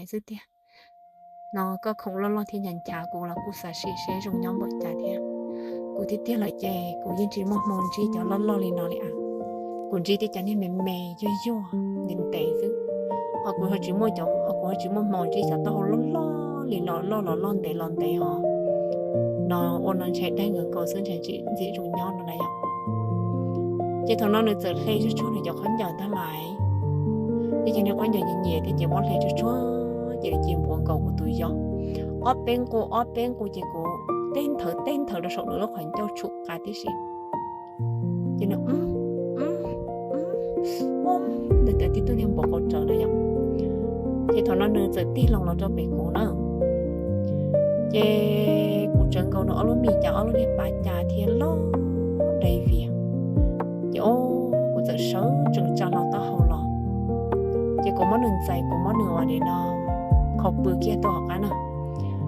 xwb tiag. No koj khoom loj loj thiab ncav ncav kuv los kuj xav sim seb zoo nyob npaum cas thiab. Kuv tiag tiag lawm ces kuv yeej tsis muaj hmoo ntsib cov loj loj li no li a. Kuv ntsib tej cov niag me me yuag yuag ntev ntev xwb, ho kuv ho tsis muaj cov, kuv ho tsis muaj hmoo ntsib cov taub hau loj loj li los loj los loj ntev los ntev ho no ua no ntshe daig nkaus nkaus xwb ntshe tsis ntxim zoo nyob no na yom. Ces thaum no nws txawm hle tsuag tsuag nws cov khaub ncaws ntag lais, ces cov niag khaub ncaws nyias nyias thiab ces muab hle tsuag tsuag ces nws cia npuav nkaus kuv tus yog ob peb nqus ob peb nqus ces kuv teb nthawv teb nthawv rau saum nws lub qhov ncauj tshum qa tib si. Ces nws nws tawm tib tug niag npau qau tsawv na yom. Ces thaum no nws txawm tig loo los rau pem kuv na, ces kuv tsawv nkaus nws ob lub mis cas ob lub niag pas cas thiab loj dai vias. Ces o, kuv txawm sawv tsees tsa hlo taub hau los, ces kuv muab nws ntxais, kuv muab nws ua li no, khaus pw kiag tuaj hauv qab na.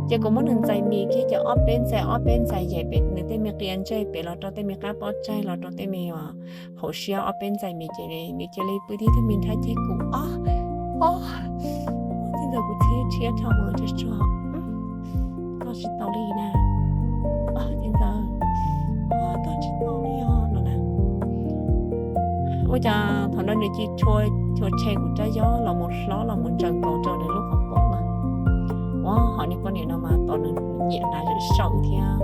Ces kuv muab nws ntxais mis kiag ces ob peb ntxais ob peb ntxais yaim pem nws tej me qia ntsej pem los rau tej me qab pob tsaig los rau tej me hauv siab ob peb ntxais mis ces nws cia li pw tib tug me nrhab ceg kuv ob ob. Txij ntawd kuv txhiab tshiab dhau mus tsuag tsuag, toj tsis tau li na, txij ntawd toj tsis tau li os no na. Ua cas thaum no nws cia li tshua tshe kuv rab yob los mus hlob los mus ntsaws nkaus rau nws lub qhov pob na. Ua ho niag poj niam no mas tos nws nyiam hnav zam saum thiab,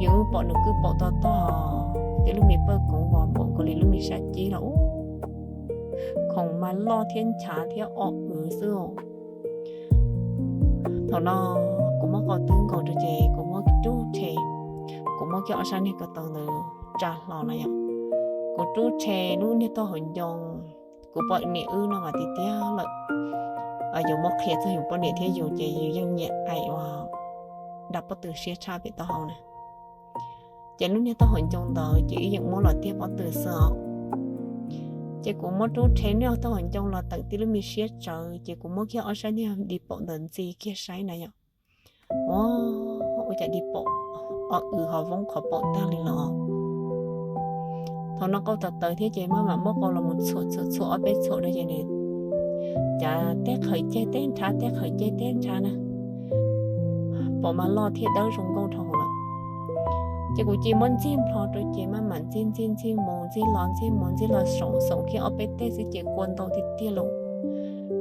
yus pom nws kwj paum tog tog, tej lub me pawg koov vos npaum nkaus li lub me sab cib los ub, khoom mas loj thiab nchav thiab o wv xwb. Thaum no kuv muab qau twb nkaus rau ces kuv muab rub rhe, kuv muab kiag ob sab niag ko taw ntawd tsa hlo na yom. Kuv rub rhe lub niag taub hau ncoo, kuv pom niam wb no mas tiag tiag lawm, yuav muab qhia txog yus poj niam thiab yus ces yus yeej nyiam aim ua dab pob tw siab tshaj pem taub hau na. Ces lub niag taub hau ncoo ntawd ces wb yeem muab los tiag pob tw xwb os. Ces kuv muab rub rhe niag taub hau ncoo los tawm tib lub me siab tsawv ces kuv muab kiag ob sab niag di paum ntawd ntxi kiag saib na yom. Ua, ua cas di paum o wv ho voob qhov paum tag li los. Thaum no qau tawv tawv thiab ces maj mam muab qau los mus txhuam txhuam txhuam ob peb txhuam rau ces nws cas teb qhawv ceg teb nrhav teb qhawv ceg teb nrhav na, paum mas loj thiab dawb zoo nkauj dhau lawm. Ces kuv cia muab ntxig nplho rau ces maj mam ntxig ntxig ntxig mus ntxig los ntxig mus ntxig los xoom xoom kiag ob peb teg xwb ces kua ntau tiag tiag lauj.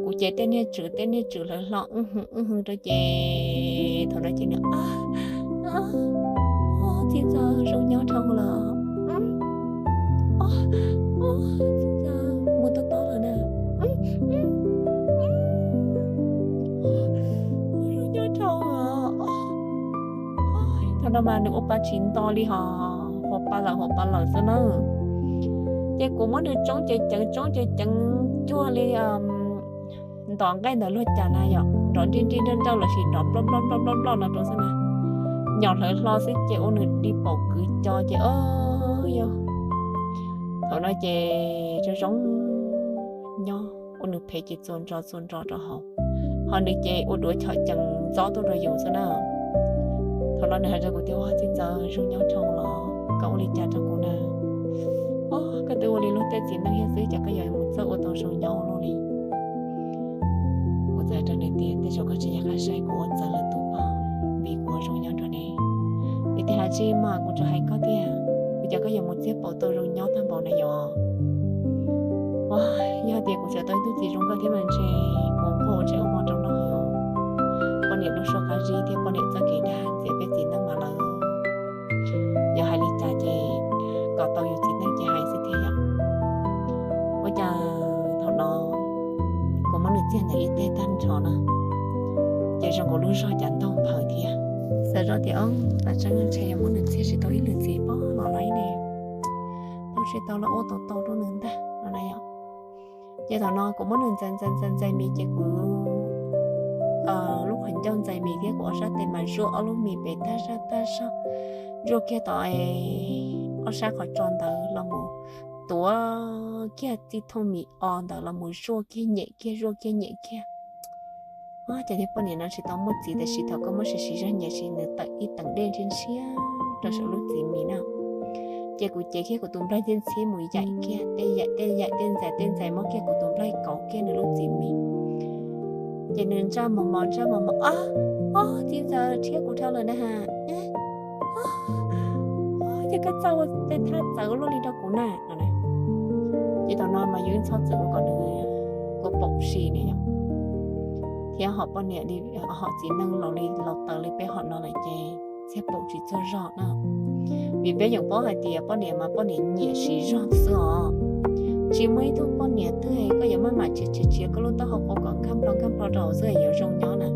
Kuv ces tej niag tswm tej niag tswm hlawv hlo wb hwv wb hwv rau ces thaum no ces nws txij ntxawg zoo nyob dhau lawm. Txij ntxawg mus tob tob lawm na. Zoo nyob dhau. Thaum no mas nws ua pa tsis nto li hos, hua pa lawm hua pa lawm xwb na. Ces kuv muab nws tsoob ceev ceev tsoob ceev ceev cuag li ntos nqaij ntawd luag cas na yom, nrov nrij nrij nraj nrauj lossis nrov nploj nploj nploj nploj nploj no rau xwb na. Nyom hlawv hlo xwb ces ua nws di paum kwv co ces o yog. Thaum no ces zoo zoo nyob ua nws phem ces txua nrho txua nrho rau hauv, ho nws ces ua duav chom ceev ntxob tuaj rau yus xwb na. Thaum no nws hais rau kuv tias ua txij ntxawg zoo nyob dhau los koj ua li cas rau kuv na. O, koj twb ua li luag tej txiv neej thiab xwb ces koj yuav mus txawj ua tau zoo nyob ua luaj li. Kuv txawm hais rau nws tias tej zaum koj tsis nco qab saib kuv ua txawv lwm tus pob, vim kuv ua zoo nyob nrog neb. Nws tias hais tsis mas kuv tsuas hais koj tiag, kuv cov koj yuav mus txiag paum tau zoo nyob tag npaum na yom. Ua, yog tias kuv txawm tau ib tug txiv zoo nkauj thiab mas ntshe kuv nquag ua tsev ua mov rau noj. Poj niam lub suab qab zib thiab poj niam txoj kev dag ntxias peb txiv neej mas lawm. Yog hais li cas ces kom tau yus txiv neej ces hais xwb thiab yom. Ua cas thaum no kuv muab nws txiag ntawm ib teg tag nrho na, ces zoo nkaus lub zog cas ntaug nphaws thiab. Xav zoj tias o, tam tseeb ntshe yuav muab nws txiag tsis tau ib lwm txiv pob los laib ne, tau tsis tau los ua tau tau rau nws ntag no na yom. Ces thaum no kuv muab nws ntxais ntxais ntxais ntxais mis ces kuv lub qhov ncauj ntxais mis thiab kuv ob sab tes mas zuaj ob lub mis pem tag zaj tag zog, zuaj kiag tau ob sab qhov tso ntawd los mus tuav kiag txij thooj mis o ntawd los mus zuaj kiag nyem kiag zuaj kiag nyem kiag. Ces niag poj niam no tsis tau muaj txiv tiam sis thaum koj muab siv siv zog nyiam ces nws tawm ib teev dej ntshiab ntshiab rau saum lub txiv mis na. Ces kuv cev kiag kuv tus nplaig ntxhib ntxhib mus yaim kiag tej yaim tej yaim tej ntxais tej ntxais muab kiag kuv tus nplaig kauv kiag nws lub txiv mis. Ces nws ntsaj mos mos ntsaj mos mos, Ob, ob, txiv ntxawm, rhiab kuv dhau lawm na ha. Ces koj txawj ua tej thaj txawv ua luaj li rau kuv na no. Ces thaum no mas yus yeej txhob txwm ua kom nws, kuv paum si ne yom. Thiab ho poj niam li, ho txiv neej laus li laus taws li peb hom no lawm ces thiaj paum tsis txog zog na. Vim peb yeej paub hais tias poj niam mas poj niam nyiam siv zog xwb os. Tsis muaj ib tug poj niam twg koj yuav maj mam tshiav tshiav tshiav koj lub taub hau qau kom nkag nplho nkag nplho rau hauv xwb yuav zoo nyob na.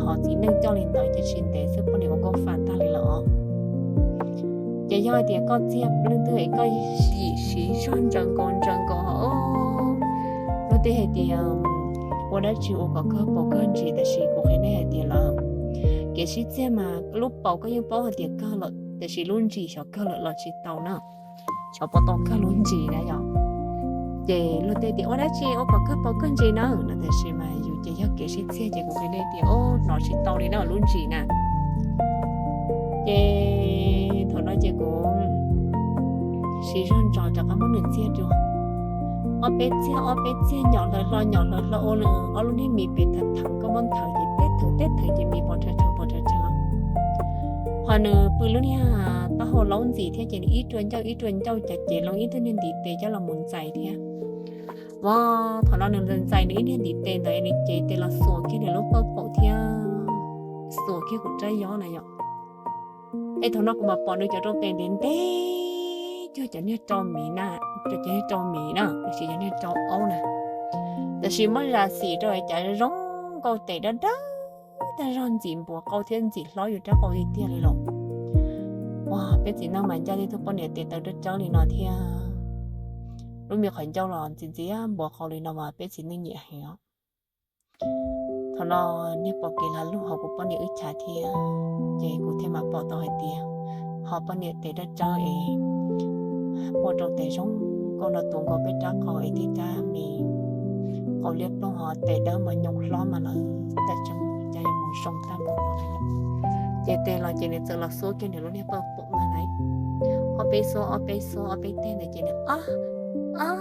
Ho txiv neej coj li ntawd ces tsis ntev xwb poj niam ua nkauj fam tag li lawm os. Ces yog hais tias koj txiag leej twg es koj yim siv zog ntsaws nkaus ntsaws nkaus hos, luag tej hais tias ua dab tsi ua kom kawg paus kawg ntsis, tab sis kuv qhia nej hais tias lawm, kev sib txiag mas lub paus koj yeej paub hais tias kawg lawm, tab sis lub ntsis xyov kawg lawm los tsis tau na. Xyov puas tau kawg lub ntsis na yom. Ces luag tej tias ua dab tsi ua kom kawg paus kawg ntsis na no, tab sis mas yus ces yog kev sib txiag ces kuv qhia nej tias hnov tsis tau li na lub ntsis na. Ces thaum no ces kuv siv zog ntsos rov qab muab nws txiag dua. Ob peb txiag ob peb txiag nyom hlawv hlo nyom hlawv hlo ua nws ob lub niag mis pem tham tham koj muab nthawv ces teb thawv teb thawv ces mis pom rhawv rhawv pom rhawv rhawv. Ho nws pw lub niag taub hau laub ntxim thiab ces nws ib rua ncauj ib rua ncauj ces cev loo ib tug niag ntiv tes coj los mus ntxais thiab. Ua, thaum no nws ntxais nws ib niag ntiv tes ntawd nws cev tes los xuas kiag nws lub pawj paum thiab xuas kiag kuv rab yob na yom. Es thaum no kuv mam pom nws cov rau tes ntev ntev cuag cov niag rau miv na, cov niag rau miv na, tiam sis cov niag rau aub na. Tab sis muab zam xim rau cas zoo nkauj tes dawb dawb tag zog ntxim npuav qau thiab ntxim hlob yus rab qau tiag tiag li los. Ua, peb txiv neej mas ncaj tib tug poj niam tes taw dawb dawb li no thiab. Lub me qhov ncauj los ntxim ntxiab npuav qau li no mas peb txiv neej nyiam heev os. Thaum no niag pom kev lag lug hauv kuv poj niam wb chav thiab, ces kuv thiaj mam pom tau hais tias ho poj niam tes dawb dawb es ua rau tes zoo nkauj no tuav nkaus peb rab qau es thiab rab me qau liab ploog ho tes dawb mas nyoos hlob mas lawv cas tseem cas yuav mus zoo tag npaum no. Ces tes los ces nws txawm los xuab kiag nws lub niag pawj paum ntawd na. Ob peb xuab ob peb xuab ob peb teg ntawd ces nws ob, ob,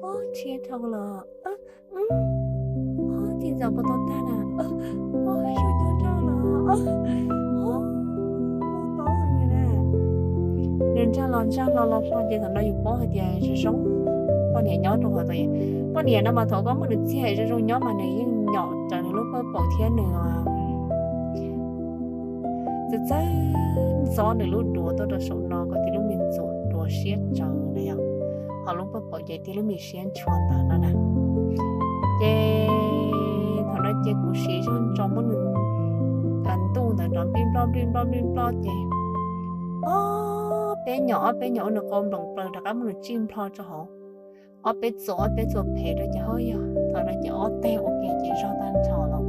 ob, rhiab dhau los, ob, txiv ntxawm puas tau tag na, ob, zoo nyob rau los, ob, ob, tau na. Nws ntsaj los ntsaj hlo los hlo ces thaum no yus paub hais tias zoo zoo poj niam nyob rau qhov tod. Poj niam no mas thaum koj muab nws txiag zoo zoo nyob mas nws yeej nyom raws nws lub pawj paum thiab nws txawj txawj ntxov nws lub duav tuaj rau saum no kom tib lub me ntxuav duav siab tsawv na yom. Ho lub pawj paum ces tib lub me siab ntshua ntawd no na. Ces thaum no ces kuv siv zog ntsos muab nws ntuj ntawd rov nplij nploj nplij nploj nplij nploj ces ob peb nyom ob peb nyom ua nws qau nploos plaws rov qab muab nws tsij nplho rau hauv. Ob peb txuas ob peb txuas phem rau ces ho yog thaum no ces ob teg ua ke ces zog tag nrho los.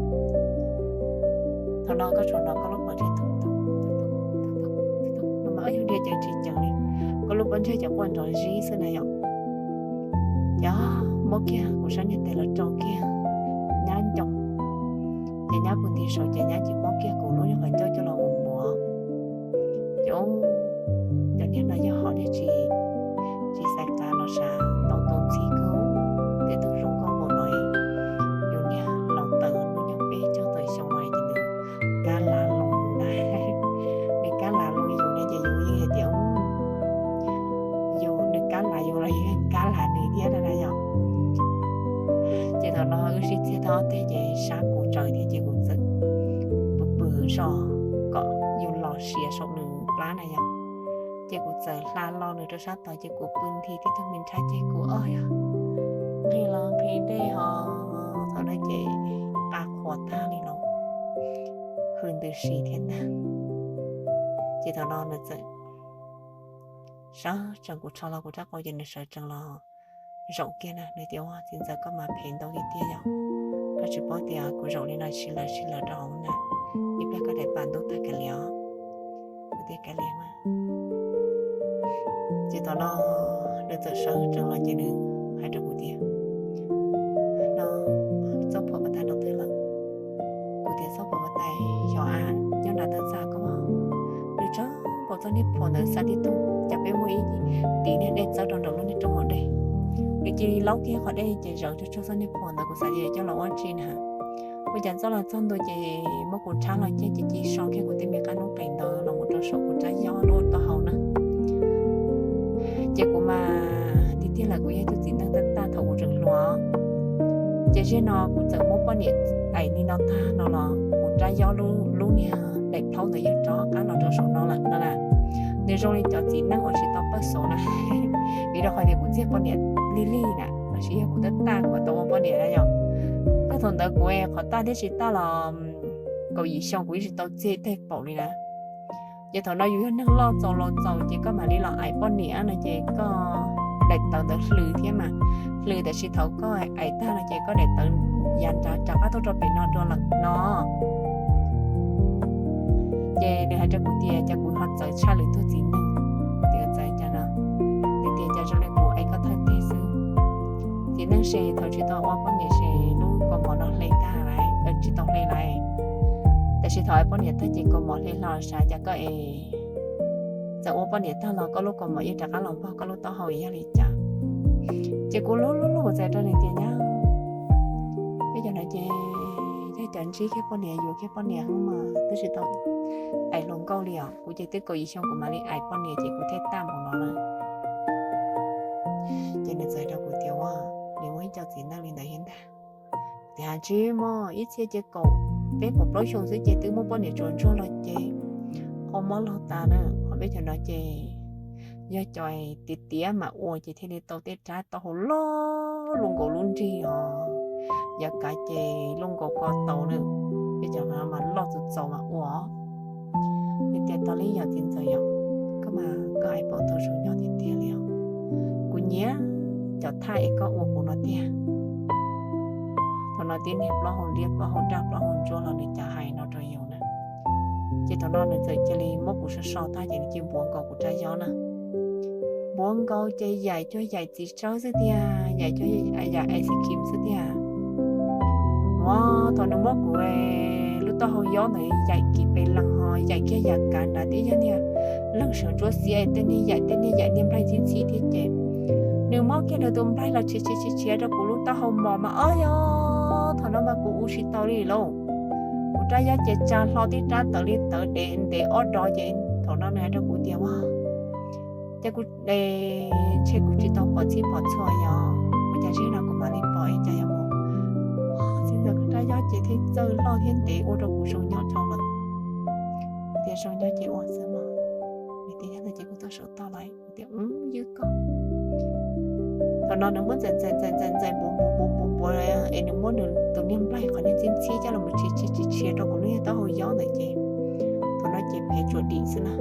Thaum no koj tsuas hnov koj lub pob ntseg tus tus tus tus tus tus no mas yog diav ceev tsis ceev li, koj lub pob ntseg ces quaj nrov zib xwb na yom. Ces muab kiag kuv sab niag tes los rau kiag nyab ncoo, ces nyab pw nti saum ces nyab tsis muab kiag kuv lub nyuag qhov ncauj coj los mus npuav. Ces cov niag no yog hom niag tsis, tsis xaiv qav los sav tau tus ntxhi kawg, tej tug zoo nkauj npaum no, yus niag laus tawm hnub nyoog peb caug tawm xyoo no ces nws kab lav los yus na. Nws kab lav los yus ne ces yus yeej hais tias yus, nws kab lav yus los yus yeej kab lav nws thiab na yom. Ces thaum no wb sib txiag tau ob teg ces sab kuv tsawv thiab ces kuv txawm pw pw zog kom yus los siav saum nws plab na yom. Ces kuv txawm hla lo nws rau sab tod ces kuv pw nthi tib tug me nrhab ceg kuv ob yog nqhis los nqhis dej ho thaum no ces qa qhuav tag li los hws ntws si thiab ntag. Ces thaum no nws txawm sawv tsees, kuv rho hlo kuv rab qau ces nws sawv tsees los zaum kiag na. Nws tias, Ua, txiv ntxawm, koj mas phem ntau tiag tiag yom, koj tsis paub tias kuv zaum li no sib laws sib laws rau hauv na, ib pliag koj daim pam ntub tag kav liam os. Kuv tias, Kav liam mas. Ces thaum no nws txawm sawv tsees los ces nws hais rau kuv tias, No, txoj phuam pas tais no twg lawm? Kuv tias, Txoj phuam pas tais xyov a, nyob nram taw txaj koj. Nws tsa nkaus txoj niag phuam ntawd xa tib tug, cas peb muaj ib tiv niag dej txawb rau nraum lub niag rooj hav dej. nws cia li laub kiag qhov dej ces zawv tsuag tsuag txoj niag phuam ntawd, kuv xav tias coj los ua tsi na. Ua cas txoj los txog ntua ces muab kuv rhab los ceg ces cia li so kiag kuv tej me qab noob qes ntawd los mus rau saum kuv rab yob lub taub hau na. Ces kuv mas tiag tiag lawm, kuv yog ib tug txiv neej tag tag thaum kuv tseem hluas. Ces ziag no kuv txawm muab poj niam aim li no tag no los kuv rab yob lub niag daim plhaub ntawd yeej rov qab los rau saum no lawm no na. Nws zoo li cov txiv neej uas tsis tau pawj xov na, vim rau qhov tias kuv txiag poj niam lig lig na, los sis yog kuv tag tag kuv tau ua poj niam na yom. Thaum ntawd kuv qhov tag thiab tsis tag los kaum yim xyoo kuv yeej tsis tau txiag tej paum li na. Ces thaum no yus yog neeg loj txaus laus txaus ces koj mam li los aim poj niam no ces koj daim tawv ntawd hlws thiab mas, hlws tab sis thaum koj aim tag no ces koj daim tawv yav nrad rov qab tuaj rau pem no dua lawm no. Ces nws hais rau kuv tias cas kuv ho txawv tshaj lwm tus txiv neej. Kuv tias txawv cas no? Nws tias cas zoo li kuv aim koj thawj teg xwb. Txiv neej ces thaum tsis tau ua poj niam ces lub kaus mom no hle tag lawm, tsis tau hle lawm. Tab sis thaum aim poj niam tag ces kaus mom hle hlo, xav cas koj es txawm ua poj niam tag los koj lub kaus mom yeej rov qab los npog koj lub taub hau yog li cas? Ces kuv lub lub lub kuv txawm rau nws tias nyab, peb cov no ces yog cov ntsib kiag poj niam yuav kiag poj niam mas twb tsis tau aim hluas nkauj li os. Kuv ces twb kaum yim xyoo kuv mam li aim poj niam ces kuv thiaj tag npaum no lawm. Ces nws txawm rau kuv tias ua, nws muaj ib co txiv neej li ntawd thiab ntag. Tias tsis muaj, ib txhia ces kaum peb kaum plaub xyoo xwb ces twb muaj poj niam tsuas ntsuag los ces qhov mob laug tas na. Qhov peb cov no ces yog cov tiav tiav mas ua ces thiaj li tau tej rab taub hau loj luaj nkaus lub nrig os. Yav kav ces luaj nkaus ko taus na, peb cov no mas loj txaus txaus mas ua. Nws tias tau li yog txiv ntxawm yom, koj mas koj aim paum tau zoo nyob tiag tiag li os. Kuv nyiam cov thaj es koj ua kuv no tiag. Thaum no tib niag plaub hau liab plaub hau daj plaub hau ntsuab los nws cas hais no rau yus na. Ces thaum no nws txawm cia li muab kuv so so tag ces nws cia li npuav nkaus kuv rab yob na. Npuav nkaus ces yaim cuag yaim txiv tsawb xwb tiag, yaim cuag yaim ice cream xwb tiag. Ua, thaum nws muab kuv lub taub hau yob ntawd yaim kiag pes lees ho yaim kiag yav kav nrad tib yog niag leeg sawv ntsuab xiab, tej niag yaim tej niag yaim niag nplaig ntxhib ntxhib thiab ces nws muab kiag nws tus nplaig los tshiav tshiav tshiav tshiav rau kuv lub taub hau mos mas ob yog thaum no mas kuv ua tsis tau li lauj. Kuv rab yob ces tsa hlo tib rab tawv li tawv dev ntev ob dos ces thaum no nws hais rau kuv tias ua, ces kuv, ntshe kuv tsis tau pom txhij pom txhua yog ua cas zim no kuv mam li pom es cas yog mus. Txiv ntxawm, kuv rab yob ces thiaj txawj loj thiab ntev ua rau kuv zoo nyob dhau lawm. Kuv tias zoo nyob ces ua xwb mas, nws tias yog ntawd ces kuv tau saum toj lawm. Kuv tias ywj koj. Thaum no nws muab ntxais ntxais ntxais ntxais ntxais npuav npuav npuav npuav npuav es nws muab nws tus niag nplaig qhov niag ntxhib ntxhib coj los mus tshiav tshiav tshiav tshiav rau kuv lub niag taub hau yob ntawd ces thaum no ces phem tsuas dim xwb na.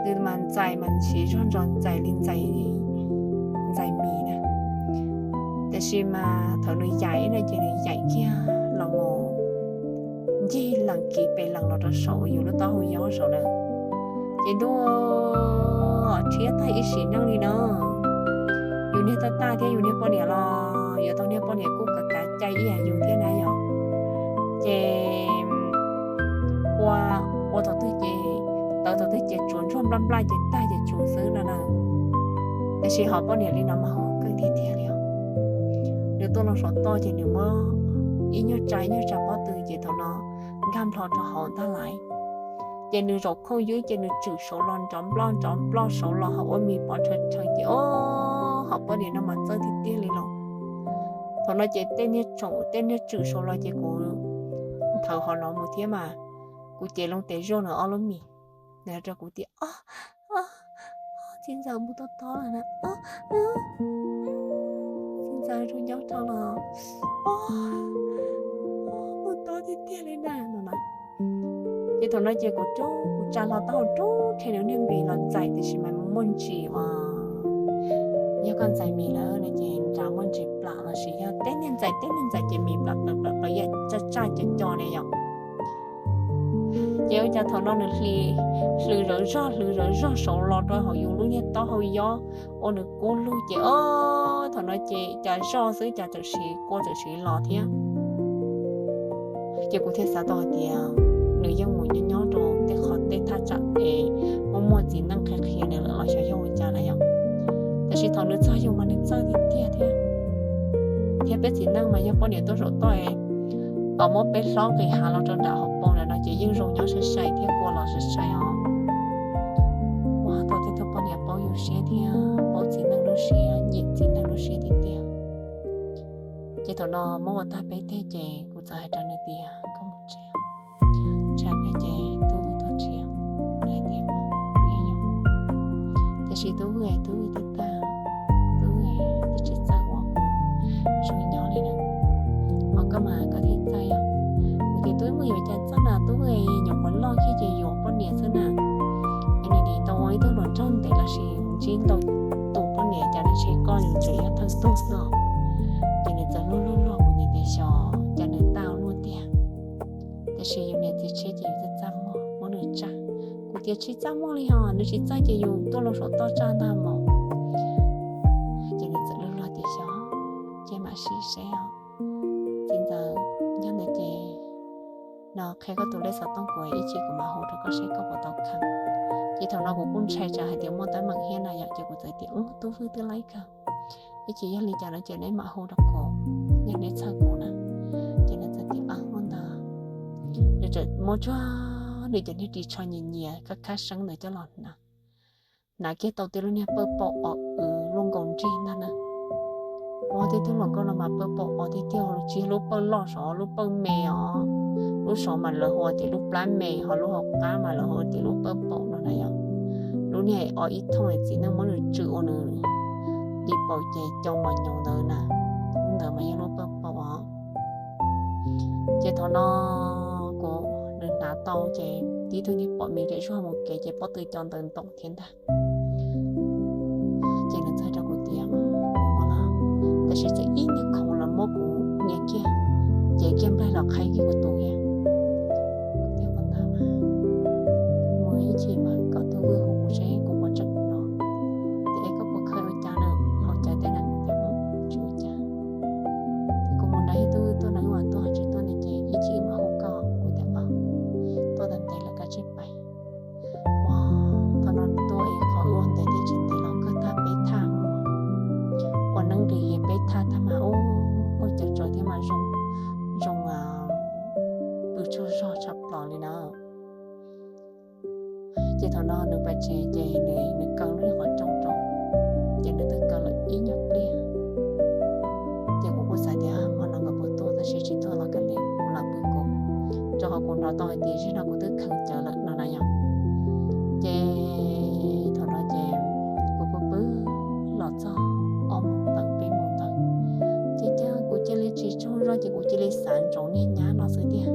Nws mas ntxais mas siv zog ntsos ntxais li ntxais, ntxais mis na. Tab sis mas thaum nws yaim no ces nws yaim kiag los mus ncig lees kiv pes lees los rau saum yus lub taub hau yob saud na. Ces ntuj, rhiab tag ib sim neej li na. Yus niag tag tag thiab yus niag poj niam los yuav tau niag poj niam kuj kav kav cai ib yam yus thiab na yom. Ces ua, ua thaum twg ces, tawv thaum twg ces tsuas ntsuag nplaj nplaj ces tag ces tsum xwb no na. Tab sis ho poj niam li no mas ho keej tiag tiag li os. Nws tuaj los saum toj ces nws muab ib nyuag tsa ib nyuag tsa pob tw ces thaum no nkag nplho rau hauv ntag lais. Ces nws zaum khooj ywb ces nws tswm saud los nrov nploj nrov nploj saud los ho ua mis pov rhawv rhawv ces o, ho poj niam no mas txawj tiag tiag li los. Thaum no ces tej niag tsoom tej niag tswm saud los ces kuv nthawv hov no mus thiab mas kuv cev loo tes zuaj nws ob lub mis. Nws hais rau kuv tias, o, txiv ntxawm mus tau tod na, txiv ntxawm zoo nyob rau los, o, mus tod tiag tiag li na no na. Ces thaum no ces kuv rub, kuv tsa hlo taub hau rub rhe nws niag npis los ntxais tiam sis mas muaj ntsis uas, yog koj ntxais mis lawm no ces nrad muaj ntsis plam los sis yog teb niag ntxais teb niag ntxais ces mis plam plam plam plam yam tsaj tsaj co co ne yom. Ces ua cas thaum no nws hlws zawv zog hlws zawv zog saud los rau hauv yus lub niag taub hau yob ua nws kub lug ces o, thaum no ces cas zoj xwb cas txawm siv kua txawm siv los thiab. Ces kuv thiaj xav tau hais tias nws yeej mus nyob nyob rau tej qhov tej thaj tsam es muaj muaj txiv neej qhia qhia nws lawm los xyov yog ua cas na yom. Tab sis thaum nws txog yus mas nws txawj tiag tiag thiab. Thiab peb txiv neej mas yog poj niam tuaj saum toj es muab peb hlob nqis hav los rau nram hauv paus ntawm no ces yeej zoo nyob sai sai thiab kua los sai sai os. Ua tau tej tug poj niam paub yus siab thiab paub txiv neej lub siab, nyiam txiv neej lub siab tiag tiag. Ces thaum no muab ua tag peb teg ces kuv txawm hais rau nws tias koj mus tsev, tsam peb ces tub Vwj tuaj tsev, nws hais tias, tiam sis tub Vwj, tub Vwj twb tag, tub Vwj twb tsis txawj ua kuv zoo nyob li na. Ho koj mas koj thiaj txawj yom. Kuv tias tub Vwj yuav cas txawj na, tub Vwj nyuam qhuav loj kiag ces yuav poj niam xwb na. Es nws nim tau ua ib tug hluas nraug ntev los sis ntsib ntau tus poj niam cas nws tseg koj, nws tseem yog thawj tug xwb. Ces nws txawm luag luag luag kuv, nws tias xyov cas nws tau luag tiag. Tiam sis yus niam txiv tshiab ces yus txaj txaj muag muab nws tsa. Kuv tias tsis txaj muag li hos, nws tsis txawj ces yus tuaj loo saum toj tsa ntag mog. Ces nws txawm luag luag tias xyov, ces mam sim seb os. Txiv ntxawm, yog ntawd ces no qhia koj tus lej xov tooj kuv, ib chim kuv mam hu rau koj seb koj puas tau kheev. Ces thaum no kuv kuj ntshai tsam hais tias muaj teeb meem thiab na yom, ces kuv txawm tias tub Vwj twb laib kawg, ib chim yog li cas no ces neb mam hu rau kuv, yog neb txhawj kuv na. Ces nws txawm tias ua ntawd. Nws txawm muab tsuag nws cov niag ris tsho nyias nyias khab khab seeb ntawd coj los hnav. Hnav kiag tau tej lub niag pawj paum os, luaj nkaus nrig ntag na. Ua tej tug hluas nkauj no mas pawj paum os tiag tiag, tsis yog lub pawj loj, saum lub pawj me os. Lub saud mas lawv hu tias lub plab me, ho lub hauv qab mas lawv hu tias lub pawj paum no na yom. Lub niag os ib thooj txiv neej muab nws tswm ua nws li paum ces cau mos nyoos ntawd na. Lub ntawd mas yog lub pawj paum os. Ces thaum no kuv, nws hnav tau ces tib tug niag pom me ces zuag mus kev ces pob tw cov ntawd ntoom thiab ntag. Ces nws txawm hais rau kuv tias, tab sis txawm ib niag khoom los muab kuv nias kiag, ces kiag nplaig los qhaib kiag kuv tus thiab. Kuv tias ua ntawd mas mus ib chim mas kom tub Vwj hu kuv seb kuv puas tseem no. Tias es koj puas khaws ua cas na, haus cawv tej na? Kuv tias tsis ua cas. Ces kuv mus nrog yog tub Vwj tuaj no, wb mam tuaj, tsis tuaj no ces ib chim mam hu koj. Kuv tias tuaj tau ntev lawm koj tsij pais. Ua, thaum no tuaj es qhov ua ntev thiab tsis ntev los kawg tag peb thaj, ua neeb nqis hiav peb thaj tag mas ub, pawg cawv tsawv thiab mas zoo, zoo pw tsaug zog tshaj plaws li na. Ces thaum no nws pais tsev ces nws kaw lub qhov rooj rau, ces nws twb kaw lawm ib nyuag pliag. Ces kuv kuj xav tias hmo no nkawd puas tuaj, tab sis tsis tuaj los kav liam, kuv lam pw kuv, rau qhov kuv hnov tau hais tias zaum no kuv twb kheev cawv lawm no na yom. Ces thaum no ces kuv pw pw los txog ob moos tawm peb moos ntawd, ces cas kuv cia li tsis tsaug zog ces kuv cia li xav ntsoov niag nyab no xwb tiag,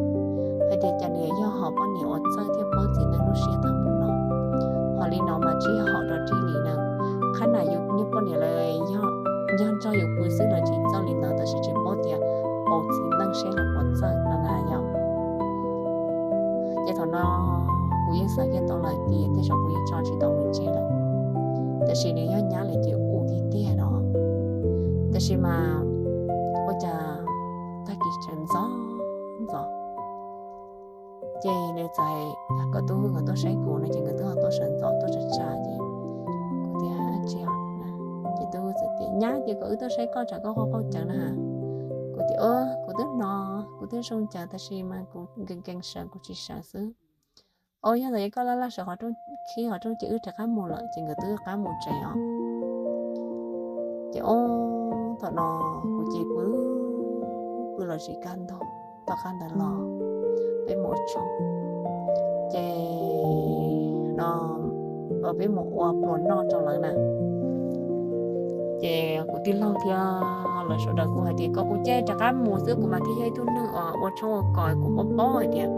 hais tias cas nws yog hom poj niam uas txawj thiab paub txiv neej lub siab tag npaum no. Hom li no mas tsis yog hom rau rig li na. Qhab na yus niag poj niam lawv yog nrog yus pw xwb los tsis txawj li ntawd, tab sis tsis paub tias paub txiv neej seb los puas txawj no na yom. Ces thaum no kuv yeej xav kiag tau lawm tias tej zaum kuv yeej tso tsis tau nws tseg lawm, tab sis nws yog nyab lawm ces ua tiag tiag no. Tab sis mas ua cas tag kis tseem ntxov ntxov, ces nws txawm kom tub Vwj nkawd tuaj saib kuv no ces nkawd twb ho tuaj sawv ntxov tuaj tsa tsa ces kuv tias tsis, ces tub Vwj txawm tias nyab, ces kom wb tuaj saib koj tsam koj qaug qaug cawv na. Kuv tias kuv twb hnov kuv twb zoo cawv tab sis mas kuv nkees nkees sawv kuv tsis sawv xwb. Au, yog ntawd koj laj laj sawv qhov rooj, khib qhov rooj ces wb rov qab mus lawm, ces nkawd twb rov qab mus tsev os. Ces ub, thaum no kuv ces pw pw los tsis kaj ntug, tom qab ntawd los peb mus ua tshoob, ces no peb mus ua pluas noj rau lawv na. Ces kuv tij laug thiab lawv sawv daws kuj hais tias kom kuv cia li rov qab mus xwb kuv mas thiaj yog ib tug neeg uas ua tshoob ua kos, kuv paub paub hais tias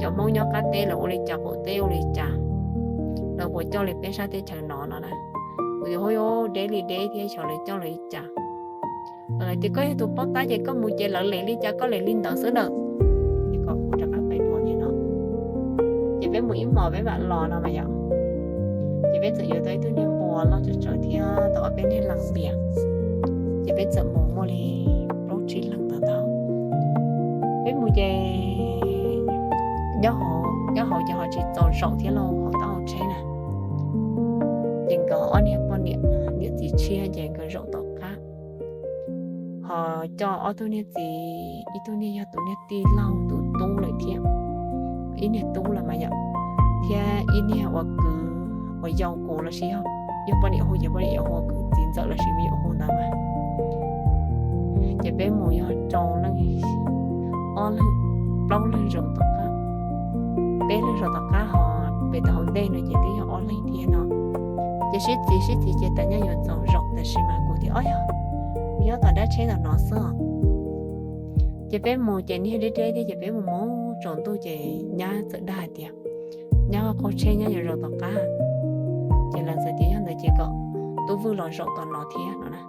cov Hmoob nyob qab teb lawv ua li cas, qaum teb ua li cas, lawv puas coj li peb sab teb chaws no no na. Kuv tias hauj yuav deb li deb thiab xyov lawv coj lawv li cas. Lawv tias koj yog tus paub tab ces koj mus ces lawv lem li cas koj lem li ntawd xwb na. Ces kom kuv rov qab pais dua thiab no. Ces peb mus ib hmos peb mam los no mas yom. Ces peb txawm yuav tau ib tug niag npua loj tsawv tsawv thiab tau ob peb niag leeg npias. Ces peb txawm mus muaj li plaub tsib leeg ntawd ntag. Peb mus ces nyob hauv, nyob hauv ces ho tsis txaus zaum thiab lauj, hauv tau hauv tsheb na. Ces nkawd ob niag poj niam, niam txiv tshiab ces nkawd zaum tom qab. Ho coj ob tug niag txiv, ib tug niag yog tus niag tij laug tus tub lawm thiab, ib niag tub lawm mas yom, thiab ib niag uas kwv uas yau kuv lossis yog poj niam hu ces poj niam yuav hu kwv, txiv ntxawm lossis me nyuam hu ntawd mas. Ces peb mus yog rau leej, ob leeg, plaub leeg zaum tom qab, peb leeg zaum tom qab ho pem tom hauv ntej no ces twb yog ob leeg thiab no. Ces sib txiv sib txiv ces tas nyob yuav txaus zaum tab sis mas kuv tias ob yog, kuv nyob tom dab tsheb tom no xwb os. Ces peb mus ces niag deb deb thiab ces peb mus mus tsaus ntuj ces nyab txawm dag hais tias, nyab qaug tsheb nyab yuav zaum tom qab. Ces lawv txawm tias yog ntawd ces kom tub Vwj los zaum tom no thiab no na.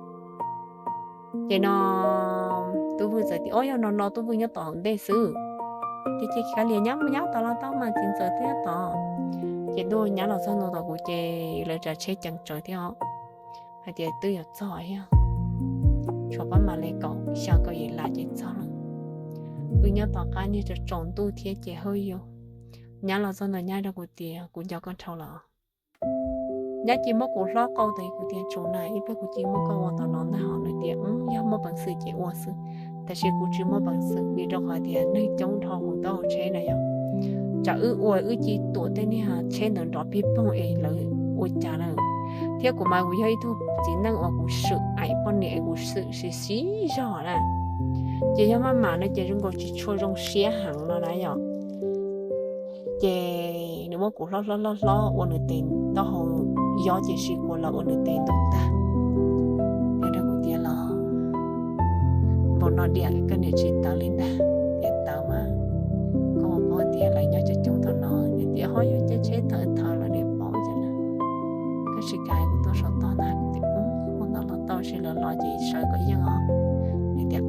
Ces no tub Vwj txawm tias ob yog no no tub Vwj nyob tom hauv ntej xwb. Ces ces kav liam nyab mus nyab tom los tau mas txiv ntxawm twb nyob tod. Ces ntuj nyab los txog ntua tom kuv ces lawv tsav tsheb ceev tsawv thiab os, hais tias twb yuav txog thiab, tshuav pab mam li kaum xya kaum yim las ces txog lawm. Wb nyob tom qab niag tsaus tsaus ntuj thiab ces hawj yus, nyab los txog ntawd nyab rau kuv tias kuv nco koj dhau lawm. Nyab cia muab kuv hlob qau tas kuv tias tsuav na ib pliag kuv cia muab koj ua tom no ntag hos nws tias yog muaj peev xwm ces ua xwb, tab sis kuv tsis muaj peev xwm vim rau qhov tias neeg coob dhau hauv tau hauv tsheb na yom. Tsam wb ua wb cia tuam tej niag tsheb ntawd nrov pig poog es lawv ua cas lawm. Thiab kuv mas kuv yog ib tug txiv neej uas kuv swm aim poj niam es kuv swm siv siv zog na. Ces yog maj mam no ces zoo nkaus tsis tshua zoo siab heev no na yom. Ces nws muab kuv hlob hlob hlob hlob ua nws tes taub hau, yob ces sis kuv los ua nws tes ntuj tag. Nws rau kuv tias los npaum no diam koj niam tsis tawv li ntag. Tias tawv mas koj ua paub tias lawv nyob coob coob thaum no, nws tias ho yog caij tsheb thawv thawv los niam paub cas na. Koj tsis kam kuv tuaj saum toj ntag. Kuv tias ua ntawd los tau, sis lawv los ces sawv kom yeej os. Nws tias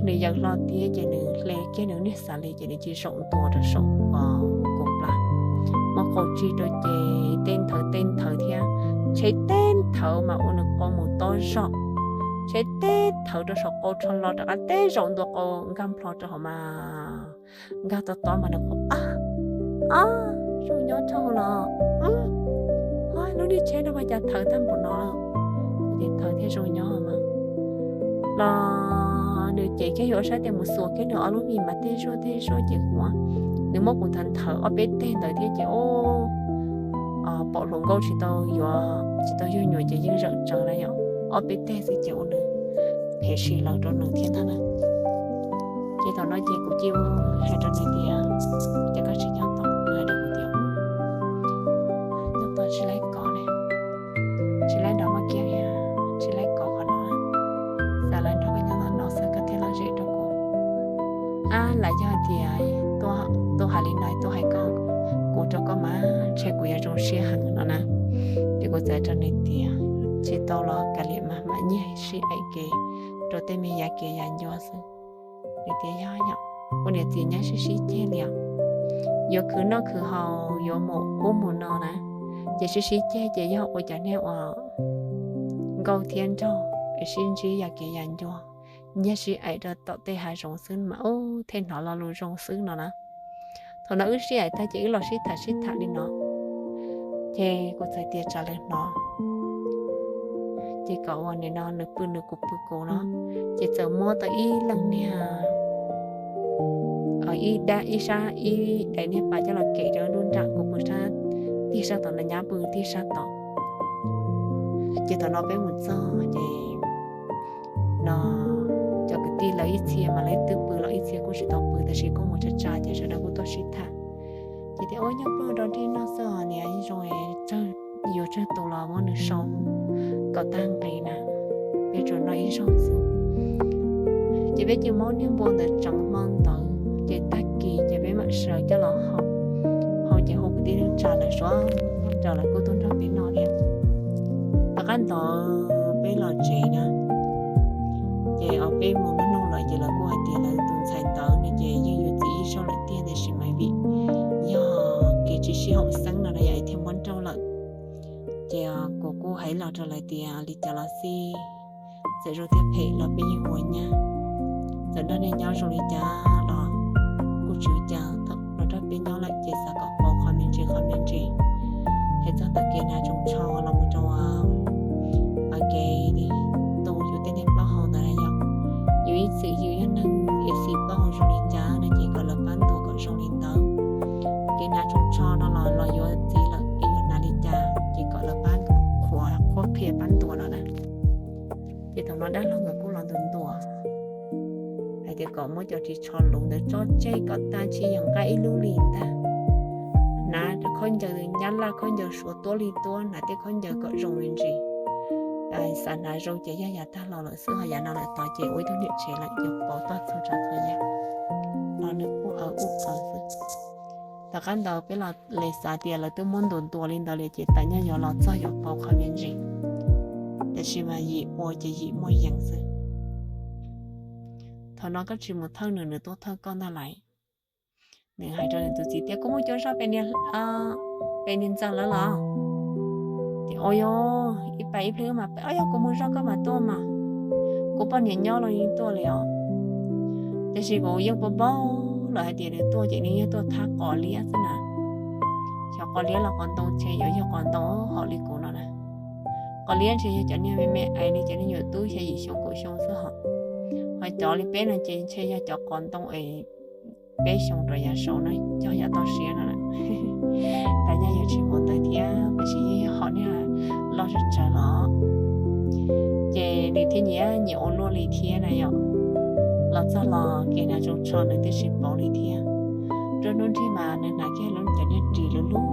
nws yawm hlo tiab ces nws hle kiag nws niag xav li ces nws cia zaum ntua rau saum kuv plas, muab qau tsig rau ces tej nthawv tej nthawv thiab, tsheb teb nthawv mas ua nws qau mus tob zog, tsheb teb nthawv rau saum qau rho hlo rov qab teb zaum ntua qau nkag nplho rau hauv mas nkag tob tob mas nws qau, a, zoo nyob dhau los, lub niag tsheb no mas cas thawv tag npaum no lawm. Kuv tias thawv thiaj zoo nyob mas. Los nws ces kiag yuav saib tias mus xuas kiag nws ob lub mis mas tej zuag tej zuag ces kuv, nws muab kuv thawv thawv ob peb teg ntawd thiab ces pom hluas nkauj tsis tau yuav, tsis tau yug nyuam ces yeej zawm tsawv na yom, ob peb teg xwb ces ua nws phem si lawm rau nws thiab ntag na. Ces thaum no ces kuv cia hais rau nws tias, ces koj tsis nyob tod, nws hais rau kuv tias nyob tod tsis laib kov ne, tsis laib nrog maj kiab, tsis laib kov qhov no, xav lawv nrog koj nyob tom no xwb koj thiaj lom zem rau kuv. Ab, lam yog tias tuaj hais li no tuaj hais koj, kuv rau koj mas ntshe kuv yuav zoo siab heev no na. Ces kuv txawm rau nws tias tsis tau los kav liam mas mam nyiag sib aim kev rau tej me yav kev yav ncua xwb. Nws tias yog yom, ua niam txiv nyob sib sib ceg li os, yuav khwv noj khwv haus yuav mus ub mus no na, ces sib sib ceg ces yog ua cov niag uas nkauj thiab nraug es sib ntsib yav kev yav ncua, nyiag sib aim rau tom tej hav zoov xwb mas ub thiaj hnov lo lus zoo xwb no na. Thaum no wb sib aim tag ces wb los sib tham sib tham li no, ces kuv txawm tias tsam lawv hnov, ces kom uas nim no nws pw nws kuv pw kuv no, ces txawm muab tau ib leeg niag, ib dab ib sab ib daim niag pas coj los kem rau lub nram, kuv pw sab tig sab tod, nyab pw tig sab tod. Ces thaum no peb mus txog ces no cov kwv tij lawv ib txhia mas lawv twb pw los ib txhia kuj tsis tau pw tab sis kuj mus tsa tsa ces sawv daws kuj tuaj sib tham. Ces tias ua nyob pluag rau dej noj xwb os niam, zoo tsawg, yuav tsawg tus los muab nws sau kom tag nqis na, peb tsuas noj ib zaug xwb. Ces peb cia muab niag npua ntawd tseev hmo ntawd ces tag kis ces peb mam sawv coj los hau, hau ces hu kwv tij neej tsa lawv suav, neej tsa lawv kuj tuaj nrog peb noj thiab. Tom qab ntawd peb los tsev na, ces peb mus noj noj lawm ces lawv kuj hais tias lawv tus ntxhais ntawd no ces yeej yuav txiv ib zaug lawm tiag tiam sis mas vim yog kev tsis sib haum xeeb no na yom thiaj muab nrauj lawm. Ces kuv kuj hais los rau lawv tias li cas los xij, txawm zoo thiab phem los peb yeej ua nyab, txawm nrog nej nyob zoo li cas los kuj tsis ua cas, thaum los nrog peb nyob lawm ces xav kom pauv qhov me ntsis qhov me ntsis. Hais txog ntawm kev hnav tsoos tsho los mus rau txwm yus yog neeg es xis paub zoo li cas no ces kom lawv pab ntuas kom zoo li ntawd. Kev hnav tsoos tsho no los los yuav txiv lawm es yuav hnav li cas ces kom lawv pab qhuas qhuab qhia pab ntuas no na. Ces thaum no dab laug nkawd kuj los ntuas ntuas hais tias kom muab cov ris tsho luv ntawd tso tseg kom tag, tsis yog nqa ib lub li ntag. Hnav khaub ncaws nyab laj, khaub ncaws suav tuab li tuab, hnav tej khaub ncaws kom zoo me ntsis. Xav hnav zoo ces yog yav tag los lawm xwb, ho yav no lawm tod ces ua ib tug niam tsev lawm, yuav pauv txhua tsav txhua yam. Los nws ub aws ub aws xwb. Tom qab ntawd peb los les xav tias lawv twb muab ntuas ntuas li ntawd li ces tam nyob yuav los txog yuav pauv qhov me ntsis. Tiam sis mas yim ua ces yim muaj yees xwb. Thaum no koj tsis mus thawj nws, nws tuaj thawj koj ntag lauj. Nws hais rau nws tus txiv tias, kuv mus cuab zoj pem niag ntxawm lawv los. Ces, o yog ib pas ib pliag mas, o yog kuv mus zoj koj mam tuaj mas, kuv poj niam nyob los yeej tuaj li os. Tiam sis kuv yeej paub paub lawm hais tias nws tuaj ces nws yog tuaj thab qos liab xwb na. Xyov qos liab los qos ntoo, ntshe yuav yog qos ntoo hom li kuv no na. Qos liab ntshe yog cov niag me me es li cov niag nyuam tub xya yim xyoo kaum xyoo xwb hos. Ho cov li peb no ces ntshe yog cov qos ntoo es peb xyoo rau yav saud no cog yav toj siab no. Tam nyab yuav tsis mus ntawd thiab, tab sis yeej yog hom niag loj tsawg tsawg los. Ces nws thiaj nyiam nyiam ua luaj li thiab na yom. Los txog los kev hnav tsoos tsho nws twb tsis pauv li thiab. Nruab hnub nrig mas nws hnav kiag lub cov niag ris lub lub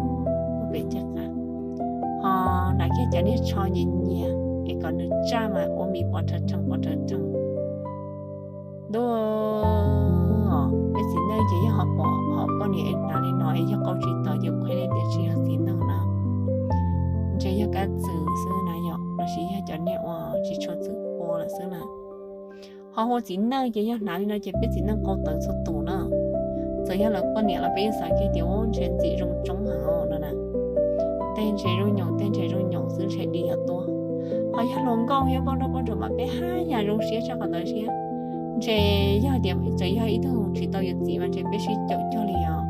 pem caj qab, ho hnav kiag cov niag tsho nyias nyias es kom nws tsaj mas ua mis pos rhawv rhees pos rhawv rhees. Ntuj, peb txiv neej ces yog ho pom ho poj niam es hnav li no es yog qau tsis tawv ces qhia li tias tsis yog txiv neej na, ntshe yog kab txwm xwb na yom, los sis yog cov niag uas tsis tshua txwm ua lawm xwb na. Ho hu txiv neej ces yog hnav li no ces peb txiv neej qau tawv txhua tus na. Txawm yog lawv poj niam los peb yeej xav kiag tias ua ntshe ntxim zoo tsoob heev no na. Tej ntshe zoo nyoos, tej ntshe zoo nyoos xwb ntshe di yog tuaj. Ho yog hluas nkauj thiab poj nrauj poj ntsuam mas peb haj yam zoo siab tshaj qhov ntawd thiab. Ntshe yog tias txawm yog ib tug tsis tau yuav txiv mas ntshe peb sib caum cog li os.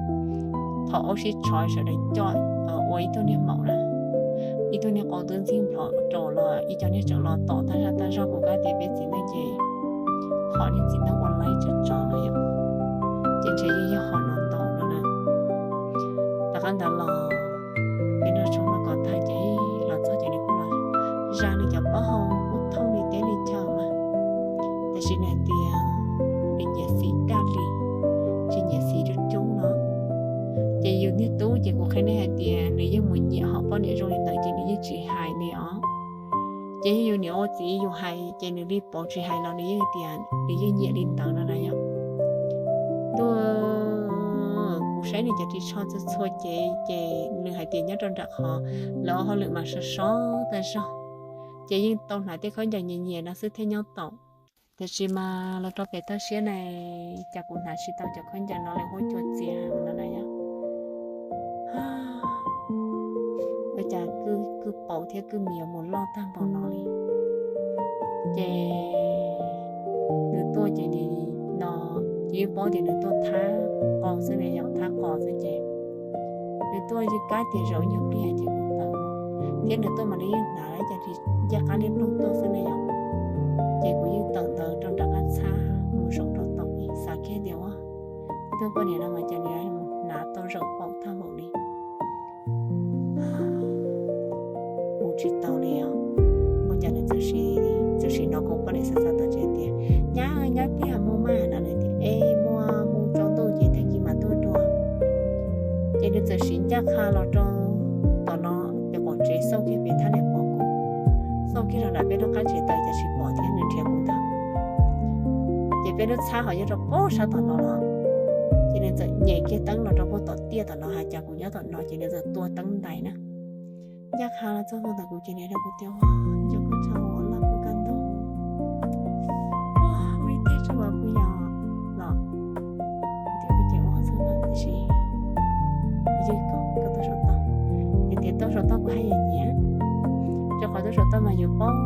Thaum ub sib tshov sawv daws coj ua ib tug niag maum na, ib tug niag qau twb ntxig nplhov rau los ib co niag tseem los tom tag zaj tag zog, kuv kab tias peb txiv neej ces hom niag txiv neej ua laib tsawv tsawv no yom. Ces ntshe yeej yog hom no ntau no na. Tom qab ntawd los peb noj tshoob noj kos tag ces los txog ces nws kuj los zaj nws cov plaub hau kuj thooj li teb li chaw mas, tiam sis nws hais tias nws nyiam xim daj li, tsis nyiam xim coob coob no. Ces yus niag tub ces kuv qhia nej hais tias nws yeej mus nyiam hom poj niam zoo li ntawd ces nws yeej tsis hais li os. Ces yog yus niam ua txiv yus hais ces nws li pauv, tsis hais los nws yeej tias nws yeej nyiam li ntawd no na yom. Ntuj, kuv saib nws cov ris tsho txhua txhua cev ces nws hais tias nyob rau nram qhov lawv ua hauj lwm mas sov sov tag zog, ces yeej tau hnav tej khaub ncaws nyias nyias no xwb thiaj nyob tau. Tiam sis mas los rau pem toj siab ne, cas kuv hnav tsis tau cov khaub ncaws no li, huab cua txias heev no na yom. Ua cas kwj paum thiab kwj mis yuav mus loj tag npaum no li. Ces nws tuaj ces no, ces yeej paub tias nws tuaj thab qos xwb ne yom, thab qos xwb ces nws tuaj yeej kab tias zaum ib nyuag pliag ces kuv tawm, thiab nws tuaj mas nws yeej hnav ib co ris ncaj qab liab ploog tuaj xwb ne yom. Ces kuv yeej tawm ntawd rau nram qab txhab mus zaum rau tom, xav kiag tias ua ib tug poj niam no mas cas nws hnav tau zaum paum tag npaum li. Ua tsis tau li os. Ua cas nws txawm sim no kuv poj niam xav xav tau ces tias, nyab, nyob ib pliag mus mas no, nws tias es muaj mus tsaus ntuj ces tag kis mam tuaj dua. Ces nws txawm sim ncaj qha los rau tom no, pem qaum tsev xauj kiag pem thaj niam pom kuv, xauj kiag rau nram peb lub qab tsev taw cas tsis pom thiab, nws nrhiav kuv ntag. Ces peb lub txhab ho nyob rau pem sab tom no los, ces nws txawm nyem kiag teeb los rau pem tom tiaj tom no, hais cas kuv nyob tom no ces nws txawm tua teeb ntais na. Ncaj qha los txog ntawm kuv ces nws rau kuv tias, nco koj tso ua laj koj kaj ntug, ua ib tiag tso mas kuv yog los, kuv tias kuv ces ua xwb mas tab sis ywg koj, koj tuaj saum toj. Nws tias tuaj saum toj kuv haj yam nyiam, rau qhov tuaj saum toj mas yus paub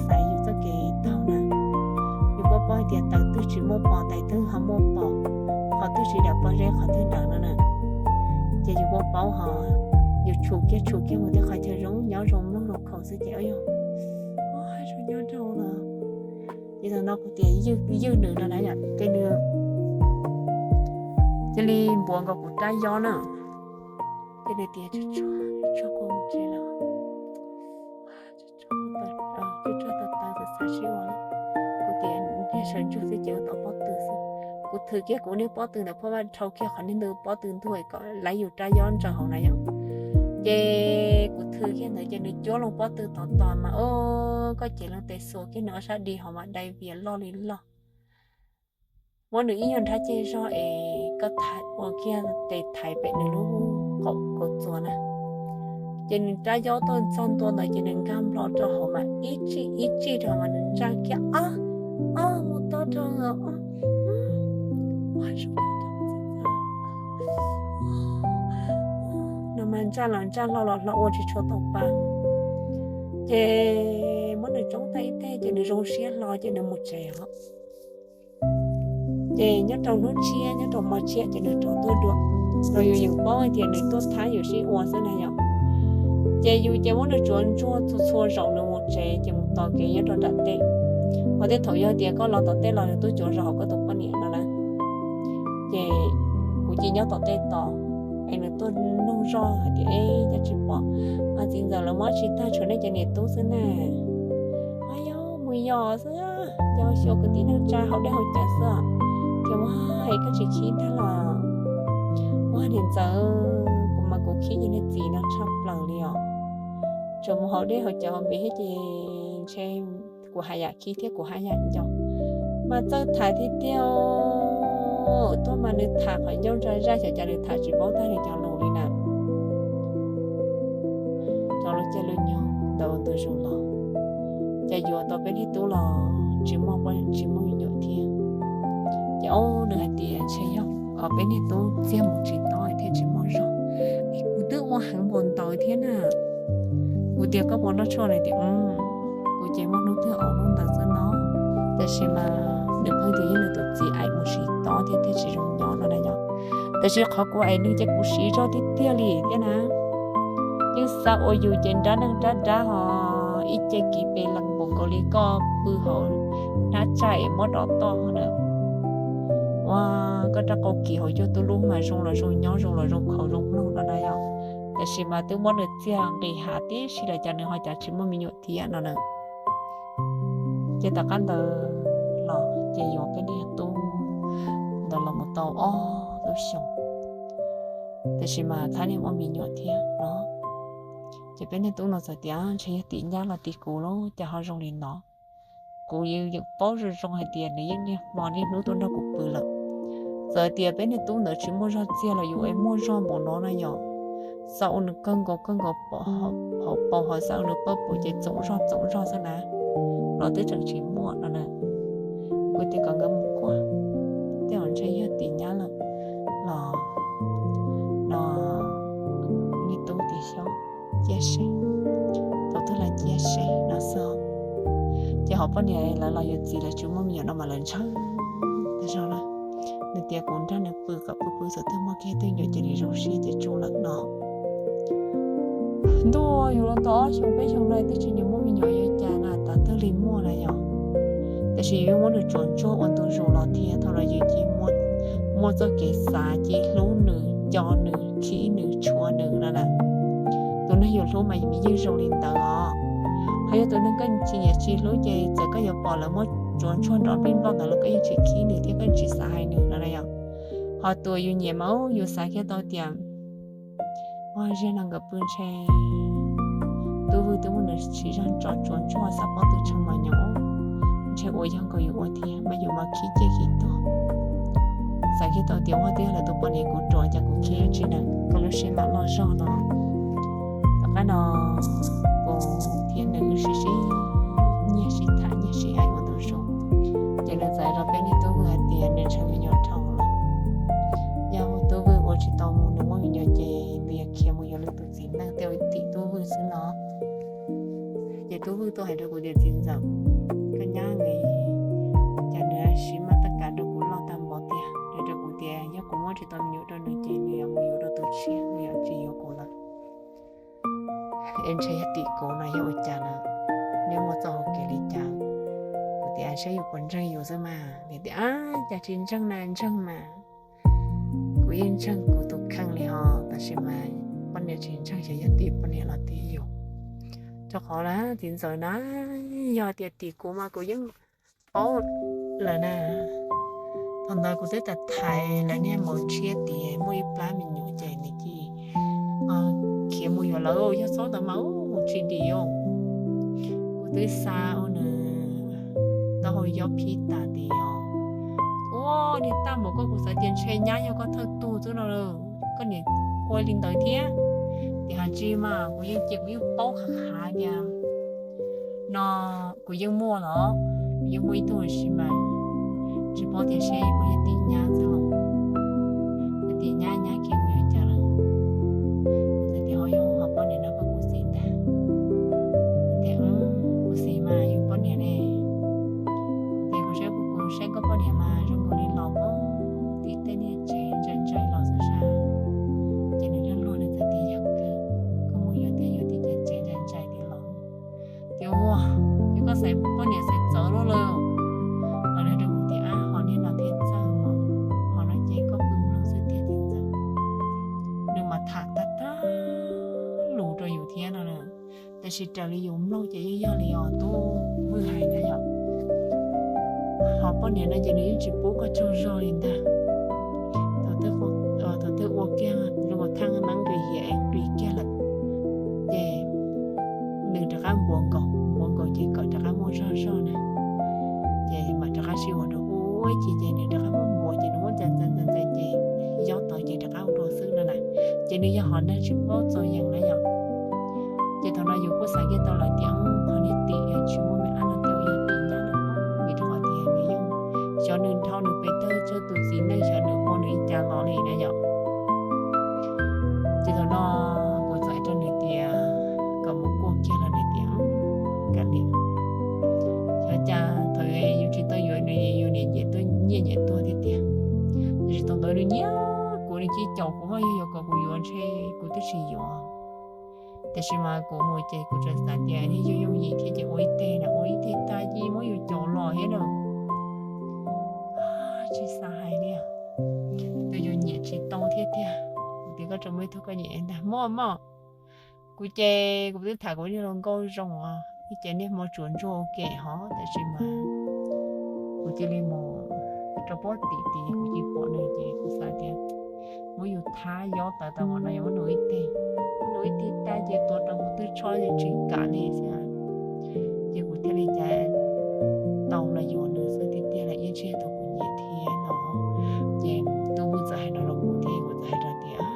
xaiv yus txoj kev taug na, yus paub paub hais tias taws twg tsis muaj pos, taws twg ho muaj pos, qhov twg tsis dawm pob zeb qhov twg dawm no na. Ces yus paub paub ho yus tshum kiag tshum kiag mus tej qhov chaw zoo nyob zoo mloog zoo khoom xwb ces yog zoo nyob rau los Ces thaum no kuv tias ywj nws no na yom, ces nws cia li npuav nkaus kuv rab yob na, ces nws tias, Tsuag, tsuag, koj mus tsev lawm. Tsuag tsuag tau taw xav xav sib ua na. Kuv tias, Niag sawv ntsug xwb ces ua tau pob tw xwb. Kuv thwm kiag kuv niag pob tw ntawm phab vaj dhau kiag qhov niag ntug pob tw ntuag kom lawv yus rab yob ntsaws hauv na yom. Ces kuv thwm kiag ntawd ces nws cuab loo pob tw tod tos mas, o, koj cev loo tes xuas kiag nws ob sab di hauv mas dai vias loj li loj. Muab nws ib nyuag nrab ceg zog es koj ua kiag tes thaiv pem nws lub qaum kaus txuas na. Ces nws rab yob tuaj txog ntua ntawd ces nws nkag nplo rau hauv mas ib tsij ib tsij rau mas nws ntsaj kiag, Ob, ob, mus tau rau, ob, no mas ntsaj los ntsaj, hlo los hlo ua tsis tshua tau pa. Ces muab nws tsoob tag ib teg ces nws zoo siab hlo ces nws mus tsev os. Ces nyob rau hnub tshiab nyob rau hmo tshiab ces nws rov tuaj dua, los yus yeej paub hais tias nws tuaj thab yus sib ua xwb na yom. Ces yus ces muab nws tsuav ntsuag txhua txhua zaus nws mus tsev ces mus tos kev nyob rau nram tej. Ho tej thaum yog tias koj los tom tej los nws tuaj cuav zog hauv koj tus poj niam no na. Ces kuv cia nyob tom tej tos es nws tuaj nug zoj hais tias, Eb, cas tsis pom txiv ntxawm lawv muab tsis tag, tshuav nej cov niam tub xwb na? Ab, yog mus yos xwb, yog xyuas kwv tij neej tsa haus dej haus cawv xwb. Ces ua, es koj tsis khib ntag los? Ua, niam ntxawm, kuv mas kuv khib ces niag txiv no tshaj plaws li os. Tseem mus haus dej haus cawv hauv npe thiab ces ntshe kuv haj yam khib thiab kuv haj yam nco. Mas txawj tham tiag tiag, tuaj mas nws tham qhov ncauj ntsa zaj xyov cas nws tham tsis paub tag nws cov lus li na. Cov lus caij lus nyoog ntawd ua ntu zus los, cas yuav tau peb niag tub los tsis muaj, tsis muaj me nyuam thiab. Ces ob nws hais tias ntshe yog peb niag tub txiag mus tsis tob thiaj tsis muaj zog. Kuv twb ua heev npaum ntawd thiab na. Kuv tias koj puas noj tshuaj no tias, kuv ces muaj hnub twg ua hnub ntawd xwb no. Tab sis mas nws pheej tias yog nws tus txiv aim mus tsis tob thiab thiaj tsis zoo nyob no na yom. Tab sis qhov kuv aim nws ces kuv siv zog tiag tiag li thiab na. Yeej xav ua yus ces nrab neeg nrab dab ho ib ce kiv pes lees npaum nkaus li koj pw hauv hnab tsaij es muab dov toj na. Ua, koj rab qau kiv hauv cuag tub lub mas zoo los zoo nyob, zoo los zoo khaus zoo mloog no na yom. Tab sis mas twb muab nws txiag nqis hav tib si lawm cas nws ho cas tsis muaj me nyuam thiab no na. Ces tom qab ntawd los ces yuav peb niag tub ntawd los mus tau ob lub xyoos, tab sis mas thab niag muaj me nyuam thiab no. Ces peb niag tub no txawm tias ntshe yog tim nyab los tim kuv lauj cas ho zoo li no. Kuv yeej paub zoo zoo hais tias nws yeej niaj hmo niaj hnub tuaj nrog kuv pw lawm. Txawm tias peb niag tub ntawd tsis muaj zog txiag los yus es muaj zog npaum no na yom. Xav ua nws kawg nkaus kawg nkaus hauv paus ho xav ua nws pawg paus ces txoom zog txoom zog xwb na, los twb tseem tsis muaj no na. Kuv tias kom nkawd mus kuaj, tej zaum ntshe yog tim nyab lawm los no. Niag tub tias xyov, cia seb, thaum twg los cia seb no xwb. Ces ho poj niam lawv los yuav txiv lawv tsis muaj me nyuam no mas lawv ntshaw tag zog lawm. Nws tias kuv nrog nws pw kom pw pw txawm twg muaj kiag twg nyuam cia li zoo siab ces tsum lawm no. Ntuj, yus los tau ob xyoos peb xyoos no twb tsis nyiam muaj me nyuam yuav cas na, tav twg li muaj na yom. Tab sis yus muab nws tsuav ntsuag ua ntu zus los thiab thaum no yus cia muaj txoj kev xav cia hlub nws, nco nws, khib nws, tshuav nws no na. Tus neeg yus hlub mas yeej zoo li ntawd os. Ho yog tus neeg koj tsis nyiam tsis hlub ces txawm koj yuav pom lawv muab tsuav ntsuag nrov nplij nploj ntawd los koj yeej tsis khib nws thiab koj tsis xav hais nws no na yom. Ho tus yus nyiam mas yus xav kiag tau tias ua zaj no nkawd pw ntshe tub Vwj twb muab nws siv zog tso tsuav ntsuag xav pob tw tshee mas nyob, ntshe ua yog nkaus yus ua thiab mas yus mas khib ciaj khib tuag. Xav kiag tau tias ua twb yog lawv tus poj niam kuv ruam cas kuv khib tsis na, kuv lub siab mam loj zog no. Tom qab no kuv thiab nws sib sib nyiag sib tham nyiag sib aim ua ntu zus. Ces nws txawm rau peb niag tub Vwj hais tias nws ntshaw me nyuam dhau lawm. Yog tub Vwj ua tsis tau mus nws muaj me nyuam ces nws yuav khiav mus yuav lwm tus txiv neej tej tim tub Vwj xwb no. Ces tub Vwj tuaj hais rau kuv tias txiv ntxawm, koj nyab nws, cas nws siv maj tab kav rau kuv loj tag npaum tiag, hais rau kuv tias yog kuv muab tsis tau me nyuam rau nws ces nws yuav mus yuav rau tus tshiab, nws yuav tsis yuav kuv lawm. Es ntshe yog tim kuv no yog ua cas lawm, neb muaj txoj hau kev li cas? tias saib yus puas ntseeg yus xwb mas. Nws tias, Ab, cas tsis ntseeg na, ntseeg mas. Kuv yeej ntseeg kuv tus kheej li hos, tab sis mas poj niam tsis ntseeg, xyov yog tim poj niam los tim yus. Rau qhov na, txiv ntxawm na, yog tias tim kuv mas kuv yeej paub lawm na. Thaum ntawd kuv twb tham thaiv lawv niag maum tshiab tias muaj ib plab me nyuam ces nws cia li khiav mus yuav lawv, yog txhob ntawd mas mus tsis dim. Kuv twb xa ua nws taub hau yob phib tas tias, Ua niag tag npaum koj, kuv xav tias ntshe nyab yog koj thawj tug xwb no lauj, koj niam ua li ntawd thiab. Tiam sis mas kuv yeej cia kuv yeej paub qhov qhav tias no kuv yeej muaj los, kuv yeej muaj ib tug sis mas tsis paub tias seb puas yog tim nyab xwb los, yog tim nyab nyab khiav mus yuav cas lawm. Kuv txawm tias, Ho yog ho poj niam no koj kuv xis ntag. Tias, Kuv xis mas yus poj niam ne. Ces kuv saib kuv saib koj poj niam mas zoo nkaus li los pem tim tej niag tsev ntsais ntsais los xwb sas. Ces nws luag luag nws txawm tias, Yog kawg, koj mus yuav thiab yuav tim cov tsev ntsais ntsais tim los. Tias, Ua, yog koj xaiv poj niam xaiv txawv luaj lawm. Los nws rau kuv tias, Ab, ho niag no thiaj txawj mas, ho no ces koj pw mloog xwb tiag txiv ntxawm. Nws mas tham tag tag lus rau yus thiab no na. Tab sis raws li yus mloog ces yeej yog li os tub Vwj hais na yom. Ho poj niam no ces nws yeej tsis pub koj tsaug zog li ntag. Thaum twg ua kiag zoo nkaus thaj neeb nkes hiav es plis kiag lawm, ces nws rov qab npuav nkaus, npuav nkaus ces kom rov qab muaj zog zog na. Ces mam rov qab sib ua rau ua ib chim ces nws rov qab muab npuav ces nws muab ntxais ntxais ntxais ntxais ces yob tawv ces rov qab ua dua xwb no na. Ces nws yog hom neeg tsis paub txaus yees na yom. Ces thaum no yus kuj xav kiag tau lawm tias qhov niag tim yog tsis muaj me ab no tias yog tim nyab no, vim rau qhov tias nws yeej xyov nws dhau nws pes tsawg tus txiv neej, xyov nws ua nws li cas los li na yom. Ces thaum no kuv txawm hais rau nws tias kom mus kuaj kiag los nws tias kav liam. Xyov cas thaum yus tsis tau yuav nws, yus niam nyiam tuaj nyiaj nyiam tuag tiag tiag. Tiam sis thaum ntawd nws nyiam kuv, nws cia li caum kuv, ho yog yuav kom kuv yuav ntshe kuv twb tsis yuav. Tiam sis mas kuv mus ces kuv tseem xav tias yeej yooj yooj yim thiab ces ua ib teg na, ua ib teg tag ces muab yus caum los thiab na. Tsis xav hais li, tus yus nyiam tsis tau thiab tiag. Kuv tias koj tseem muaj ib tug koj nyiam ntag, muaj mog. Kuv ces kuv twb tham kuv niag hluas nkauj zoo os, ib ce niaj hmo tsuas ntsuag ua ke hov, tab sis mas kuv cia li mus rau pob tim tid kuv cia li pom nws ces kuv xav tias muab yus thab yob tawv tau mas no yog muab nws ib teg, muab nws ib teg tag ces tua rau kuv twb tshob ces tsis kam li xwb. Ces kuv thiaj li cas tau los yuav nws xwb tiag tiag, los yeej tsis yog tus kuv nyiam thiab no. Ces tub Vwj txawm hais rau los kuv thiab kuv txawm hais rau tias,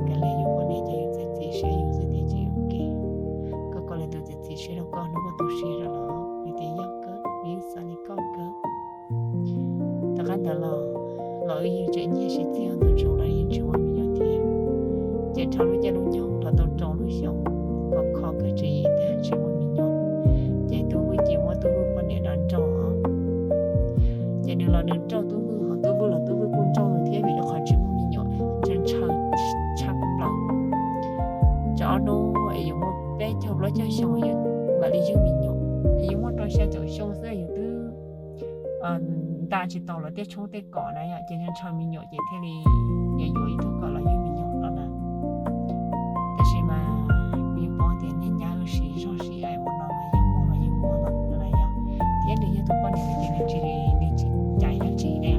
kav liam, yus poj niam ces yus txiav txim siab yus xwb thiaj tsis ua ke. Koj kom lwm tus txiav txim siab rau koj hnub koj tu siab rau los? Nws tias yog kawg, nws yeej xav li koj kawg. Tom qab ntawd los, los wb yeej tseem nyiag sib txig ntawm tsaus los yeej tsis muaj me nyuam thiab. Ces dhau lub caij lub nyoog dhau tau rau lub xyoo, kho kho kawg tseem yim thiab tsis muaj me nyuam. Ces tub Vwj ces muab tub Vwj poj niam no nrauj. Ces nws los nws nrauj tub Vwj, ho tub Vwj los tub Vwj kuj nrauj nws thiab vim rau qhov tsis muaj me nyuam, ntshaw ntshaw tshaj plaws. Tsam ob hnub es yus muaj peb caug plaub caug xyoo yus mam li yug me nyuam, es yus muaj rau xya caum xyoo xwb yus twb nta tsis tau lawv tej tshoob tej kom na yom, ces ntshaw me nyuam ces thiaj li yuav yuav ib tug kom los yug me nyuam no na. Tab sis mas kuv yeej paub tias niag nyab wb siv zog siv aim ua no mas yeej muaj los yeej muaj no na yom. Thiab nws yog tus poj niam ces nws tsis, nws tsis caiv dab tsi ne.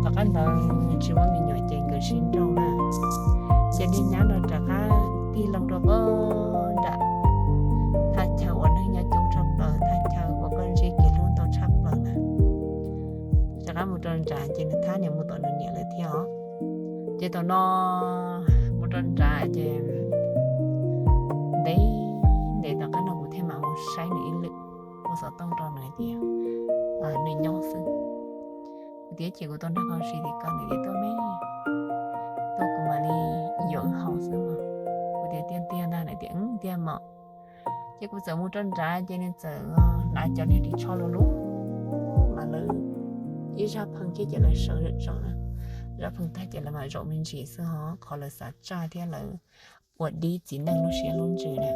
Tom qab ntawd nws tsis muaj me nyuam ces nkawd sib nrauj na. Ces niag nyab no rov qab tig loo rau pob nram thaj chaw uas neeg nyob coob tshaj plaws, thaj chaw uas koj ntsib kev hlub ntau tshaj plaws na. Rov qab mus rau nrad ces nws thab niam mus tom nws niam lawm thiab os. Ces thaum no mus rau nrad ces ntev ntev tom qab no kuv thiaj mam mus saib nws ib lwm, ua xov tooj rau nws tias nws nyob xwb. Kuv tias ces kuv tau nrog koj ua si tim koj, nws tias tuaj me, tuaj kuv mam li yuav wb haus xwb mas. Kuv tias tiag tiag ntag, nws tias tiag mas. Ces kuv txawm mus rau nrad ces nws txawm hnav cov niag ris tsho lus lub mas lawv ib zaj pheej thiab ces lawv sawv zom zaws na. Zaj pheej tag ces lawv mam zaum me ntsis xwb ho, qhov lawv xav tsaj thiab lawv ua dib txiv neej lub siab lub ntsws na.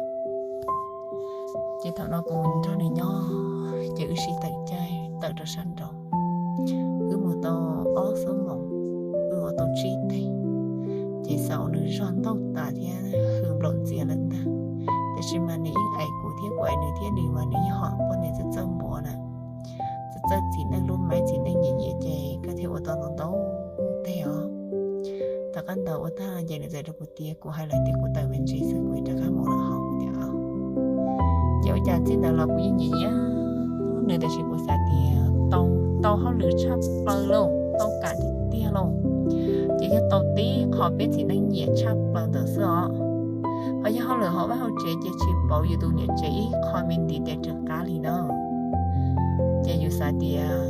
Ces thaum no kuv nrog nws nyob ces wb sib tawm caij tawm rau sab nraud. Wb mus tau ob xuab moos, wb ua tau tsib teg, ces xav ua nws zog ntaug tas thiab hwm nplaum ntxias lawm ntag. Tiam sis mas nws yeej aim kuv thiab kuv aim nws thiab nws mas nws yeej hom poj niam txawj txawj npuav na, txawj txawj txiv neej lub maib txiv neej nyiam nyiam ces koj thiaj ua tau ntau ntau teg os. Tom qab ntawd ua tag ces nws txawm rau kuv tias kuv hais lawm tias kuv tawm me ntsis xwb kuv rov qab mus lawm hauv tias. Ces ua cas txij ntawd los kuv yeej nyiam nyiam nws tiam sis kuv xav tias tau, tau hauj lwm tshaj plaws lauj, tau kam tiag tiag lauj. Ces yog tau tib qho peb txiv neej nyiam tshaj plaws ntawd xwb os. Ho yog hauj lwm hauv vaj hauv tsev ces tsis pauv yus tus niam tsev ib qho me ntiv tes rwg qab li na. Ces yus xav tias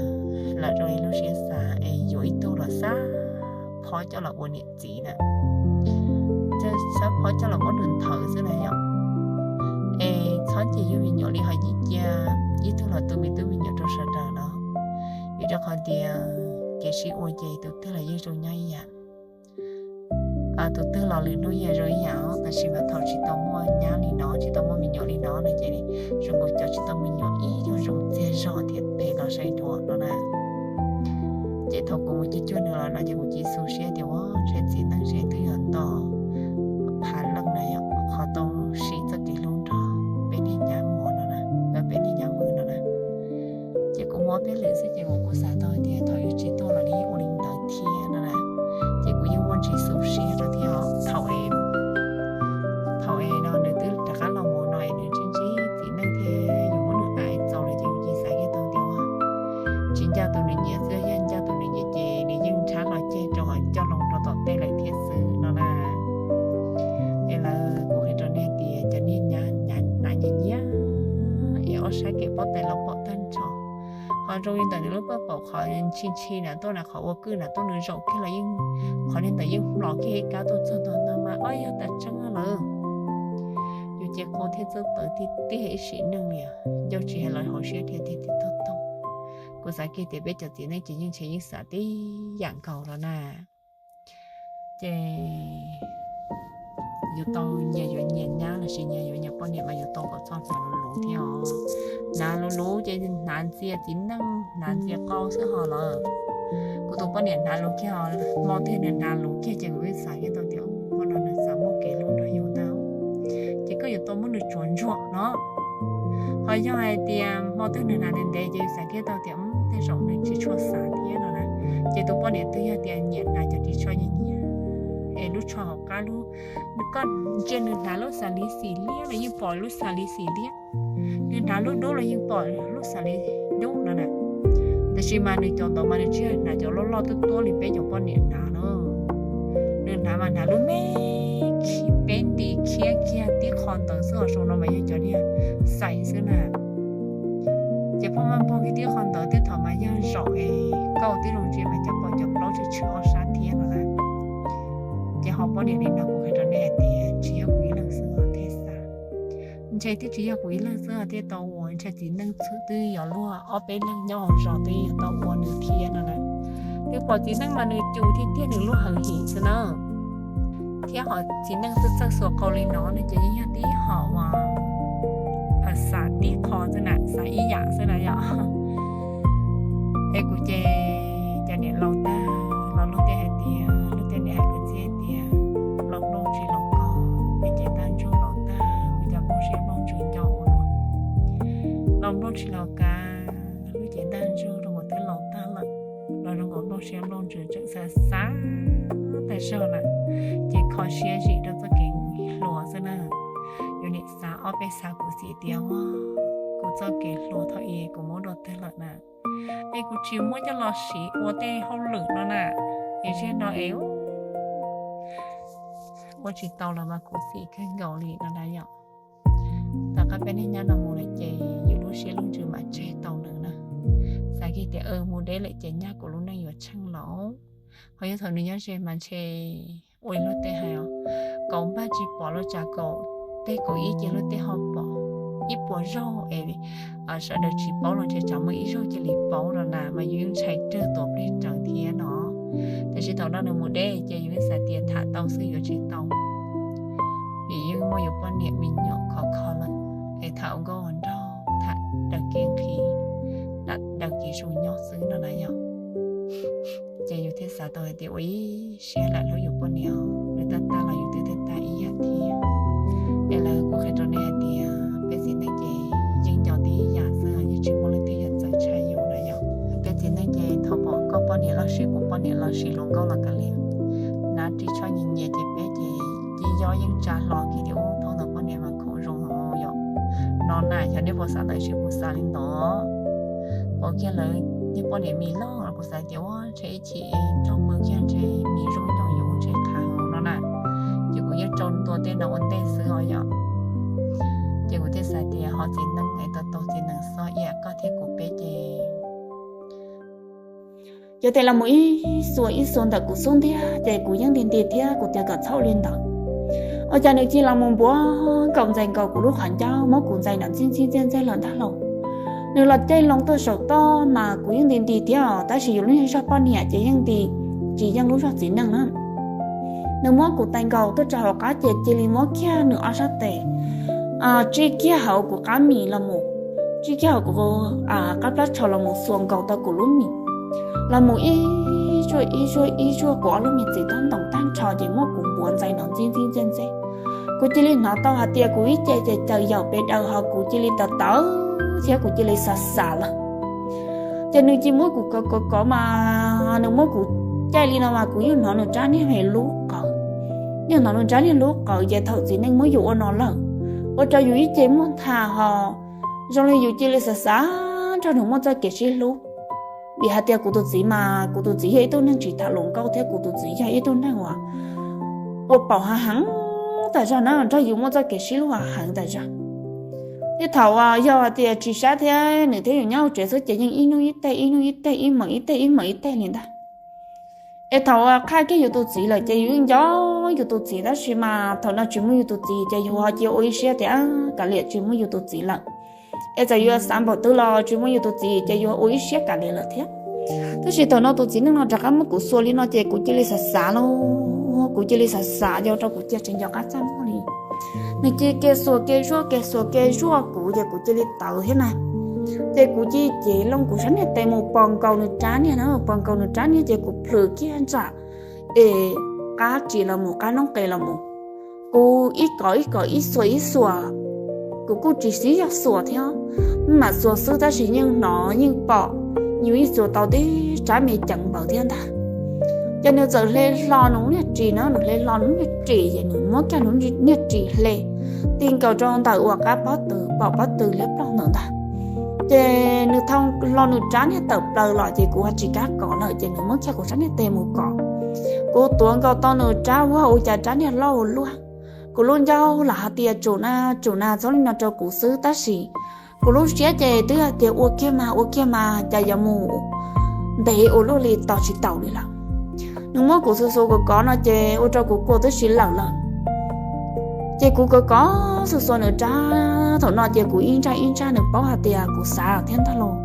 lam zoo li lub siab xav es yuav ib tug los xab phob coj los ua niam txiv na, xab phob coj los muab nws nthawv xwb na yom. Es txhob cia yus me nyuam li ho yim cia ib tug los tu me tub me nyuam rau sawv daws no. Vim rau qhov tias kev sib ua ces tus twg los yeej zoo nyob ib yam, tus twg los lwm hnub yeej zoo ib yam, tab sis mas thaum tsis tau muaj nyab li no tsis tau muaj me nyuam li no no ces zoo nkaus cov tsis tau me nyuam ib yam zoo txiag zog thiab phem los saib dua no na. Ces thaum kuv mus cuag cuag nws los no ces kuv cia xu siab tias ua ntshe txiv neej ntshe twb yog nto phav leej na yom, qhov tau siv txoj kev hlub nrog peb niag nyab muam no na, peb niag nyab vwm no na. Ces kuv muab peb lwm xwb ces kuv kuj xav tau tias thaum yuav tsis tuaj los nws yeej ua li ntawd thiab no na. Ces kuv yeej muaj ntsis xu siab rau thiab os. Thaum es, thaum es no nws twb rov qab los mus no es nws ntsib ntsib txiv neej thiab yus muab nws aim txaus lawm ces kuv cia xav kiag tau tias ua tsis ncaj tus nws nyiam xwb, yog ncaj tus nws nyiam ces nws yeej nrhab los ceg rau hauv coj loo rau tom tej lawm thiab xwb no na. Es lawv kuv hais rau nej tias cov niag nyab hnav nyias nyias es ob sab kev pob tais los pom tag nrho. Ho zoo li ntawm nws lub paj paum qhov ntshi ntshi na tuaj na, qhov ua kwj na tuaj nws zaum kiag los yeej, qhov niag ntawd yeej hlo kiag ib kab tuaj txog ntog ntog mas ob yog tas tseeb lawm. Yus ces qau thiaj txawj tawv tiag tiag ib sim neej li, ncauj tsis hais los hauv siab dhia tiag tiag tog tog. Kuv xav kiag tias peb cov txiv neej ces yeej ntshe yeej xav tib yam nkaus los na. Ces yus tau nyias yuav nyias nyab los sis nyias yuav nyias poj niam mas yus tau kom txhob hnav luv luv thiab os. Hnav luv luv ces hnav ntxias txiv neej hnav ntxias qau xwb ho lawm. Kuv tus poj niam hnav luv kiag, hmo twg nws hnav luv kiag ces kuv yeej xav kiag tau tias ua no nws xav muaj kev hlub nrog yus ntag. Ces koj yuav tau muab nws tsuav ntsuag no. Ho yog hais tias hmo twg nws hnav ntev ntev ces yus xav kiag tau tias tej zaum nws tsis tshua xav thiab no na. Ces tus poj niam twg yog tias nyiam hnav cov ris tsho nyias nyias es lub tsho hauv qab lub, koj ntsia nws hnav lub xav li xim liab los yeej pom lub xav li xim liab. Nws hnav lub dub los yeej pom lub xav li dub no na. Tab sis mas nws cov ntawd mas nws tsis yog hnav cov loj loj tuab tuab li peb cov poj niam hnav no. Nws hnav mas hnav lub me peb nti khiab kiag tib qho ntawd xwb, ho saum no mas yog cov niag xais xwb na. Ces phoj maj npog kiag tib qho ntawd, tej thaum mas yog zaum es kauj tib zoo ntsia mas cov pom cov plaub tshwm tshwm ob sab thiab no na. Ces ho poj niam li no kuv hais rau nej hais tias tsis yog kuv ib leeg xwb thiaj xav. Ntshe twb tsis yog kuv ib leeg xwb thiaj tau ua, ntshe txiv neej txhwm twb yog luag ob peb leeg nyob hauv zos twb yog tau ua nws thiab no na. Twb pom txiv neej mas nws cum thiab tiag nws lub hawv him xwb na. Thiab ho txiv neej txawj txawj xuas qau li no no ces yeej yog tib hom uas xav tib qho xwb na, xav ib yam xwb na yom. Es kuv ces cov niam laus tag los luag tej hais tias, luag tej niam hais kwv txiv hais tias los nplooj tsis los kos, es ces tag ntsug los tag, kuv cov nplooj siab nplooj ntsws nco ua luaj. Los nplooj tsis los kav, lub cev tag ntsug rau kuv twb laus tag lawm, los zoo nkaus nplooj siab nplooj ntsws tseem xav xav tag zog lawm, ces kho siab zim rau txoj kev hluas xwb na. Yus niam xav ob peb xav kuv txiv tias ua kuv txoj kev hluas thaum ub kuv muab dua twg lawm na, es kuv tsis muab coj los siv ua tej hauj lwm no na, es ziag no es ua tsis tau los mas kuv txiv kawg nkaus li no na yom. Tom qab peb niag nyab no mus lawm ces yus lub siab lub ntsws mam tseg tau nws na. Xav kiag tias mus deb lawm ces nyab kuv lub neej yuav tsheej lawm. Ho yog thaum nws nyob ze mas ntshe ua li luag tej hais os, kaum npag tsis pom los tsam kaum teg kaum ib ces luag tej ho pom. Ib puas zaug es sawv daws tsis paub los ntshe tsam muaj ib zaug cia li paub no na, mas yus yeej ntshai rawg tuam plig raws thiab no. Tab sis thaum no nws mus deb ces yus yeej xav tias tham tau xwb yuav tsis tau, vim yeej muaj yus poj niam me nyuam khov kho lawm, es tham ua nkauj ua nraug zoo nyob xwb no na yom. Ces yus thiaj xav tau hais tias ua ib siab lam hlub yus poj niam, nws tag tag los yus twb tag tag ib yam thiab. Es lawv kuv qhia rau nej hais tias peb txiv neej ces yeej nco tib yam xwb, yeej tsis muaj leej twg yuav txawv tshaj yus na yom. Peb txiv neej ces thaum pom koj poj niam los sis kuv poj niam los sis hluas nkauj los kav liam, nav ris tsho nyias nyias ces peb ces yeej yob yeej tsa hlo kiag tias ub thaum ntawd poj niam mas khoom zoo yom. No na yog nej puas xav ntawd tsis kuv xav li ntawd. Pom kiag lawv niag poj niam mis loj los kuv xav tias ua ntshe ib chim es raug pw kiag ntshe mis zoo nyob yus ntshe qhav no na. Ces kuv yeej tso ntua tej no ua ntej xwb os yom. Ces kuv thiaj xav tias ho txiv neej es tau tau txiv neej xo iam koj thiab kuv peb ces yog tias los mus ib xuas ib xuas ntawm kuv xub ntiag ces kuv yeej nti nti thiab kuv tias kom txhob li ntawd. Ua cas nws cia los mus npuav nkaus ntxais nkaus kuv lub qhov ncauj muab kuv ntxais nram ntxij ntxij ntxej ntxej lawm ntag lauj. Nws los caij loo tuaj saum toj mas kuv yeej nti nti thiab os, tab sis yus lub zog poj niam ces yeej nti tsis yeej lub zog txiv neej na. Nws muab kuv tais nkaus tuaj rau hauv qab ces cia li muab kiag nws ob sab tes tsij kiag hauv kuv qab mis los mus, tsij kiag hauv kuv qab plab tsho los mus xuas nkaus tau kuv lub mis los mus ib zuaj ib zuaj ib zuaj kuv ob lub me txiv tob ntoos tag nrho ces muab kuv npuav ntxais nram ntxij ntxij ntxej ntxej. Kuv cia li hnov tau hais tias kuv ib ce ces caws yaum pes daws ho kuv cia li tawv tawv thiab kuv cia li xav xav lawm. Ces nws cia muab kuv kov kov kov mas nws muab kuv caij li no mas kuv yeej hnov nws rab niag lub qawv, yeej hnov nws rab niag lub qawv ces thaum txiv neej muab yus ua no lawm, ua rau yus ib ce muaj ntha ho zoo li yus cia li xav xav nrog nws muaj txoj kev sib hlub. Vim hais tias kuv tus txiv mas kuv tus txiv yog ib tug neeg tsis tham hluas nkauj thiab kuv tus txiv yog ib tug neeg uas ua paum hav heev tas zog na, nrog yus muaj txoj kev sib hlub hav heev tas zog. Thiab thaum yog hais tias tsis sab thiab nws thiab yus nyob hauv tsev xwb ces yeej ib hnub ib teg ib hnub ib teg ib meem ib teg ib meem ib teg li ntag. Es thaum qhaj kiag yus tus txiv lawm ces yus yeej nco yus tus txiv tab sis mas thaum no tsis muaj yus tus txiv ces yus ho cia ua ib siab tias kav liam tsis muaj yus tus txiv lawm. Es txawm yuav xav npaum twg los tsis muaj yus tus txiv ces yus ua ib siab kav liam lawm thiab. Tab sis thaum no tus txiv neej no rov qab muab kuv xuas li no ces kuv cia li xav xav lauj, kuv cia li xav xav yog rau kuv cia tsis nco qab txaj muag li. Nws cia li xuas kev zuaj kev xuas kev zuaj kuv ces kuv cia li tawv thiab na. Ces kuv cia li cev loo kuv sab niag tes mus pos nkaus nws rab niag na, pos nkaus nws rab niag ces kuv plhws kiag ntsam es qab ris los mus qab noob qes los mus. Kuv ib kov ib kov ib xuas ib xuas, kuv kuj tsis xib zog xuas thiab, mam xuas xwb tab sis yeej hnov yeej pom yus ib xuas tau tib rab me ceev npaws thiab ntag. Ces nws txawm hle hlo nws lub niag ris na, nws hle hlo nws lub niag ris ces nws muab kiag nws niag ris hle ti nkaus rau ntawm uas qab pob tw, pom pob tw liab ploog ntawd ntag. Ces nws thau hlo nws rab niag tawm plaws los ces kuv ho tsis kam kov lawm ces nws muab kiag kuv sab niag tes mus kov. Kuv tuav nkaus tau nws rab vag ua cas rab niag loj ua luaj. Kuv lub ncauj lam hais tias tsum na, tsum na txhob li no rau kuv xwb tab sis kuv lub siab ces twb hais tias ua kiag mas ua kiag mas cas yuav mus ntev ua luaj li tos tsis taus li lawm. Nws muab kuv xuas xuas kov kov no ces ua rau kuv kua twb tsis lawm lawm. Ces kuv kov kov xuas xuas nws rab thaum no ces kuv ib ntsaj ib ntsaj nws paub hais tias kuv xav thiab ntag lauj.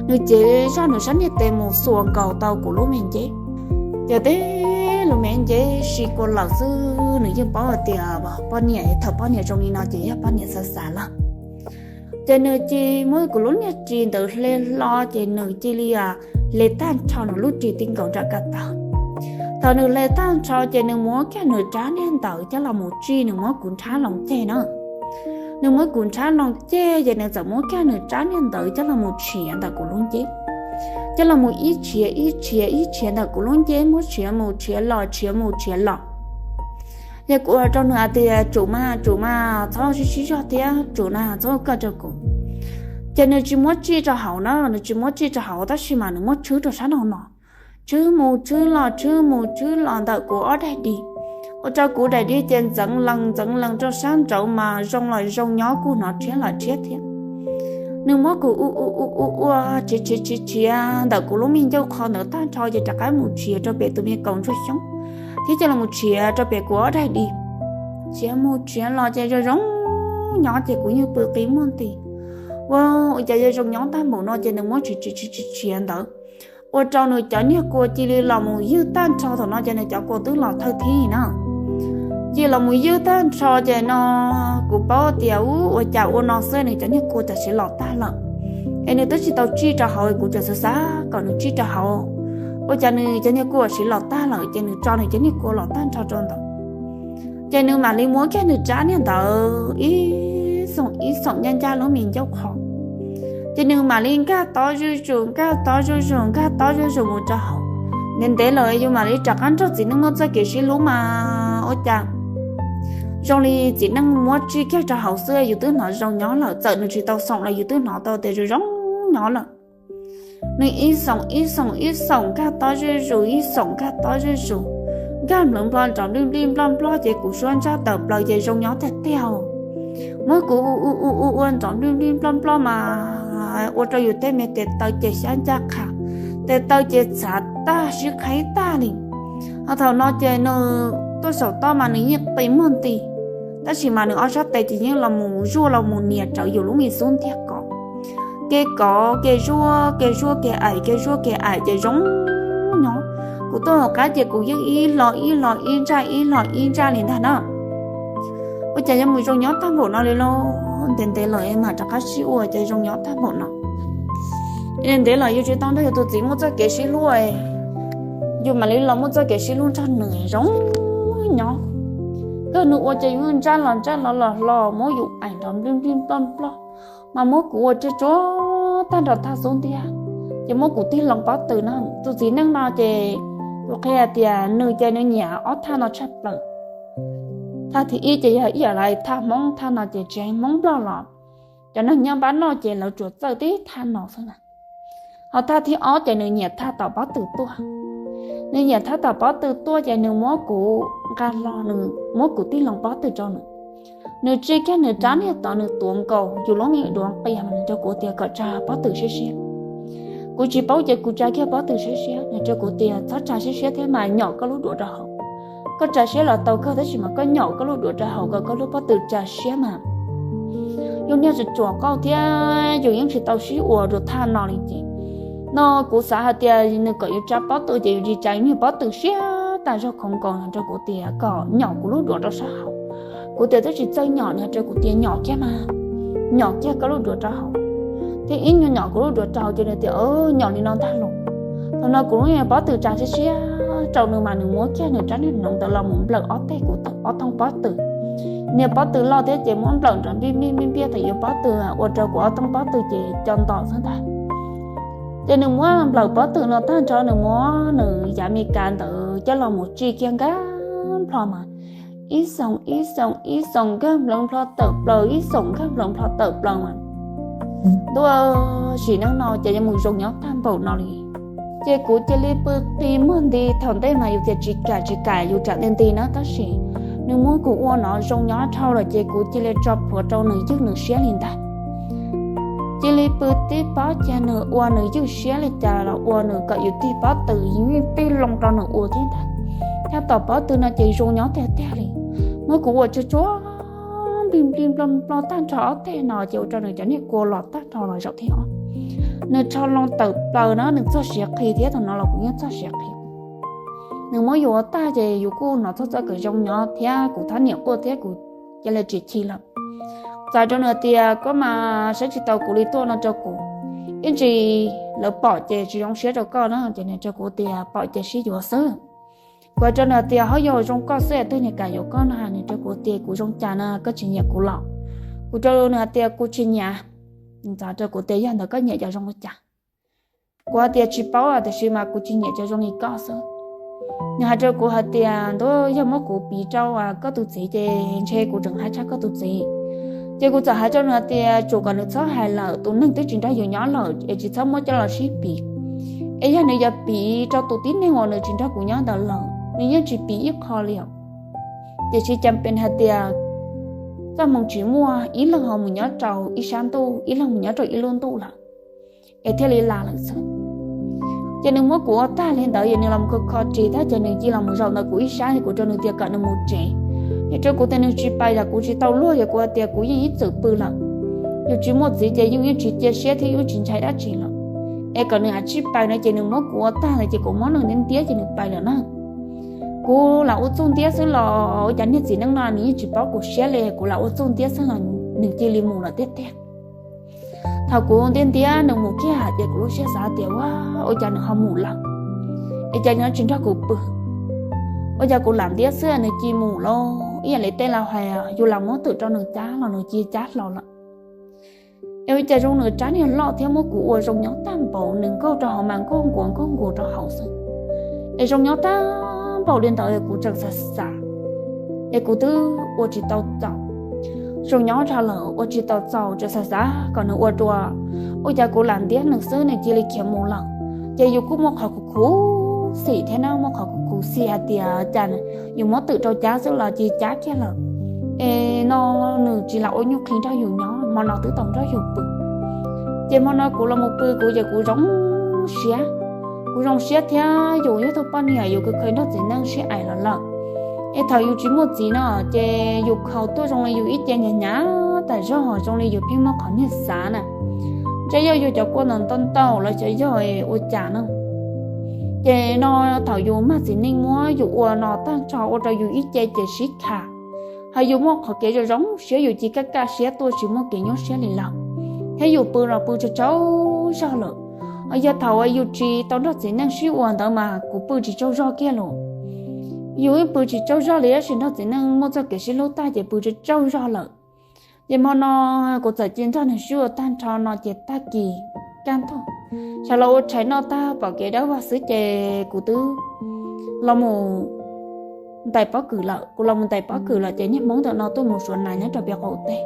Nws cev zog nws sab niag tes mus xuas nkaus tau kuv lub me nceb. Ces tib lub me nceb si kua lawm xwb nws yeej paub hais tias poj niam, thaum poj niam zoo li no ces yog poj niam xav xav lawm. Ces nws cia muab kuv lub niag ris ntawd hle hlo ces nws cia li hle tag nrho nws lub ris ti nkaus nram ko taw. Thaum nws hle tag nrho ces nws muab kiag nws rab niag ntawd coj los mus tsij nws muab kuv nrhab loo ceg na. Nws muab kuv nrhab loo ceg ces nws txawm muab kiag nws rab niag ntawd coj los mus tshiav ntawm kuv lub nceb. Coj los mus ib tshiav ib tshiav ib tshiav ntawm kuv lub nceb muab tshiav mus tshiav los tshiav mus tshiav los. Ces kuv hais rau nws hais tias tsum mas tsum mas txhob sib sib zog thiab tsum na txhob kaj rau kuv. Ces nws tsis muab tsij rau hauv na, nws tsis muab tsij rau hauv tab sis mas nws muab tshwb rau sab no no. Tshwb mus tshwb los tshwb mus tshwb los ntawm kuv ob daim di. Ua rau kuv daim di ces ntxeev lees ntxeev lees rau sab nraud mas zoo los zoo nyob kuj hnov tshiab los tshiab thiab. Nws muab kuv ua ua ua ua tshiav tshiav tshiav tshiav ntawm kuv lub me ncauj qho ntawd tag nrho ces rov qab mus tshiav rau pem tus me kaus ntsuag xyoob thiab coj los mus tshiav rau pem kuv ob daim di. Tshiav mus tshiav los ces zoo zoo nyob ces kuv yeej pw qi muag nti. Ua, ua cas yuav zoo nyob tag npaum no ces nws muab tshiav tshiav tshiav tshiav ntawd ua rau nws cov niag kua cia li los mus ywj tag nrho thaum no ces nws cov kua twb los thawj thib na. Cia los mus ywj tag nrho ces no kuv paub tias ua cas ua no xwb nws cov niag kua tam sim los tag lawm. es nws twb tsis tau tsij rau hauv, kuv tseem xav xav kom nws tsij rau hauv. Ua cas nws cov niag kua uas siv los tag lawm ces nws tso nws cov niag kua los tag nrho rau ntawd. Ces nws mam li muab kiag nws rab niag ntawd ib xoom ib xoom ncaj ncaj lub me ncauj qhov. Ces nws mam li nkag tob zuj zus, nkag tob zuj zus, nkag tob zuj zus mus rau hauv. Ntev ntev lawm yus mam li rov qab nrog txiv neej muaj txoj kev sib hlub mas ua cas zoo li txiv neej muab tsij kiag rau hauv xwb yus twb hnov zoo nyob lawm, txawm nws tsis tau xoom los yus twb hnov tau tias zoo zoo nyob lawm. Nws ib xoom ib xoom ib xoom nkag tob zuj zus, ib xoom nkag tob zuj zus, nkag nplawv nplho nrov nplij nplij nploj nploj ces kuv suab ntsaj tawm plaws ces zoo nyob tiag tiag. Muab kuv ua ua ua ua nrov nplij nplij nploj nploj mas ua rau yus tej me tes taw ces xyab ncaj qha, tes taw ces txhav tag sib qhaib tag li. Ho thaum no ces nws tuaj saum toj mas nws yeej qi muag nti, tab sis mas nws ob sab tes ces yeej los mus zuaj los mus nias rawv yus lub me xub ntiag kov. Kev kov kev zuaj kev zuaj kev aim kev zuaj kev aim ces zoo nyob. Kuv tuaj hauv qab ces kuv yeej ib hlo ib hlo ib ntsaj ib hlo ib ntsaj li ntag na. Ua cas yuav mus zoo nyob tag npaum no li lauj? Ntev ntev lawm mam rov qab sib ua ces zoo nyob tag npaum no. Ntev los yus tsis tau nrog yus tus txiv muaj txoj kev sib hlub, yus mam li los muaj txoj kev sib hlub nrog nws zoo nyob. Kawg nws ua ces yus ntsaj los ntsaj los los hlo muab yus aim nrov nplij nplij nploj nploj, mas muab kuv ua tsuag tsuag tag nrho thaj xub ntiag, ces muab kuv tig loo pob tw no. Tus txiv neej no ces kuv qhia tias nws ces nws nyiam ob thaj no tshaj plaws. Thaj thib ib ces yog ib yam li thaj Hmoob, thaj no ces tsis hais Hmoob Nplog los cov neeg nyob npab noj ces lawv tsuas txawj tib thaj no xwb na. Ho thaj thib ob ces nws nyiam thaj tom pob tw tuaj. Nws nyiam thaj tom pob tw tuaj ces nws muab kuv nqa hlo, nws muab kuv tig loo pob tw rau nws. Nws tsim kiag nws rab niag tod nws tuav nkaus yus lub me duav qias mas nws rau kuv tias kom tsa pob tw siab siab. Kuv tsis paub ces kuv tsa kiag pob tw siab siab, nws rau kuv tias txhob tsa siab siab thiab mas nyom koj lub duav rau hauv. Koj tsa siab los tau kawg tab sis mas koj nyom koj lub duav rau hauv kom koj lub pob tw tsa siab mas. Yus niag tsuas tsuas qauj thiab yus yeej tsis tau sib ua dua thaj no li ces no kuv xav hais tias nws kom yus tsa pob tw ces yus tsis tsa niag pob tw siab tas zog khoov nkaus, nws rau kuv tias kom nyom kuv lub duav rau sab hauv. Kuv tias twb tsis txawj nyom, nws rau kuv tias nyom kiag mas, nyom kiag koj lub duav rau hauv. Thiab ib nyuag nyom kuv lub duav rau hauv ces nws tias nyom li no ntag los. Thaum no kuv lub niag pob tw tsa siab siab rau nws mas nws muab kiag nws rab niag hnoov ntawd los mus nplawm ob teg kuv ob thooj pob tw. Niag pob tw loj thiab ces muab nplawm nrov npij npij npij npiaj thaum yus pob tw ua rau kuv ob thooj pob tw ces co ntos xwb ntag. Ces nws muab nplawm pob tw no tag nrho nws muab nws yav Mes Kas ntawd coj los mus tsim kiag nkag nplho mas ib xoom ib xoom ib xoom nkag nplawv nplho tawm plaws, ib xoom nkag nplawv nplho tawm plaws mas ntuj, sim neej no ces yuav mus zoo nyob tag npaum no li. Ces kuv cia li pw qi muag nti, thaum ntej mas yus tias tsis kam tsis kam yus ram nti nti na, tab sis nws muab kuv ua no zoo nyob dhau lawm ces kuv cia li tso plhuav rau nws ywj nws siab li ntag. Cia li pw tib pob ces nws ua nws ywj siab li cas los ua nws kom yus tig pob tw yeej tig loo rau nws ua thiab ntag. Thaj tom pob tw no ces zoo nyob tiag tiag li. Muab kuv ua tsuag tsuag nplig nplig nplo nplo tag nrho ob teg no ces ua rau nws cov niag kua los tag nrho los zaum thib ob. Nws rho loo tawm plaws na, nws txog siav qhi thiab, thaum no los kuv yeej txog siav qhi. Nws muab yus ua tag ces yus kuj hnov txog txoj kev zoo nyob thiab kuv thab niam quaj thiab kuv cia li tsis chim lawm. Txawm rau nws tias koj mas saib tsis taus kuv li tuaj no rau kuv, ib ntsis lawv pom ces tsis zoo siab rau koj na, ces nws rau kuv tias pom ces sib yuav xwb. Kuv hais rau nws hais tias ho yog zoo koj xwb twg niag kam yuav koj no, nws rau kuv tias kuv zoo cas na, koj tsis nyiam kuv los? Kuv rau nws hais tias kuv tsis nyiam. Nws txawm rau kuv tias yog ntawd koj nyiam cov zoo li cas? Kuv hais tias tsis paub tiam sis mas kuv tsis nyiam cov zoo li koj xwb. Nws hais rau kuv hais tias ntuj, yog muab kuv piv rau koj tus txiv ces ntshe kuv tseem hais tshaj koj tus txiv. Ces kuv txawm hais rau nws hais tias tsuas kom nws txhob hais lawm, tus neeg twb tsis nrog yus nyob lawm es tsis txhob muab coj los sib piv. Es yog nws yuav piv rau tus tib neeg uas nws tsis nrog kuv nyob ntawd lawm, nws yeej tsis piv ib qho li os. Tiam sis cas pes hais tias txoj hmoo tsis muaj, ib leeg ho mus nyob rau ib sab ntuj, ib leeg mus nyob rau ib lub ntuj lawm, es thiaj li las lawm xwb. Ces nws muab kuv ua tag li ntawd es nws los kho kho ris tag ces nws cia los mus zaum ntawm kuv ib sab, kuv rau nws tias kom nws mus tsev. Nws rau kuv tias nws tsis pais los kuv tsis tau luag, yog kuv hais tias kuv yeej ib txwm pw lawm. Yus tsis muaj txiv ces yus yeej tsis cia siab thiab yus tsis ntshai dab tsi lawm. Es kom nws ua tsis pais no ces nws muab kuv ua tag ntawd ces kuv muab nws ntiab ntiab ces nws pais lawm na. Kuv lam ua txuj ntiab xwb los ua cas niag txiv neej no nws yeej tsis paub kuv siab li, kuv lam ua txuj ntiab xwb los nws cia li mus lawm tiag tiag. Thaum kuv ntiab ntiab nws mus kiag ces kuv lub siab xav tias ua, ua cas nws ho mus lawm, es cas nws tsis nrog kuv pw, ua cas kuv lam ntiab xwb nws cia mus lawm. Ib yam li tej laus hais yus lam muab twm rau nws cab los nws cia cab hlo lawm. Es ua cas zoo nws rab niag loj thiab muab kuv ua zoo nyob tag npaum, nws nkaug rau hauv mas nkaug nkuas nkaug nkuas rau hauv xwb. Es zoo nyob tag npaum li ntawd kuv tseem xav xav, es kuv twb ua tsis tau txaus. Zoo nyob dhau lawm ua tsis tau txaus, tseem xav xav kom nws ua dua, ua cas kuv lam ntiab nws xwb nws cia li khiav mus lawm. Ces yus kuj muaj qhov khuv khuv xim thiab na, muaj qhov khuv khuv xim hais tias cas yus muab twm rau cab xwb los cia cab kiag lawm. Es no nws tsis lam ua nyuj qhi nrog yus nyob, hmo no twb tau nrog yus pw. Ces hmo no kuv los mus pw kuv ces kuv zoo siab, kuv zoo siab thiab yus yog tus poj niam yus khaws khaws nrog txiv neej sib aim los lawm. Es thaum yus tsis muaj txiv no ces yus khaus tuaj zoo li yus ib ce hnyav hnyav tas zog, zoo li yus pheej muaj qhov niag xav na, ntshe yog yus cov kua ntau ntau los xyov yog ua cas no. Ces no thaum yus mag txiv neej muab yus ua no tag nrho ua rau yus ib ce ces sib kham, hos yus muaj qhov kev zoo zoo siab yus cia kaj kaj siab tuaj tsis muaj kev nyuaj siab li lawm, thiab yus pw los pw tsaug tsaug zog lawm. Yog thaum uas yus tsis tau nrog txiv neej sib ua ntawd mas kuv pw tsis tsaug zog kiag lawm. Yus pw tsis tsaug zog li tab sis nrog txiv neej muaj txoj kev sib hlub tag ces pw tsaug tsaug zog lawm. Ces hmo no kuv txawm cia nrog nws sib ua tag nrho no ces tag kis kaj ntug, sawv los ua tshais noj tag pom kev dawb vag xwb ces kuv twb los mus ntais pob kws lawm. Kuv los mus ntais pob kws lawm ces niag Hmoob ntawm no tuaj mus suav nais nyob rau pem qaum teb.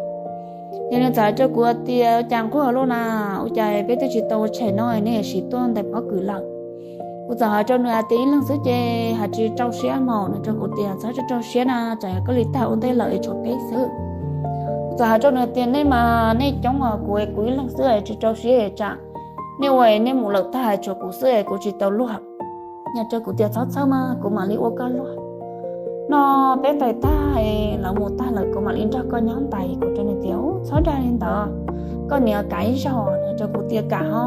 Ces nws txawm hais rau kuv tias, Cas nquag luaj na, ua cas peb twb tsis tau ua tshais no nej sim tuaj ntais pob kws lawm? Kuv txawm hais rau nws hais tias, Ib leeg xwb ces hais tsis rau siab mas. Nws rau kuv tias, Txhob rau rau siab na, tsam yog koj li tag ua ntej lawm es tshuav peb xwb. Kuv txawm hais rau nws tias, Nej mas nej coob os, kuv kuv ib leeg xwb es tsis rau siab es tsam nej ua es nej mus lawm tag es tshuav kuv xwb es kuv tsis tau luag. Nws rau kuv tias, Txhob txhawj mas, kuv mam li ua koj luag. No peb ntais tag, lawv mus tag lawm kuv mam li nrog koj nyob ntais. Kuv rau nws tias, Txhob dag li ntawd, koj niam kam ib zaug. Nws rau kuv tias, Kam ho,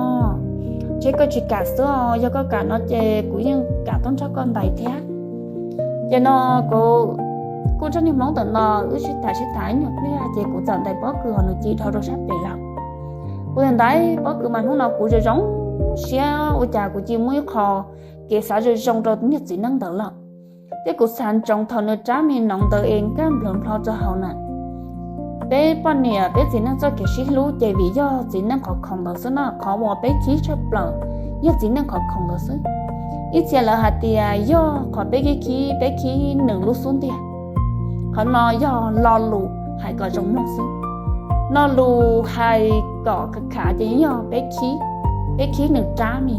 ntshe koj tsis kam xwb os, yog koj kam no ces kuv yeej kam tuaj nrog koj ntais thiab. Ces no kuv kuj nrog niag Hmoob ntawm no wb sib tham sib tham ib nyuag pliag ces kuv txawm ntais pob kws hos nws cia dhau rau sab pem lawm. Kuv ntais pob kws mas hnub no kuv zoo zoo siab ua cas kuv cia muaj ib qho kev xav zoo zoo rau niag txiv neej ntawd lawm. Thiab kuv xav ntsoov thaum nws rab me noov ntawd es nkag nplhov nplho rau hauv na. Peb poj niam peb txiv neej txoj kev sib hlub ces vim yog txiv neej qhov khoom ntawd xwb na, qhov uas peb khib tshaj plaws yog txiv neej qhov khoom ntawd xwb. Ib txhia lawv hais tias yog qhov peb khib khib, peb khib nws lub xub ntiag. Qhov no yog lo lus hais kom zoo mloog xwb, lo lus hais kom khav khav ces yog peb khib, peb khib nws rab me.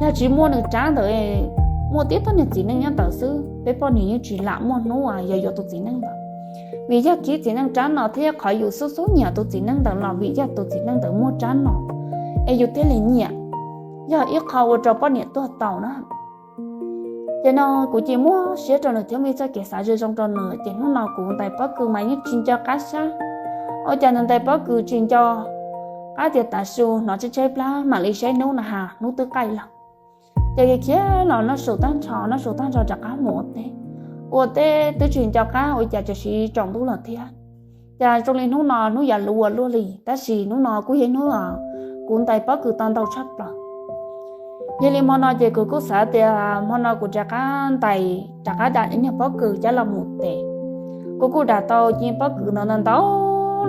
Yog tsis muaj nws rab ntawd, muaj tib tug niag txiv neej nyob ntawd xwb peb poj niam yeej tsis lam muaj hnub uas yog yuav tus txiv neej ntawd. Vim yog khib txiv neej rab no thiab qhov yus xub xub nyiam tus txiv neej ntawd los vim yog tus txiv neej ntawd muaj rab no es yus thiaj li nyiam. Yog ib qho ua rau poj niam tuag tau na. Ces no kuv cia muab siab rau nws thiab muaj ib txoj kev xav zoo zoo rau nws ces hnub no kuv ntais pob kws mas yeej tsis nco qab sab. Ua cas nws ntais pob kws tsis nco qab tias tav su hnov tshaib tshaib plab mam li saib hnub na has hnub twb qaij lawm. Ces khiav los noj su tag nrho, noj su tag nrho rov qab mus ua teb. Ua teb twb tsis nco qab ua cas tseem siv tsaus ntuj lawm thiab. Ces zoo li hnub no hnub yav luag luaj li tab sis hnub no kuj yog hnub kuv ntais pob kws tau ntau tshaj plaws. Yog li hmo no ces kuv kuj xav tias hmo no kuv rov qab ntais rov qab dam cov niag pob kws coj los mus tes. Kuv kuj dam tau cov pob kws ntawd ntau ntau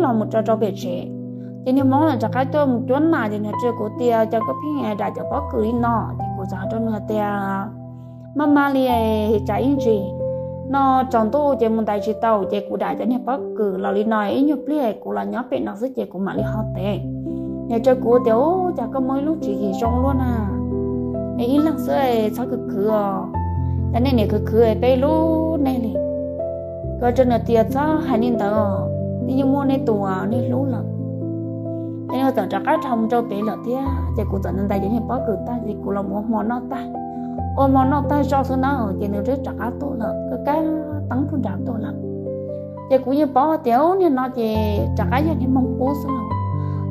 los mus tso rau pem tsev. Ces niag Hmoob lawv rov qab tuaj mus cuab nas ces nws hais rau kuv tias, Cas koj pheej dam cov pob kws li no? Ces kuv txawm hais rau nws tias, Maj maj li, tsam ib ntsis no tsaus ntuj ces mus ntais tsis tau ces kuv dam cov niag pob kws los li no ib nyuag pliag kuv los nyob pem no xwb ces kuv mam li ho tes. Nws hais rau kuv tias, Ub, cas koj muaj ib lub tswv yim zoo luaj na, es ib leeg xwb txhob khwv khwv os, cas nej niam khwv khwv peb ib lub neej li. Kuv hais rau nws tias, Txhob hais li ntawd, nej yeej muaj nej tus uas nej hlub lawm. Ces nws txawm rov qab dhau mus rau pem lawm thiab ces kuv txawm ntais cov niag pob kws tag ces kuv los ua hmo noj tag. Ua hmo noj tag zoj xwb na ces nws twb rov qab tuaj lawm, kab kab teeb puag nrad tuaj lawm. Ces kuv yeej paub tias niag no ces rov qab yog niag Hmoob qub xwb los.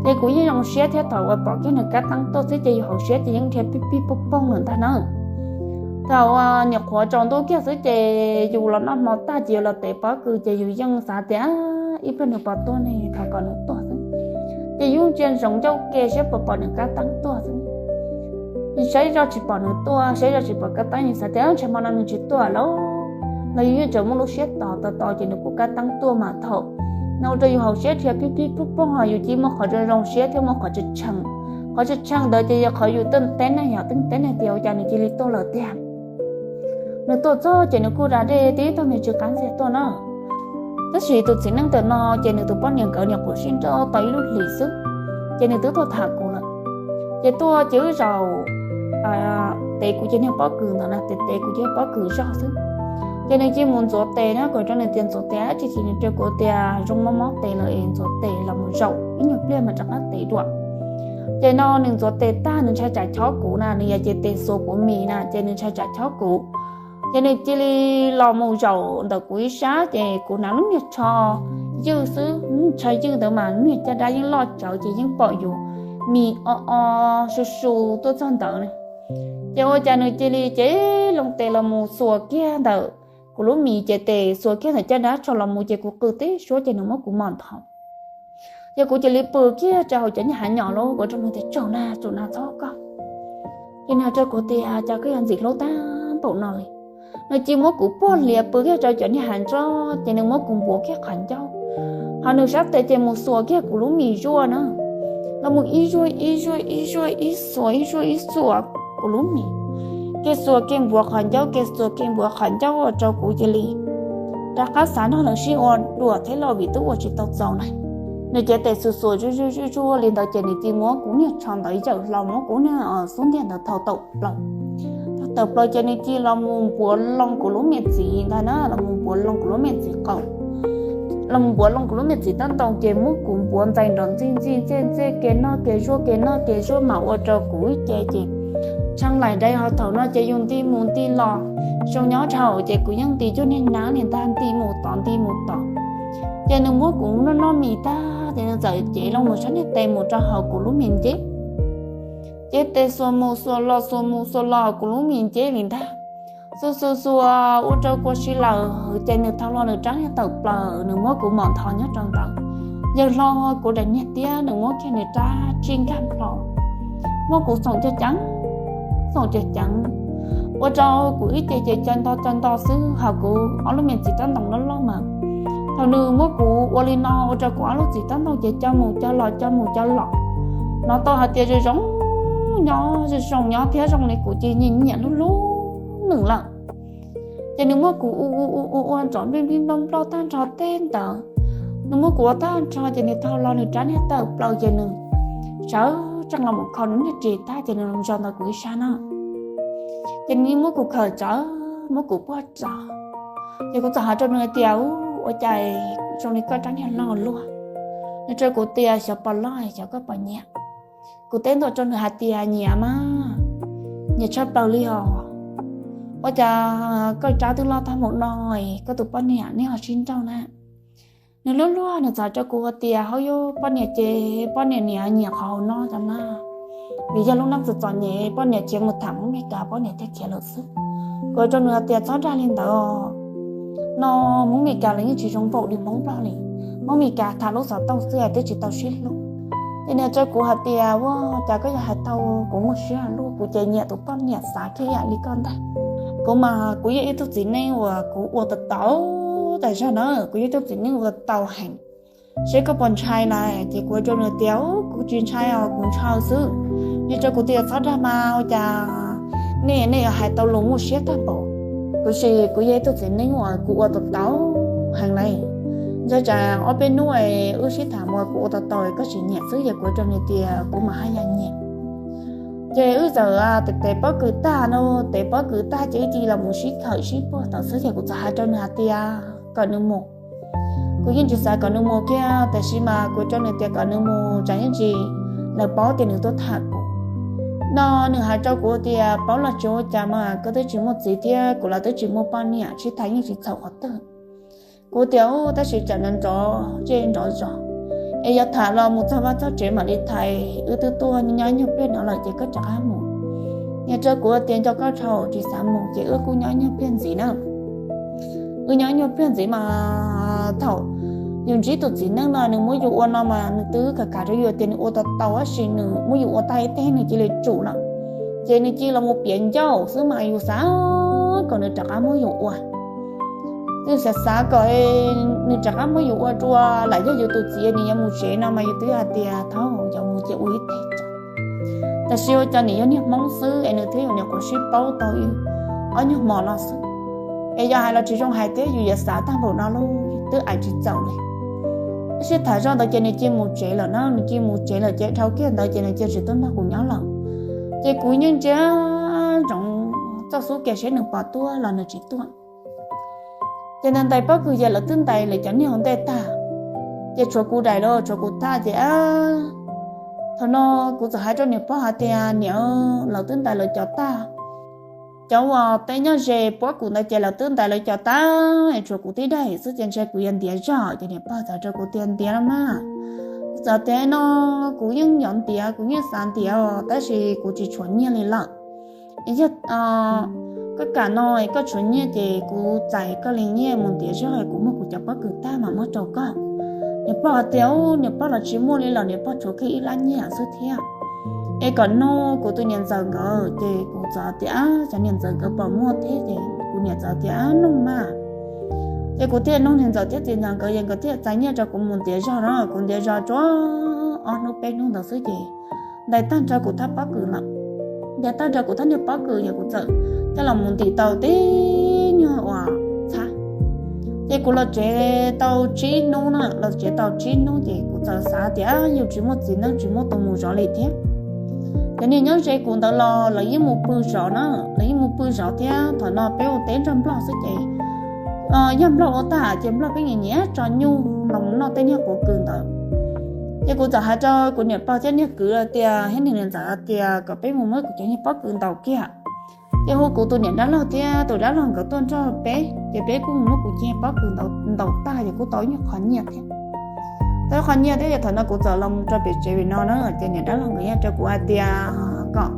Ces kuv yeej zoo siab thiab thaum uas pom kiag nws kab teeb tuaj xwb ces yus hauv siab ces yeej dhia pij pij pooj pooj lawm ntag na. Thaum uas nyuam qhuav tsaus ntuj kiag xwb ces yus los noj hmo tag ces yus los tes pob kws ces yus yeej xav tias ib pliag nws puas tuaj ne, thov kom nws tuaj xwb. Ces yus ntsia ntsoov ncauj ke saib puas pom nws kab teeb tuaj xwb. Saib zoj tsis pom nws tuaj, saib zoj tsis pom kab teeb, yus xav tias ntshe hmo no nws tsis tuaj lawm los yus yeej tseem muaj lub siab tos tos tos ces nws kuj kab teeb tuaj mas thaum no ua rau yus hauv siab dhia pib pib poob poob, ho yus cia li muaj qhov zoo zoo siab thiab muaj qhov tshee tshee. Qhov tshee tshee ntawd ces yog qhov yus twb teb neeg, yog twb teb neeg tias ua cas nws cia li tuaj lawm tiag. Nws tuaj txog ces nws kuj da dej tib tug me ntsis qab ntxiag tuaj na. Tab sis tus txiv neej ntawm no ces nws tus poj niam nkawd nyuam qhuav sib nrauj tau ib lub hlis xwb, ces nws twb tuaj tham kuv lawm. Ces tuaj ces wb zaum tev kuv cov niag pob kws ntawd na, tev tev kuv cov pob kws zog xwb. Ces nws cia li mus ntxuav tes na, kuv hais rau nws tias ntxuav tes dab tsi, ces nws rau kuv tias zoo mob mob tes lawm es ntxuav tes los mus zaum ib nyuag pliag mas rov qab tev dua. Ces no nws ntxuav tes tag nws ntshai tsam chob kuv na, nws yog ces tes xuas kuv mis na, ces nws ntshai tsam chob kuv. Ces nws cia li los mus zaum ntawm kuv ib sab, ces kuv hnav lub niag tsho ywj xwb, tsho ywj ntawd mas niag caj dab yeej loj tsawv ces yeej pom yus mis o o su su tuaj txog ntawd na. Ces ua cas nws cia li cev loo tes los mus xuas kiag ntawm kuv lub mis, ces tes xuas kiag ntawm caj dab tsho los mus ces kuv qw tib suab ces nws muab kuv mos nthos. Ces kuv cia li pw kiag rau hauv cov niag hav nyom lawm, kuv rau nws tias tsaug na, tsaug na, txhob koj. Ces nws rau kuv tias cas koj yuav ntxim hlub tag npaum no li. Nws cia li muab kuv puag hliav pw kiag rau cov niag hav ntsoj, ces nws muab kuv npuav kiag qhov ncauj, ho nws sab tes ces mus xuas kiag kuv lub mis zuaj na. Los mus ib zuaj ib zuaj ib zuaj ib xuas ib zuaj ib xuas kuv lub mis, kev xuas kev npuav qhov ncauj, kev xuas kev npuav qhov ncauj ua rau kuv cia li rov qab xav nrog nws sib ua dua thiab los vim twb ua tsis tau txaus na. Nws cev tes xuas xuas zuaj zuaj zuaj zuaj li ntawd ces nws cia li muab kuv niag tsho ntawd yawm hlo, muab kuv niag xub ntiag ntawd thau tawm plaws. Thau tawm plaws ces nws cia li los mus npuav loo kuv lub me txiv ntag na, los mus npuav loo kuv lub me txiv qaum, los mus npuav loo kuv lub me txiv tab ntoo, ces muab kuv npuav ntxais nrov ntxij ntxij ntxej ntxej, kev noj kev zuaj kev noj kev zuaj mas ua rau kuv ib ce ces tshee laim dai. Ho thaum no ces yus nti mus nti los, zoo nyob dhau ces kuv yeej nti cuag niag nab li ntag, nti mus tod nti mus tod. Ces nws muab kuv noj noj mis tag ces nws txawm cev loo mus sab niag tes mus rau hauv kuv lub me nceb. Cev tes xuas mus xuas los xuas mus xuas los kuv lub me nceb li ntag. Xuas xuas xuas ua rau kua si lawm ces nws thau hlo nws rab niag tawm plaws, nws muab kuv mos nthos nyob rau ntawd. Yawm hlo kuv daim niag tiab, nws muab kiag nws rab tsij nkag plho, muab kuv xoom ceev ceev, xoom ceev ceev, ua rau kuv ib ce ces co nto co nto xwb, ho kuv ob lub me txiv tab ntoo loj loj mas. Thaum nws muab kuv ua li no ua rau kuv ob lub txiv tab ntoo ces co mus co los co mus co los, hnov tau hais tias zoo zoo nyob, zoo zoo nyob thiab zoo li kuv cia li nyiam nyiam hlub hlub nws lawm. Ces nws muab kuv ua ua ua ua nrov nplij nplij nploj nploj tag nrho tej ntawd. Nws muab kuv ua tag nrho ces nws thau hlo nws rab niag tawm plaws ces nws sawv tsees los mus kho nws niag ris tag ces nws los zaum ntawm kuv ib sab no. Ces nws muab kuv khawm tsawv, muab kuv puag tsawv. Ces kuv txawm hais rau nws tias, Ub, ua cas zoo li koj rab niag loj luaj? Nws rau kuv tias, Xyov puas loj, xyov koj puas nyiam. Kuv teb ntua rau nws hais tias, Nyiam mas, nyiam tshaj plaws li os. Ua cas koj rab twb loj tag npaum no, koj tus poj niam neb ho sib nrauj na? Nws luag luag nws txawm hais rau kuv hais tias, Hauj yug, poj niam ces poj niam niam nyiam qhov hauv no cov mas, vim yog lub neej txom txom nyem poj niam khiav mus tham Hmoob Mes Kas poj niam thiaj khiav lawm xwb. Kuv hais rau nws hais tias, Txhob dag li ntawd, no Hmoob Mes Kas lawv yeej tsis zoo npaum li Hmoob Nplog li. Hmoob Mes Kas tham lub xov tooj xwb twb tsis tau sib hlub. Ces nws hais rau kuv hais tias, Ua cas koj yuav hais tau, kuv muaj siab luaj, kuv ces nyiam tus poj niam xav kiag ib yam li koj ntag. Kuv mas kuv yog ib tug txiv neej uas kuv ua tau tau tas zog na, kuv yog ib tug txiv neej ua tau heev. Seb koj puas ntshai na? Ces kuv hais rau nws tias, Kuv tsis ntshai os, kuv ntshaw xwb. Nws rau kuv tias, Txhob dag mas, ua cas nej nej yuav hais tau lus muaj siab tag npaum. Kuv sis kuv yog ib tug txiv neej uas kuv ua tau tau heev lawm. Ntshai tsam ob peb hnub wb sib tham mus kuv ua tau tau koj tsis nyiam xwb. Ces kuv hais rau nws tias, Kuv mas haj yam nyiam. Ces wb txawm tes tes pob kws tag no, tes pob kws tag ces wb cia li los mus sib khawm sib puag tod xwb. Ces kuv txawm hais rau nws hais tias kom nws mus. Kuv yeej tsis xav kom nws mus kiag, tab sis mas kuv rau nws tias kom nws mus tsam yeej tsis, lawv paub tias nws tuaj tham kuv. No nws hais rau kuv tias, Paub los tsis ua cas mas, koj twb tsis muaj txiv thiab kuv los twb tsis muaj poj niam, sib tham yeej tsis txhaum qhov twg. Kuv tias, Ub, tab sis tsam nrov zej nrov zos, es yog tham los mus txog vaj txog tsev mam li tham, wb twb tuaj nyob nyuag pliag no lawm ces koj rov qab mus. Nws rau kuv tias, Nco koj thaum tsis xav mus. Ces wb kuj nyob nyuag pliag ntxiv na. Wb nyob nyuag pliag ntxiv mas thaum Yus ntsib tus txiv neej no nws muab yus ua no mas nws twb kam kam rau yus tias nws ua tau tau, tab sis nws muab yus ua tag ib teg nws cia li tsum lawm. Ces nws cia li los mus piav ncauj xwb mas yus xav kom nws rov qab muab yus ua, yus xav xav kom nws rov qab muab yus ua dua, lam yog yus tus txiv nws yuav mus tsev no mas yus twb hais tias thov yus mus ces ua ib teg tso. Tab sis ua cas nws yog niag Hmoob xwb es nws thiab yus nyuam qhuav sib paub tau ob nyuag hmo no xwb, es yog hais los tsis zoo hais thiab yus yuav xav tag npaum no los twb ais tsis txaus li. Tab sis tham zoj ntawd ces nws cia li mus tsev lawm na, nws cia li mus tsev lawm ces dhau kiag ntawd ces nws cia li tsis tuaj nrog kuv nyob lawm. Ces kuv yeej ntsia ntsoov txoj xub kiag seb nws puas tuaj los nws tsis tuaj. Ces ntais ntais pob kws ces lawv twb ntais lawv cov niag ua ntej tag, ces tshuav kuv daim los tshuav kuv tag ces thaum no kuv txawm hais rau niam pog hais tias niam, lawv twb ntais lawv cov tag, cov uas teb nyob ze puab kuv ntawd ces lawv twb ntais lawv cov tag, tshuav kuv tib daim xwb ces ntshe kuv yuav ntiav zog. Ces niam pog txawm hais rau kuv tias ntiav los mas. Kuv txawm tias no kuv yeej yuav ntiav, kuv yeej xav ntiav os, tab sis kuv tsis tshuav nyiaj li lawm. Yog koj kam no koj tshuav nyiaj ces kuv txais koj li nyiaj mus ntiav zog, kuv muab kuv cov pob kws tag mas muab rau koj. Niam pog hais tias niam pog los tsis muaj li los niam pog tshuav kiag ib lab nyiaj xwb thiab. Es kom nug kuv tus niam ntxawm nkawd, ces kuv txawm tias cov niam ntxawm nkawd puas muaj thiab, ces kuv niam txawm tias nug mas. Ces kuv thiaj nug niam ntxawm thiab txiv ntxawm nkawd, ces nkawd thiaj txais nyiaj rau kuv mus ntiav zog no, kuv ntiav zog tsuas ob hnub peb hnub ntawd xwb ces ntais tag nrho kuv thaj pob kws lawm. Ntais tag nrho kuv thaj niag pob kws ces kuv txawm coj los mus ntim tau tib nyuag uas txhab. Ces kuv los tsev tau tsib hnub na, los tsev tau tsib hnub ces kuv txawm xav tias yus tsis muaj txiv neej tsis muaj tus mus zov li thiab. Cov niag nyob ze kuv ntawd los lawv yeej mus pw zov na, lawv yeej mus pw zov thiab. Thaum no peb ua teb nrog nplog xwb ces yog nplog ua tag ces nplog peb nyiam nyiam tso nyuj los noj tej niag pob kws ntawd. Ces kuv txawm hais rau kuv niam pog thiab niag kwv tias thiab niag niam ntxawm tias kom peb mus muab kuv cov niag pob kws ntaus kiag. Ces hu kuv tus niam dab laug thiab tus dab laug nkawd tuaj nrog peb, ces peb kuj mus muab kuv cov niag pob kws ntaus tag ces kuj tau ib nyuag qho nyiaj thiab. Tau ib qho nyiaj thiab ces thaum no kuv txawm los mus rau pem tsev vim no na, ces niam dab laug nkawd yeej rau kuv hais tias kom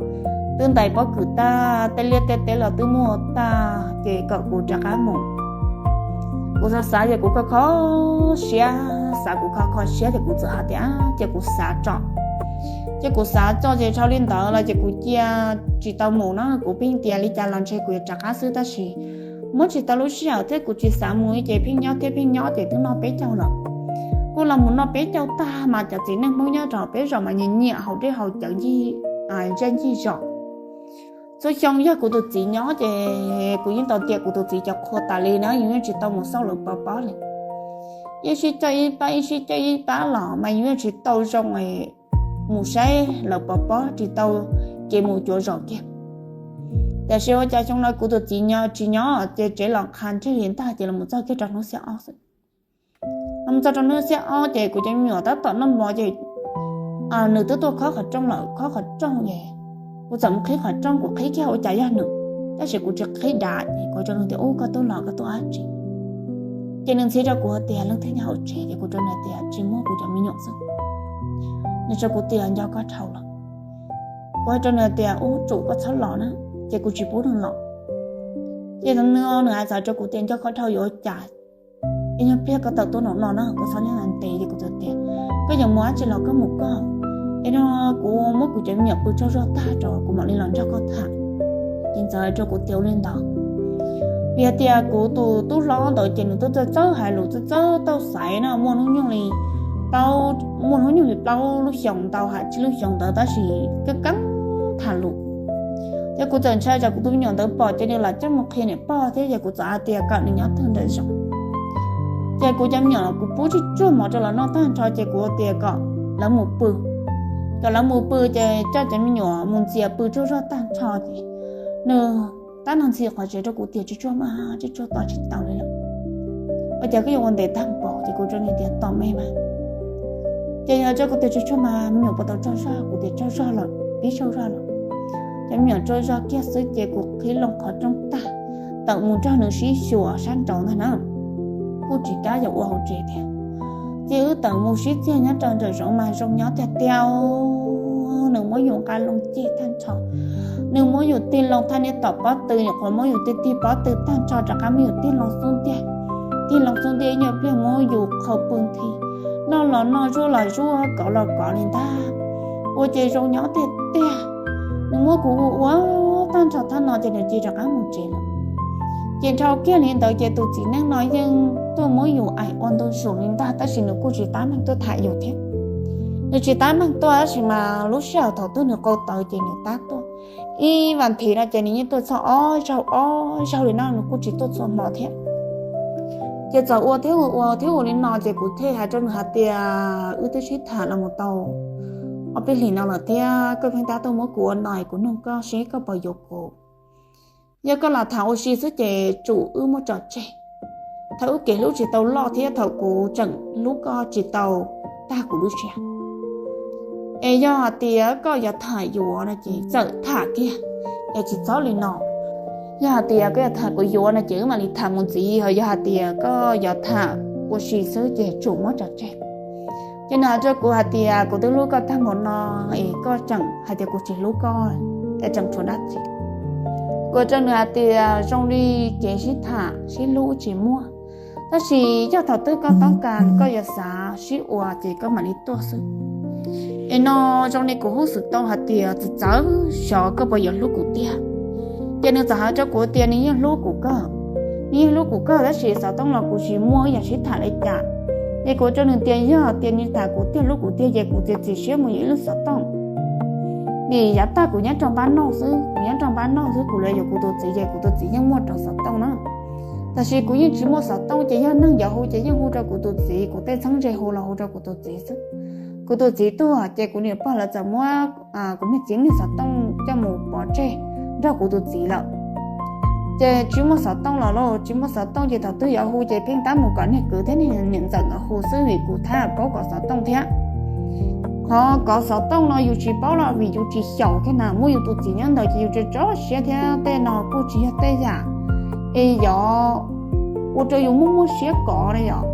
twb ntais pob kws tag, tej liaj tej teb los twb muaj tag ces kom kuv rov qab mus. Kuv xav xav ces kuv kho kho siab, xav kuv kho kho siab ces kuv txawm hais tias ces kuv xav tso. Ces kuv xav tso ces dhau li ntawd los ces kuv cia tsis tau mus na, kuv pheej tias li cas los ntshe kuv yuav rov qab xwb tab sis muab tsis tau lub sij hawm thiab kuv tsis xav mus ces pheej nyob thiab pheej nyob ces twb noj peb caug lawm. Kuj los mus noj peb caug tag mas cov txiv neej Hmoob nyob rau peb zos mas nyiam nyiam haus dej haus cawv ncig zej ncig zos. Txhua xyoo yog kuv tus txiv nyob ces kuv yeej tau tias kuv tus txiv cov qhua tas li na, yus yeej tsis tau mus xauj lawv pov pob li. Yeej sib coj ib pab ib sib coj ib pab los mas yus yeej tsis tau zoo mus saib lawv pov pob, tsis tau kev mus cuav zos kiag. Tiam sis ua cas xyoo no kuv tus txiv nyob tsis nyob ces tsev los qha ntseg li ntag ces los txog kiag rau hnub xiab ob xwb. Los txog rau hnub xiab ob ces kuv cov me nyuam tab tom noj mov ces nws twb tuaj khob qhov rooj lawm, khob qhov rooj ces kuv txawm mus qhib qhov rooj, kuv qhib kiag ua cas yog nws, tab sis kuv tsis qhib dav ces kuv hais rau nws tias ub koj tuaj los koj tuaj dab tsi? Ces nws ntxhi rau kuv hais tias leej twg nyob hauv tsev ces kuv rau nws tias tsis muaj, kuv cov me nyuam xwb. Nws rau kuv tias nco koj dhau lawm. Kuv hais rau nws tias ub tsum koj txhob los na, ces kuv tsis pub nws los. Ces nws nws hais txawv rau kuv tias nco koj dhau yuav ua cas, es yog pliag koj tawm tuaj nraum no na koj txhob nyob ntev. Ces kuv txawm tias koj yuav mus dab tsi los koj mus koj, es no kuv muab kuv cov me nyuam pw tsaug zog tag rau kuv mam li los nrog koj tham. Ces ntxawm hais rau kuv tias ua li ntawd, vim hais tias kuv tus tub hlob ntawd ces nws twb txawj txawj hais lus, txawj txawj tau xaiv no, muaj hnub nyoog li plaub, muaj hnub nyoog li plaub lub xyoos ntau ha tsib lub xyoos ntawd tab sis keeb keeb tham lus. Ces kuv txawm ntshai tsam kuv tus me nyuam ntawd pom ces nws lam coj mus qhia niam pog thiab ces kuv txawm hais tias kom nws nyob twg nram zoov. Ces kuv cov me nyuam kuv pub tsuj tsuag mov rau lawv noj tag nrho ces kuv tias kom lawv mus pw, kom lawv mus pw ces coj cov me nyuam mus ntxias pw tsaug zog tag nrho ces nws tab nws ntxhi qhov tsev rau kuv tias tsuj tsuag mas tsuj tsuag tos tsis tau li lawm. Ua cas koj yuav ua ntev tag npaum? Ces kuv rau nws tias tos me mas. Ces nws hais rau kuv tias tsuj tsuag mas me nyuam puas tau tsaug zog? Kuv tias tsaug zog lawm, pib tsaug zog lawm. Ces me nyuam tsaug zog kiag xwb ces kuv qhib loo qhov rooj tag, tawm mus nrog nws sib xyuas sab nraud ntag na, kuj tsis kam yuav ua hauv tsev thiab. Ces wb tawm mus sib txiag nyob rau nram zoov mas zoo nyob tiag tiag. Nws muab yus nqa loo ceg tag nrho, nws muab yus tig loo thaj niag tom pob tw, nyuam qhuav muab yus tig tig pob tw tag nrho rov qab muab yus tig loo xub ntiag. tig loo xub ntiag ib nyuag pliag muab yus qhau pw nthi, noj los noj, zuaj los zuaj, kov los kov li ntag. Ua ces zoo nyob tiag tiag. Nws muab kuv ua ua tag nrho tag no ces nws cia rov qab mus tsev lawm. Ces dhau kiag li ntawd ces tus txiv neej no yeej tuaj muab yus aim ua ntu zus li ntag, tab sis nws kuj tsis tab meeg tuaj tham yus thiab. Nws tsis tab meeg tuaj tab sis mas lub sij hawm thaum twg nws qau tawv ces nws tab tuaj. Ib vas thiv no ces nws yeej tuaj txog ob zaug ob zaug li no, nws kuj tsis tuaj txhua hmo thiab. Ces txawm ua thiab ua ua thiab ua li no ces kuv thiaj hais rau nws hais tias, wb twb sib tham los mus tau ob peb hlis no lawm thiab, koj pheej tab tuaj muab kuv ua no es kuv nug koj seb koj puas yuav kuv. Yog koj los tham ua si xwb ces tsum wb muab tso tseg. Thaum wb kev hlub tsis tau loj thiab thaum kuv tseem hlub koj tsis tau tag kuv lub siab. Es yog hais tias koj yuav tham yuav no ces txawm tham kiag, es tsis txhob li no. Yog hais tias koj yuav tham kuv yuav no ces wb mam li tham mus ntxiv, ho yog hais tias koj yuav tham ua si xwb ces tsum muab tso tseg. Ces nws hais rau kuv hais tias, kuv twb hlub koj tag npaum no es koj tseem hais tias kuv tsis hlub koj, es tseem tshuav dab tsi? Kuv rau nws hais tias zoo li kev sib tham sib hlub tsis muaj, tab sis yog thaum twg koj toob kas koj yuav xav sib ua ces koj mam li tuaj xwb. Es no zoo li kuv huj xwm tau hais tias txawv txawv xyov koj puas yuav hlub kuv tiag. Ces nws txawm hais rau kuv tias nws yeej hlub kuv kawg, nws yeej hlub kuv kawg tab sis xov tooj los kuv tsis muaj ib yam sib tham li cas. Ces kuv rau nws tias yog tias nws tham kuv tiag hlub kuv tiag ces kuv txiav txim siab mus yuav ib lub xov tooj. Vim yav tag kuv nyob rau npab noj xwb, kuv nyob rau npab noj xwb, kuv los yuav kuv tus txiv ces kuv tus txiv yeej muaj rau xov tooj na. Tab sis kuv yeej tsis muaj xov tooj ces yog neeg yuav hu ces yeej hu rau kuv tus txiv, kuv tej txheeb ze hu los hu rau kuv tus txiv xwb. Kuv tus txiv tuag ces kuv niam pog lawv txawm muab kuv niag txiv niag xov tooj coj mus pov tseg nrog kuv tus txiv lawm. Ces tsis muaj xov tooj los lauj, tsis muaj xov tooj ces thaum twg yuav hu ces pheej tab mus kom niag kwv thiab niam ntxawm nkawd hu xwb vim kuv thab paub kov xov tooj thiab. Qhov kov xov tooj no yus tsis paub los vim yus tsis xyaum thiab na, muaj yus tus txiv nyob ntawd ces yus tso tso siab thiab tej no kuj tsis yog tej yam es yuav ua rau yus muaj muaj siab kov na yom,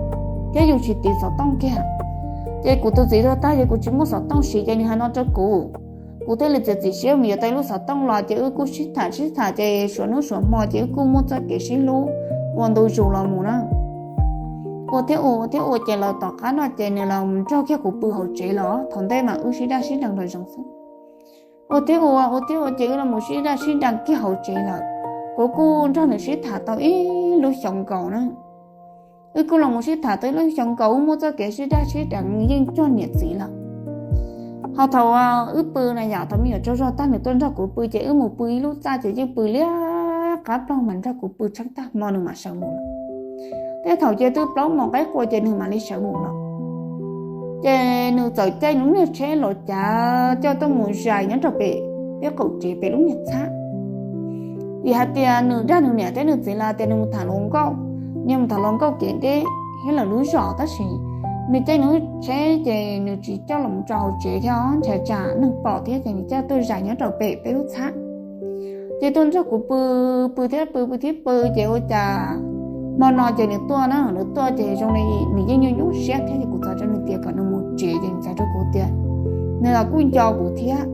thiab yus tsis tiv xov tooj kiag. Ces kuv tus txiv tuag tag ces kuv tsis muaj xov tooj siv ces nws hais no rau kuv, kuv thiaj li txiav txim siab mus yuav tau ib lub xov tooj los ces wb kuj sib tham sib tham ces suav hnub suav hmo ces wb kuj muaj txoj kev sib hlub ua ntu zus los mus na. Ua thiab ua thiab ua ces los tom qab no ces nws los nrog kiag kuv pw hauv tsev los thaum ntej mas wb sib daj sib deev nraum zoov xwb. Ua thiab ua ua thiab ua ces wb los mus sib daj sib deev kiag hauv tsev lawm. Kuv kuj nrog nws sib tham tau ib lub xyoo nkaus na. Wb kuj los mus sib tham tau ib lub xyoo nkaus, wb muaj txoj kev sib daj sib deev yeej cuag niam txiv lawm. Ho thaum wb pw na yom, thaum me nyuam tsaug zog tag nws tuaj nrog kuv pw ces wb mus pw ib lub txaj ces yeej pw liab qab ploog mas nrog kuv pw tsheej tag hmo nws mam sawv mus lawm. Tej thaum ces twb plaub moos qaib qua ces nws mam li sawv mus lawm. Ces nws txawm caij nws niag tsheb los cav coj tuaj mus zais nyob rau pem peb qaum tsev pem lub niag txhab. Vim hais tias nws dag nws niam thiab nws txiv lawv tias nws mus tham hluas nkauj, nws mus tham hluas nkauj kev deb thiab lawv lub zos tab sis nws caij nws lub tsheb ces nws tsis coj los mus tso hauv tsev thiab ntshav tsam neeg pom thiab ces nws coj tuaj zais nyob rau pem peb lub txhab. Ces tuaj nrog kuv pw, pw thiab pw pw thiab pw ces ua cas hmo no ces nws tuaj na, nws tuaj ces zoo li nws yeej nyuaj nyuaj siab thiab ces kuv txawm rau nws tias kom nws mus tsev ces nws txawm rau kuv tias nws los kuj nco kuv thiab.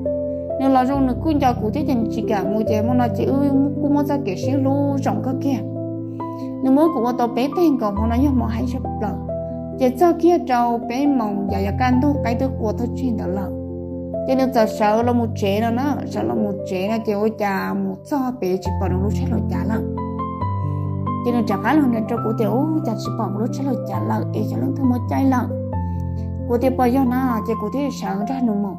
Nws los zoo nws kuj nco kuv thiab ces nws tsis kam mus ces hmo no ces wb kuj muaj txoj kev sib hlub zoo kawg kiag. Nws muab kuv ua tau peb teg nkaus, hmo no yog hmo haib tshaj plaws. Ces txog kiag rau peb moos yav yav kaj ntug qaib twb qua thawj tsig ntawd lawm. Ces nws txawm sawv los mus tsev no na, sawv los mus tsev no ces ua cas mus txog pem tsis pom nws lub tsheb hlua cav lawm. Ces nws rov qab los nug rau kuv tias ua cas tsis pom kuv lub tsheb hlua cav lawm es xyov leej twg muab caij lawm. Kuv tias puas yog na, ces kuv thiaj sawv nrog nws mus.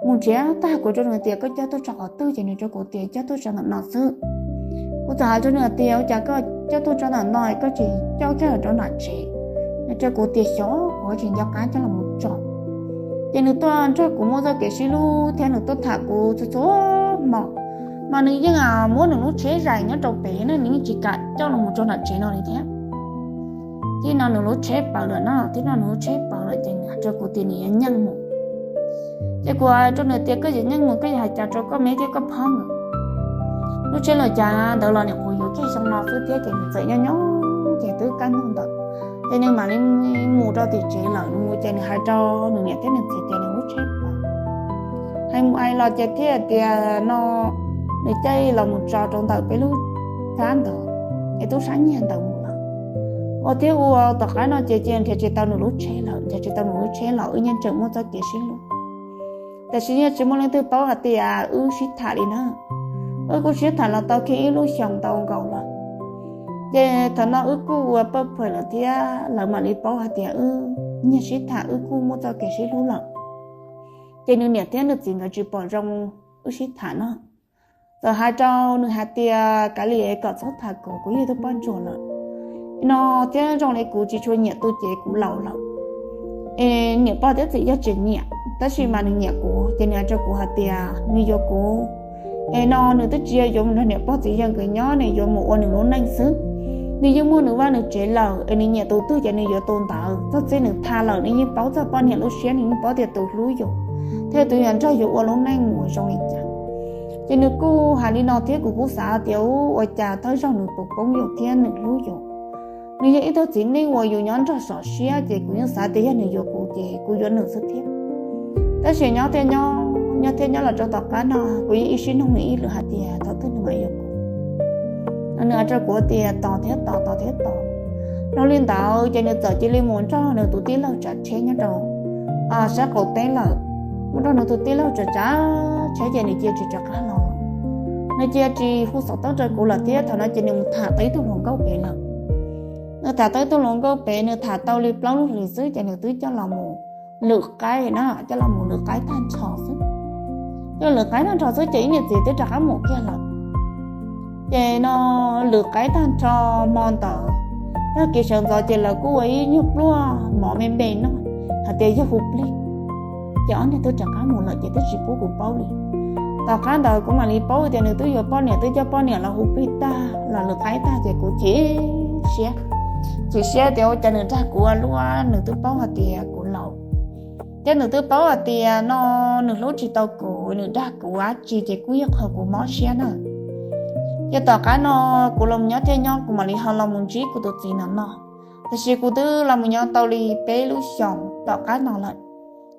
Mus nrhiav tag kuv rau nws tias koj coj tuaj tso qhov twg ces nws rau kuv tias coj tuaj tso ntawm no xwb. Kuv txawm hais rau nws tias ua cas koj coj tuaj tso ntawm no koj tsis coj kiag los rau nram tsev? Nws rau kuv tias xyov kuv tsis nco qab coj los mus tso. Ces nws tuaj nrog kuv muaj txoj kev sib hlub thiab nws tuaj tham kuv txhua txhua hmo, mas nws yeej muab nws lub tsheb zais nyob rau pem na, nws yeej tsis kam coj los mus rau nram tsev no li thiab. Thiab no nws lub tsheb paws lawm na, thiab no nws lub tsheb paws lawm ces nws hais rau kuv tias nws yuav nyeej mus. Ces kuv hais rau nws tias koj yuav nyeej mus koj yuav hais cas rau koj me thiab koj phob mus? Lub tsheb hlua cav ntawd los nim qhuav yuav kiag xyoo no xwb thiab ces nws txawm nyob nyob ces twb kaj ntug ntawd, ces nws mam li mus rau tim tsev lawm. Nws mus ces nws hais rau nws niam thiab nws txiv tias nws lub tsheb paws. Hais mus hais los ces thiaj tias no nws caij los mus tso rau ntawm peb lub txhab ntawd es tub sab nyiag ntawd mus lawm. Ua thiab ua tom qab no ces cia nrhiav tsis tau nws lub tsheb lawm, nrhiav tsis tau nws lub tsheb los wb yeej tseem muaj txoj kev sib hlub. Tiam sis yeej tsis muaj leej twg paub hais tias wb sib tham li na. Wb kuj sib tham los tau kiag ib lub xyoos ntau nkaus lawm. Ces thaum no wb kuj ua pawj phuam lawm thiab lawv mam li paub hais tias wb nyiag sib tham, wb kuj muaj txoj kev sib hlub lawm. Ces nws niam thiab nws txiv nkawd tsis pom zoo wb sib tham no. Txawm hais rau nws hais tias, Kav liam, kom txhob tham kuv, kuv yog ib tug poj ntsuam lawm no thiab zoo li kuv tsis tshua nyiam tus ces kuv laus lawm. Es niam pog thiab txiv yog tseem nyiam, tab sis mas nws nyiam kuv ces nws hais rau kuv hais tias nws yuav kuv. Es no nws twb tsis yog yuav mus nrog niam pog txiv yawg nkawd nyob, nws yuav mus ua nws lub neej xwb. Nws yeej muaj nws vaj nws tsev lawm, es nws nyiam tus twg ces nws yuav tus ntawd. Txog txij nws tham lawm nws yeej paub txog poj niam lub siab, nws yeej paub tias tus hlub yus thiab tus yuav nrog yus ua lub neej mus zoo li cas. Ces nws kuj hais li no thiab kuv kuj xav tias, Ua cas thawj zaug nws puas poob yus thiab nws hlub yus? Nws yog ib tug txiv neej uas yus nyob nrog sov siab, ces kuv yeej xav tias yog nws yuav kuv ces kuv yuav nws xwb thiab. Tab sis nyob thiab nyob, nyob thiab nyob los rau tom qab no, kuv yeej ib sib noog nws ib lwm hais tias thaum twg nws mam yuav kuv. Nws hais rau kuv tias tos thiab tos, tos thiab tos. Dhau li ntawd ces nws txawm cia li mus nrog nws tus tij laug tsav tsheb nyob rau sab qaum teb lawm. Mus nrog nws tus tij laug tsav tsav tsheb ces nws cia tsis rov qab los. Nws cia tsis hu xov tooj rau kuv lawm thiab thaum no ces nws mus tham tau ib tug hluas nkauj pem lawm. Nws tham tau ib tug hluas nkauj pem, nws tham tau li plaub lub hlis xwb ces nws twb coj los mus lwm qaib na, coj los mus lwm qaib tag nrho xwb. Coj lwm qaib tag nrho xwb ces ib niam txiv twb rov qab mus kiag lawm. Ces no lwm qaib tag nrho hmo ntawd, tag kis sawv ntxov ces lawv kuj ua ib nyuag pluaj mov me me noj hais tias yog hu plig. Ces ob niag twb rov qab mus lawm ces twb tsis pub kuv paub li. Tom qab ntawd kuv mam li paub tias nws twb yuav poj niam, twb coj poj niam los hu plig tag los lwm qaib tag ces kuv chim siab, chim siab tias ua cas nws dag kuv ua luaj, nws twb paub hais tias kuv laus thiab nws twb paub hais tias no nws hlub tsis tau kuv, nws dag kuv dab tsi ces kuj yog qhov kuv mob siab na. Ces tom qab no kuv los nyob thiab nyob kuv mam li ho los mus ntsib kuv tus txiv no no. Tiam sis kuv twb los mus nyob tau li peb lub xyoos tom qab no lawm.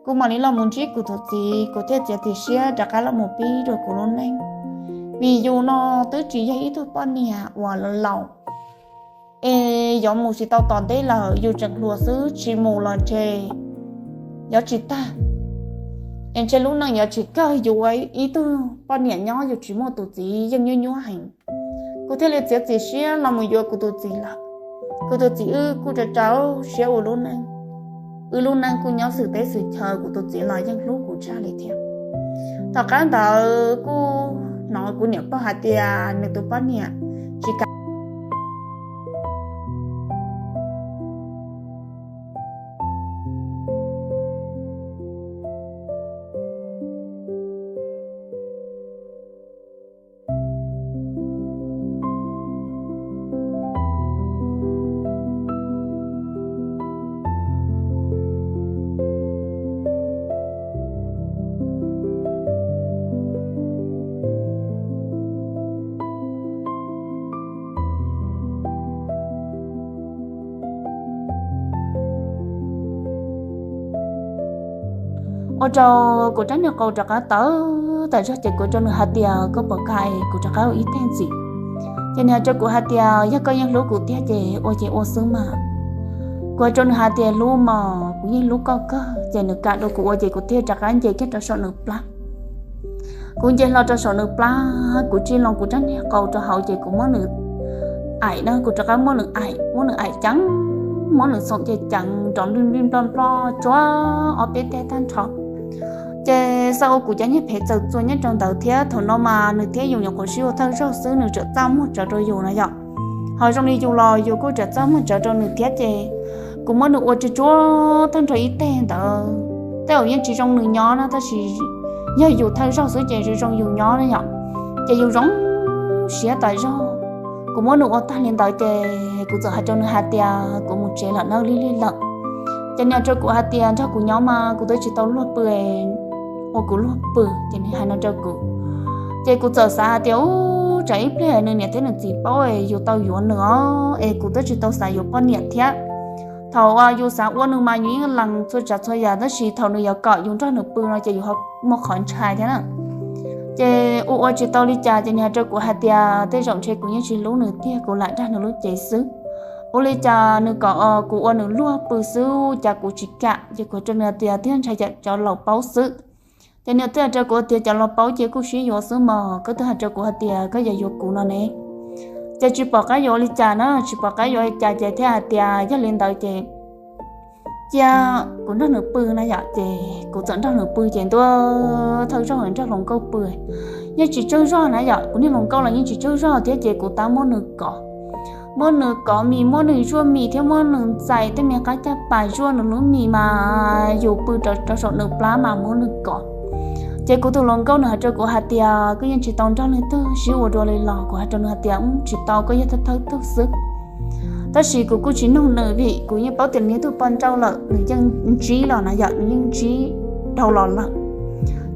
Kuv mam li los mus ntsib kuv tus txiv, kuv thiaj txiav txim siab rov qab los mus pib rau kuv lub neej. Vim yus no twb tsis yog ib tug poj niam uas laus, es yuav mus tsis tau tom ntej lawm, yus tseem hluas xwb tsis mus los ntshe yuav tsis tag, es ntshe lub neej yuav tsis kawg, yus ua ib tug poj niam nyob yus tsis muaj tus txiv yeej nyuaj nyuaj heev. Kuv thiaj li txiav txim siab los mus yuav kuv tus txiv lawm. Kuv tus txiv wb kuj rau rau siab ua lub neej, wb lub neej kuj nyob xwm teb xwm chaw, kuv tus txiv los yeej hlub kuv tshaj li thiab. Tom qab ntawd kuj hnov kuv niam pog hais tias nws tus poj niam tsis kam ua rau kuv rab niag qau rov qab tawv tas zog ces kuv rau nws hais tias koj puas kam kuv rov qab ua ib teg ntxiv? Ces nws hais rau kuv hais tias yog koj yeej hlub kuv tiag ces ua ces ua xwb mas. Kuv hais rau nws hais tias hlub mas kuv yeej hlub koj kawg, ces nws kam rau kuv ua ces kuv thiaj rov qab nce kiag rau saum nws plab. Kuv nce hlo rau saum nws plab, kuv tsis loo kuv rab niag qau rau hauv ces kuv muab nws aim na, kuv rov qab muab nws aim, muab nws aim ceev, muab nws xoom ces ceev nrov nplij nplij nploj nploj tsuav ob peb teg tag nrho. Ces xav ua kuv cov niag phem txawm txua nyob rau ntawd thiab thaum no mas nws thiab yus nyuam qhuav sib ua thawj zaug xwb nws tseem txaj muag tsawv rau yus no yom. Ho zoo li yus los yus kuj tseem txaj muag tsawv rau nws thiab ces kuv muab nws ua tsuag tsuag tag nrho ib teg ntawd tej zaum yeej tsis zoo nws nyob no tab sis yog yus thawj zaug xwb ces zoo zoo yus nyob no yom. Ces yus zoo siab tas zog. Kuv muab nws ua tag li ntawd ces kuv txawm hais rau nws hais tias kuv mus tsev lawm nawb, lig lig lawm. Ces nws hais rau kuv hais tias nrog kuv nyob mas kuv twb tsis tau luag pw, ua kuv luag pw. Ces nws hais no rau kuv, ces kuv txawm xav hais tias ub tsam ib pliag nws niam thiab nws txiv paub es yus tau yuav nws os, es kuv twb tsis tau xav yuav poj niam thiab. Thaum uas yus xav ua nws mas yus yeej lees txhua tsav txhua yam tab sis thaum nws yuav kom yus nrog nws pw no ces yus ho muaj qhov ntshai thiab na. Ces ua ua tsis tau li cas ces nws hais rau kuv hais tias tej zaum ntshe kuv yeej tsis hlub nws tiag, kuv lam dag nws lub cev xwb. Ua li cas nws kom kuv ua nws luag pw xwb, cas kuv tsis kam. Ces kuv hais rau nws tias twb ntshai cov laus paub xwb. Ces nws thiaj hais rau kuv tias cov laus paub ces kuj sib yuav xwb mog, koj twb hais rau kuv hais tias koj yuav yuav kuv no ne. Ces tsis pom qab yuav ua li cas na, tsis pom qab yuav ua li cas ces thiaj hais tias yog li ntawd ces cia kuv nrog nws pw na yom. Ces kuv txawm nrog nws pw ces ntua thawj zaug nrog hluas nkauj pw, yeej tsis tsaug zog na yom, kuv niag hluas nkauj los yeej tsis tsaug zog thiab ces kuv tab muab nws kov, muab nws kov mis, muab nws zuaj mis thiab muab nws ntxais tej me qab caj pas zuaj nws lub mis mas yus pw rau saum nws plab mas muab nws kov. Ces kuv tus hluas nkauj nws hais rau kuv hais tias koj yeej tsis tau nrog leej twg sib ua dua li los? Kuv hais rau nws hais tias tsis tau, koj yog thawj thawj tug xwb. Tab sis kuv kuj tsis nug nws vim kuv yeej paub tias nws yog tug poj nrauj lawm, nws yeej ntsib los na yom, nws yeej ntsib dhau los lawm.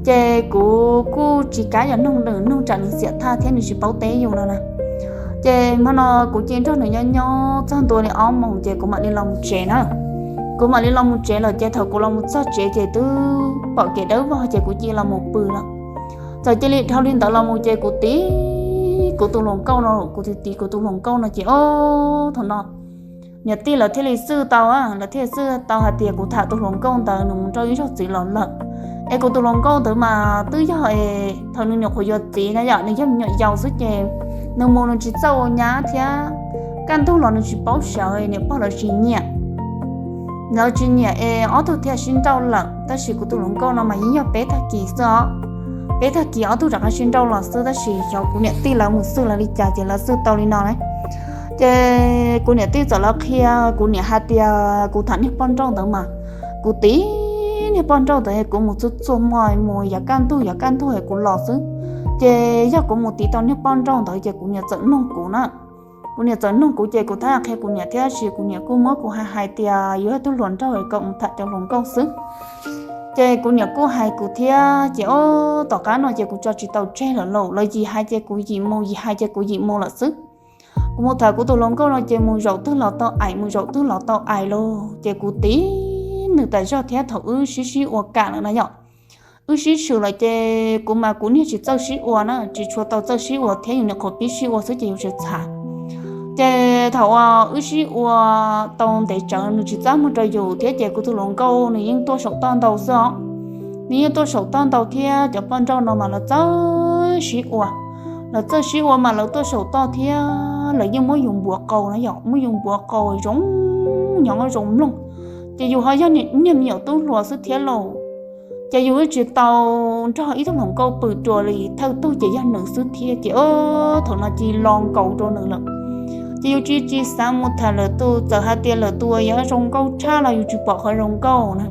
Ces kuv kuj tsis kam yuav nug nws, nug tsam nws xiam thaj thiab nws tsis paub teb yus no na. Ces hmo no kuv cia nrog nws nyob nyob txog ntua li ob moos ces kuv mam li los mus tsev na. Kuv mam li los mus tsev lawm ces thaum kuv los mus txog tsev ces twb pom kev dawb vog ces kuv cia los mus pw lawm. Txawm cia li dhau li ntawd los mus ces kuv tiv kuv tus hluas nkauj no, kuv tiv tiv kuv tus hluas nkauj no ces o, thaum no niam tij lawv thiaj li xwj tau, lawv thiaj li xwj tau hais tias kuv tham tus hluas nkauj ntawd nws mus nrauj ib zaug txiv los lawm. Es kuv tus hluas nkauj ntawd mas twb yog thaum nws nyuam qhuav yuav txiv na yom, nws yog me nyuam yaus xwb ces nws mus nws tsis txawj ua nyab thiab, kaj ntug los nws tsis paub sawv, niam pog lawv tsis nyiam. Lawv tsis nyiam es ob tug thiaj sib nrauj lawm, tab sis kuv tus hluas nkauj no mas yeej yog peb tag kis xwb os. Peb tag kis ob tug rov qab sib nrauj los xwb, tab sis xyov kuv niam tij lawv mus xwj lawv li cas ces lawv xwj tau li no na. Ces kuv niam tij txawm los qhia kuv niam hais tias kuv tham niag poj nrauj ntawd mas kuv tiv niag poj nrauj ntawd, kuv mus txhua txhua hmo, mus yav kaj ntug yav kaj ntug es kuv los xwb. Ces yog kuv mus tiv tau niag poj nrauj ntawd ces kuv niam txawm nug kuv na. Kuv niam txawm nug kuv ces kuv thiaj qhia kuv niam thiab, tab sis kuv niam kuj muab kuv hais hais tias yuav yog tug hluas nraug kom mus tham cov hluas nkauj xwb. Ces kuv niam kuj hais kuv thiab ces o, tom qab no ces kuv tso tsis tau tseg lawm lauj, lawv yim hais ces kuv yim mus, yim hais ces kuv yim mus lawm xwb. Kuv mus tham kuv tus hluas nkauj no ces mus zaum twg los tau aim, mus zaum twg los tau aim lauj, ces kuv tiv nws tas zog thiab. Thaum wb sib sib ua kam lawm na yom, wb sib swm lawm ces kuv mas kuv niag tsis txawj sib ua na, tsis tshua tau txawj sib ua thiab, yus nyuam qhuav pib sib ua xwb ces yus tsis txhav. Ces thaum uas wb sib ua tau ntev tsawv nws tsis txaj muag rau yus thiab ces kuv tus hluas nkauj nws yeej tuaj saum toj ntau xwb os. Nws yeej tuaj saum toj ntau thiab, cov poj nrauj no mas lawv txawj sib ua. Lawv txawj sib ua mas lawv tuaj saum toj thiab lawv yeej muab yus npuav qau na yom, muab yus npuav qau zoo nyob zoo mloog. Ces yus ho yog niag me nyuam tub hluas xwb thiab lauj. Ces yus tsis tau nrog ib tug hluas nkauj pw dua li, thawj tug ces yog nws xwb thiab ces o, thaum no cia li lo nkaus rau nws lawm. Ces yus tsis tsis xav mus tham lawv tus, txawm hais tias lawv tus uas yuav zoo nkauj tshaj los yus tsis pom qhov zoo nkauj na.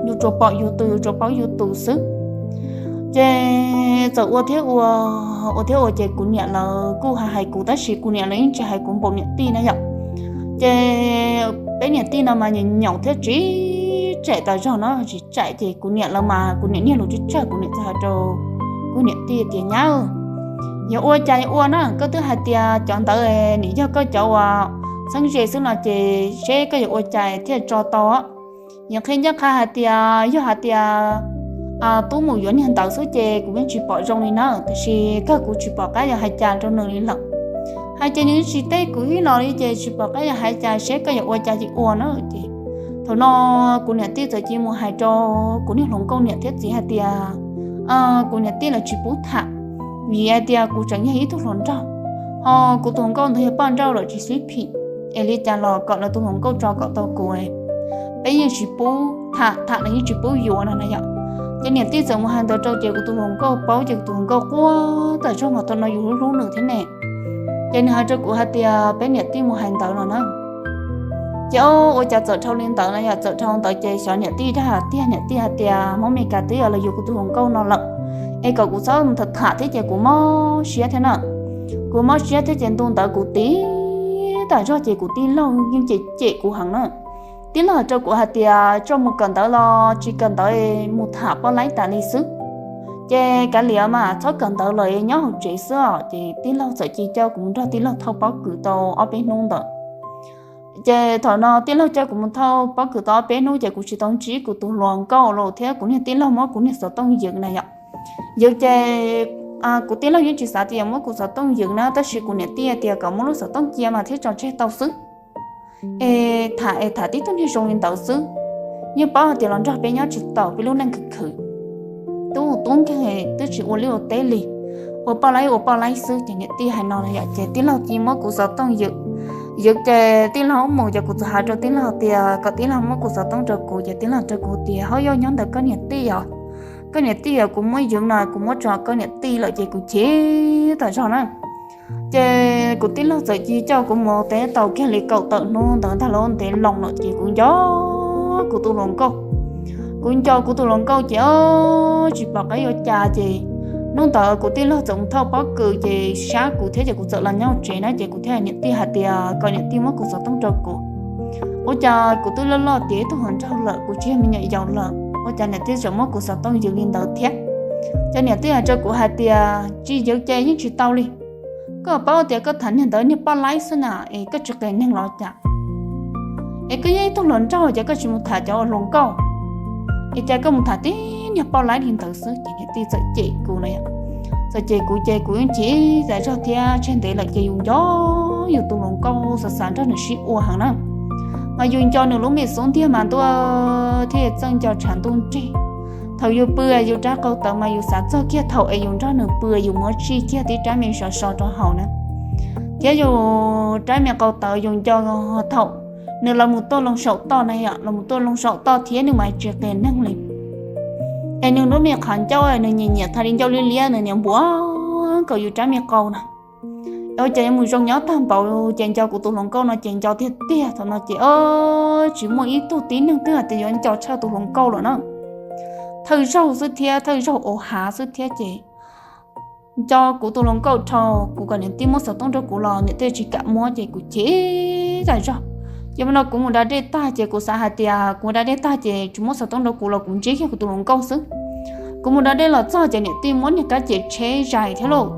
Yus tsuas pom yus tus, yus tsuas paub yus tus xwb. Ces txawm ua thiab ua, ua thiab ua ces kuv niam lawv kuj hais hais kuv tab sis kuv niam lawv yeej tsis hais kuv npaum niam tij na yom. Ces peb niam tij no mas nyaum nyaum thiab tsis tseem tas zog no, tsis tseem ces kuv niam lawv mas kuv niam niag lus tsawg tsawg kuv niam txawm hais rau kuv niam tij tias nyab, yog ua cas yog ua na, koj twb hais tias cov ntawd nim yog koj cov uas txheeb ze xwb no ces seb koj yuav ua cas thiaj tso tau. Yog qhia ncaj qha hais tias yog hais tias tub mus yuav niag ntawd xwb ces kuv yeej tsis pom zoo li na, tiam sis kawg kuv tsis pom qab yuav hais cas rau nws li lawm. Hais ces nws tsis teb kuv ib los li ces tsis pom qab yuav hais cas, seb koj yuav ua cas ces ua na ces. Thaum no kuv niam tij txawm cia mus hais rau kuv niag hluas nkauj niam thiab txiv hais tias kuv niam tij lawv tsis pub tham, vim hais tias kuv tseem yog ib tug hluas nraug, ho kuv tus hluas nkauj ntawd yog poj nrauj lawm tsis xib phim, es li cas los kom lawv tus hluas nkauj tso kom tau kuv, peb yeej tsis pub tham, tham los yeej tsis pub yuav no na yom. Ces niam tij txawm mus hais ntawd rau ces kuv tus hluas nkauj paub ces kuv tus hluas nkauj quaj tas zog mas thaum no yus hlub hlub nws thiab ne. Ces nws hais rau kuv hais tias peb niam tij mus hais ntawd no na. Ces o, ua cas txawm dhau li ntawd no yom, txawm dhau ntawd ces xyov niam tij dag tiag, niam tij hais tias Hmoob Mes Kas twb yuav los yuav kuv tus hluas nkauj no lawm, es kom kuv txhob mus tham tham thiab ces kuv mob siab thiab na. Kuv mob siab thiab ces ntu ntawd kuv tiv tas zog ces kuv tij laug yeej cem cem kuv heev na. Tij laug hais rau kuv hais tias tso mus kawm ntawv los tsis kawm ntawv, mus tham poj laib tas li xwb. Ces kav liam mas txhob kawm ntawv los nyob hauv tsev xwb os. Ces tij laug txawm cia coj kuv mus nrog tij laug thauj pob kws tau ob peb hnub ntawd. Ces thaum no tij laug coj kuv mus thauj pob kws tau ob peb hnub ces kuv tsis tau ntsib kuv tus hluas nkauj los thiab kuv niag tij laug muab kuv niag xov tooj yws na yom. Yws ces kuv tij laug yeej tsis xav tias muab kuv xov tooj yws na, tab sis kuv niam tij tias kom muab lub xov tooj cia mas thiaj tso tseg tau xwb. Es tham es tham tib tug niag zoo li ntawd xwb, yeej paub hais tias los nrog peb nyob tsis tau, peb lub neej khwv khwv, tub tub nkeeg twb tsis ua liaj ua teb li, ua poj laib ua poj laib xwb. Ces niam tij hais no yom, ces tij laug cia muab kuv xov tooj ywg, ywg ces tij laug mus ces kuv txawm hais rau tij laug tias kom tij laug muab kuv xov tooj rau kuv, ces tij laug rau kuv tias, Hauj yauj, nyob ntawm koj niam tij os, koj niam tij os, kuv muab ywg no kuv muab tso koj niam tij lawm. Ces kuv chim tas zog na. Ces kuv tij laug txawm cia coj kuv mus teb tau kiag li kaum tawm hnub ntawd ntag los ntev loo lawm ces kuv nco kuv tus hluas nkauj. Kuv nco kuv tus hluas nkauj ces tsis pom qab yuav cas ces hnub ntawd kuv tij laug txawm mus thauj pob kws ces sab kuv thiab ces kuv txawm los nyob tsev na ces kuv thiaj niam tij hais tias kom niam tij muab kuv xov tooj rau kuv. Ua cas kuv twb loj loj tiav ib tug hluas nraug lawm, kuv tsis yog me nyuam yaus lawm, ua cas niam tij tseem muab kuv xov tooj ywg li ntawd thiab? Ces niam tij hais rau kuv hais tias, Tsis ywg ces yeej tsis tau li. Koj paub tias koj tham niag ntawd niag poj laib xwb na, es koj tsis qias neeg los cas? Es koj yog ib tug hluas nraug ces koj tsis mus tham cov uas hluas nkauj, es cas koj mus tham tib niag poj laib li ntawd xwb? Ces niam tij txawm cem kuv no yom. Txawm cem kuv ces kuv yeej chim tas zog thiab, tseg ntev lawm ces yus nco yus tus hluas nkauj, xav xav nrog nws sib ua heev na. Mas yus nco nws lub me xub ntiag mas ntuj thiaj txawj nco tshav ntuj nrig. Thaum yus pw yus rab qau tawv mas yus xav txog kiag thaum es yus nrog nws pw yus muab tsij kiag tib rab me sov so rau hauv na, thiab yus rab me qau tawv yus nco thaum nws los mus tuaj loo saum toj na yom, los mus tuaj loo saum toj thiab nws mas tsis qias neeg li. Es nws lub me qhov ncauj nws nyiam nyiam tha li ncauj liab liab, nws niam npuav nkaus yus rab me qau na. Ua cas yuav mus zoo nyob tag npaum, ces nco kuv tus hluas nkauj no ces nco tiag tiag. Thaum no ces tsis muaj ib tug tib neeg twg hais tias yuav nco tshaj tus hluas nkauj lawm na. Thawj zaug xwb thiab, thawj zaug ua hav xwb thiab ces nco kuv tus hluas nkauj dhau, kuv kom niam tij muab xov tooj rau kuv los niam tij tsis kam muab ces kuv chim tas zog. Ces mas no kuv mus da dej tag ces kuv xav hais tias kuv mus da dej tag ces tsis muab xov tooj rau kuv los kuv ntsib kiag kuv tus hluas nkauj xwb. Kuv mus da dej los txog ces niam tij muab niag kab ces tsheb zais thiab lauj.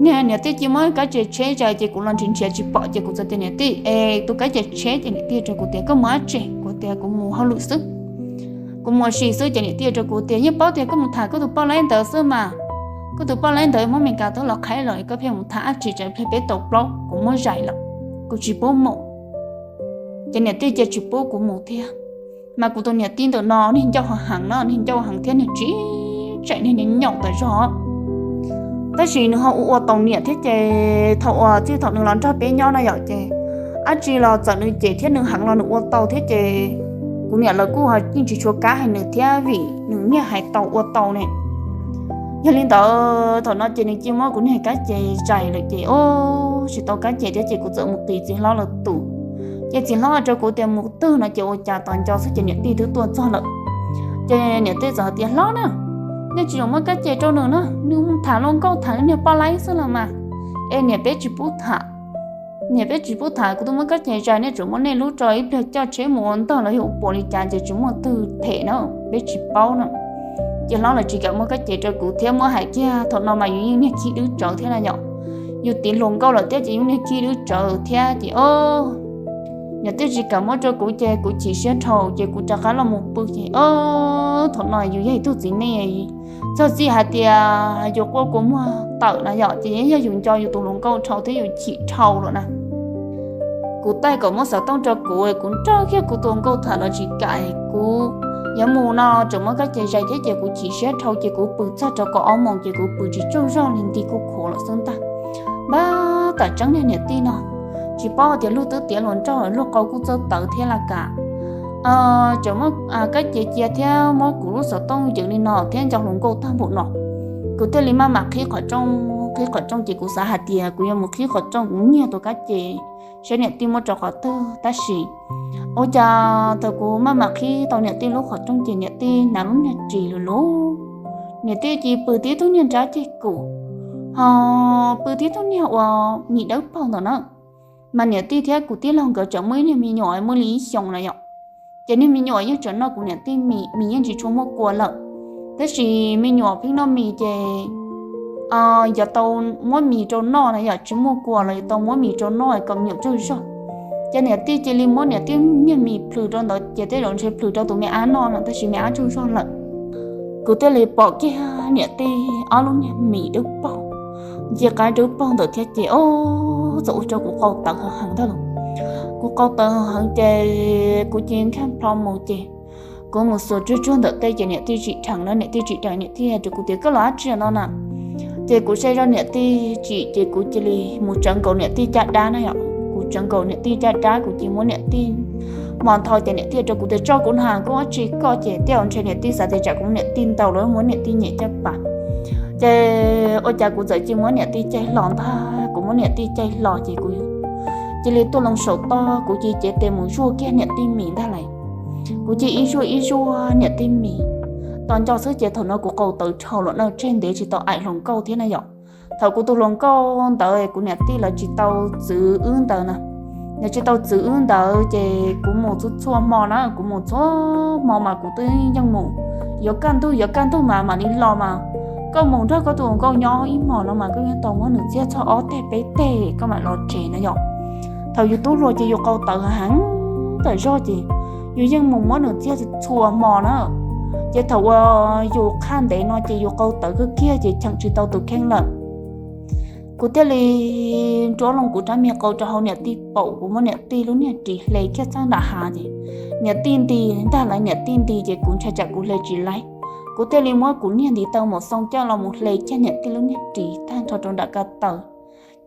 Niag niam tij cia muab kab ces tsheb zais ces kuv los nrhiav nrhiav tsis pom ces kuv txawm tias niam tij es tus kab ces tsheb, ces niam tij rau kuv tias koj mus dab tsi? Kuv tias kuv mus hauj lwm xwb, kuv mus ua si xwb. Ces niam tij rau kuv tias yeej paub tias koj mus tham koj tus poj laib ntawd xwb mas, koj tus poj laib ntawd muab Meskas tub los qhaib los koj pheej mus tham dab tsi tsam pliag peb tau plaub, kuv muab zais lawm, kuv tsis pub mus. Ces niam tij cia tsis pub kuv mus thiab. Mas kuv tus niam tij ntawm no niag ncauj heev no, niag ncauj heev thiab niag tsis tseem niag nyaum tas zog. Tab sis nws ho ua ua tau niam thiab ces thaum uas txij thaum nws los nrog peb nyob no yom ces dab tsi los txawm nws cem thiab nws heev los nws ua tau thiab ces kuv niam lawv kuj ho yeej tsis tshua kam hais nws thiab vim nws niaj hais tau ua tau ne. Yog li ntawd thaum no ces nws cia muab kuv niag kab ces zais lawm ces tsis tau kab ces thiab ces kuv txawm mus qiv txiv hlob lawv tus. Ces txiv hlob rau kuv tias mus twg no ces ua cas tos nco xwb ces niam tij twb tuaj txog lawm. Ces niam tij txawm hais tias hlob na, nej tsis txhob muab kab ces rau nws na, nws mus tham hluas nkauj tham niag poj laib xwb los mas, es niam peb tsis pub tham. Niam peb tsis pub tham, kuv twb muab kab ces zais, nej tsuas muab nej lub rau ib pliag coj tsheb mus ua ntog los yog ua puas li cas ces tsis muaj twg them na, peb tsis paub na. Ces hlob lawv tsis kam muab kab ces rau kuv thiab muab hais kiag thaum no mas yus yeej niag khib dwb tsawv thiab na yom. Yus tiv hluas nkauj lawm thiab ces yus niag khib dwb tsawv thiab ces niam tij tsis kam muab rau kuv ces kuv chim siab dhau ces kuv rov qab los mus pw ces thaum no yus yog ib tug txiv neej, txog txij hais tias yus quaj kua muag tawm na yom ces yeej yog yus nco yus tus hluas nkauj dhau thiab yus chim dhau lawm na. Kuv taij kom muab xov tooj rau kuv, kuv nrog kiag kuv tus hluas nkauj tham los tsis kam, kuv yuav mus no tseem muab kab ces zais thiab ces kuv chim siab dhau ces kuv pw txog rau kaum ob moos ces kuv pw tsis tsaug zog li, nti kuj khuav lawm xwb ntag. Npab tam tseeb niag niam tij no tsis paub tias luag twb tiav hluas nraug, luag qau kuj txawj tawv thiab la kas, tseem muab kab ces cia thiab muab kuv lub xov tooj ywg li no thiab nco hluas nkauj tag npaum no. Kuv thiaj li maj mam qhib qhov rooj, qhib qhov rooj ces kuv xav hais tias kuv yuav mus qhib qhov rooj kuv nyiag tus kab ces saib niam tij muab rau qhov twg. Tab sis ua cas thaum kuv maj mam qhib tau niam tij lub qhov rooj ces niam tij hnav lub niag ris lus lus, niam tij cia pw tib tug niag nrab ceg kum, ho pw tib tug niag uas mis dawb paug ntawm na. Mas niam tij thiab kuv tij laug nkawd tseem muaj ib niag me nyuam muaj li ib xyoos na yom. Ces niag me nyuam yeej tseem noj kuv niam tij mis, mis yeej tsis tshua muaj kua lawm. Tab sis me nyuam pheej noj mis ces yuav tau muab mis rau noj na yom, tsis muaj kua los yuav tau muab mis rau noj kom me nyuam tsaug zog. Ces niam tij cia li muab niam tij niag mis plhws rau ntawd ces tej zaum ntshe plhws rau tus me ab noj no tab sis me ab tsaug zog lawm. Kuv thiaj li pom kiag niam tij ob lub niag mis dawb paug, nce qaib dawb paug ntawd thiab ces txawm ua rau kuv qau tawv heev ntag lauj. Kuv qau tawv heev ces kuv cia nkag plho mus ces kuv mus xuas tsuag tsuag ntawm tej ces niam tij tsim dheev na, niam tij tsim dheev, niam tij hais rau kuv tias koj los dab tsi no na? Ces kuv saib zoj niam tij tsim ces kuv cia li mus tsawv nkaus niam tij caj dab na yom. Kuv tsawv nkaus niam tij caj dab, kuv cia li muab niam tij mos ntho ces niam tij rau kuv tias tso kuv na, koj dab tsi koj? Ces tej zaum ntshe niam tij xav tias tsam kuv muab niam tij ntaus los muab niam tij nyem caj pas. Ces ua cas kuv txawm cia li muab niam tij caij hlo ntag, kuv muab niam tij caij hlo ces kuv cia li tuaj loo saum toj, kuv cia li cev tes mus zuaj kiag niam tij mis ntag lauj. Kuv cia li ib zuaj ib zuaj niam tij mis, tos nco xwb ces thaum no kuv qau tawv dhau lawm na, tseg ntev tsis tau aim hluas nkauj thiab na yom. Thaum kuv tus hluas nkauj ntawd kuv niam tij lawv tsis tau txwv wb ntawd na, lawv tsis tau txwv wb ntawd ces kuv mus txhua txhua hmo na, kuv mus txhua hmo mas kuv twb yeej mus, yuav kaj ntug yuav kaj ntug mas mam li los mas. Koj mus nrog koj tus hluas nkauj nyob ib hmos no mas koj yeej tau muab nws txiag txog ob teg peb teg koj mam los tsev na yom. Thaum yus tub hluas ces yus qau tawv heev tawm zog ces yus yeej mus muab nws txiag txhua hmo na. Ces thaum uas yus qhaj ntev no ces yus qau tawv kawg kiag ces cheem tsis tau tus kheej lawm. Kuv thiaj li nruab loo kuv rab me qau rau hauv niam tij paum, kuv muab niam tij lub niag ris hle kiag txog nram hav ces niam tij nti ntag lauj, niam tij nti ces kuv ntshai tsam kuv hle tsis laib. Kuv thiaj li muab kuv niag ntiv taw mus xoo coj los mus hle kiag niam tij lub niag ris tag nrho rau nram ko taw.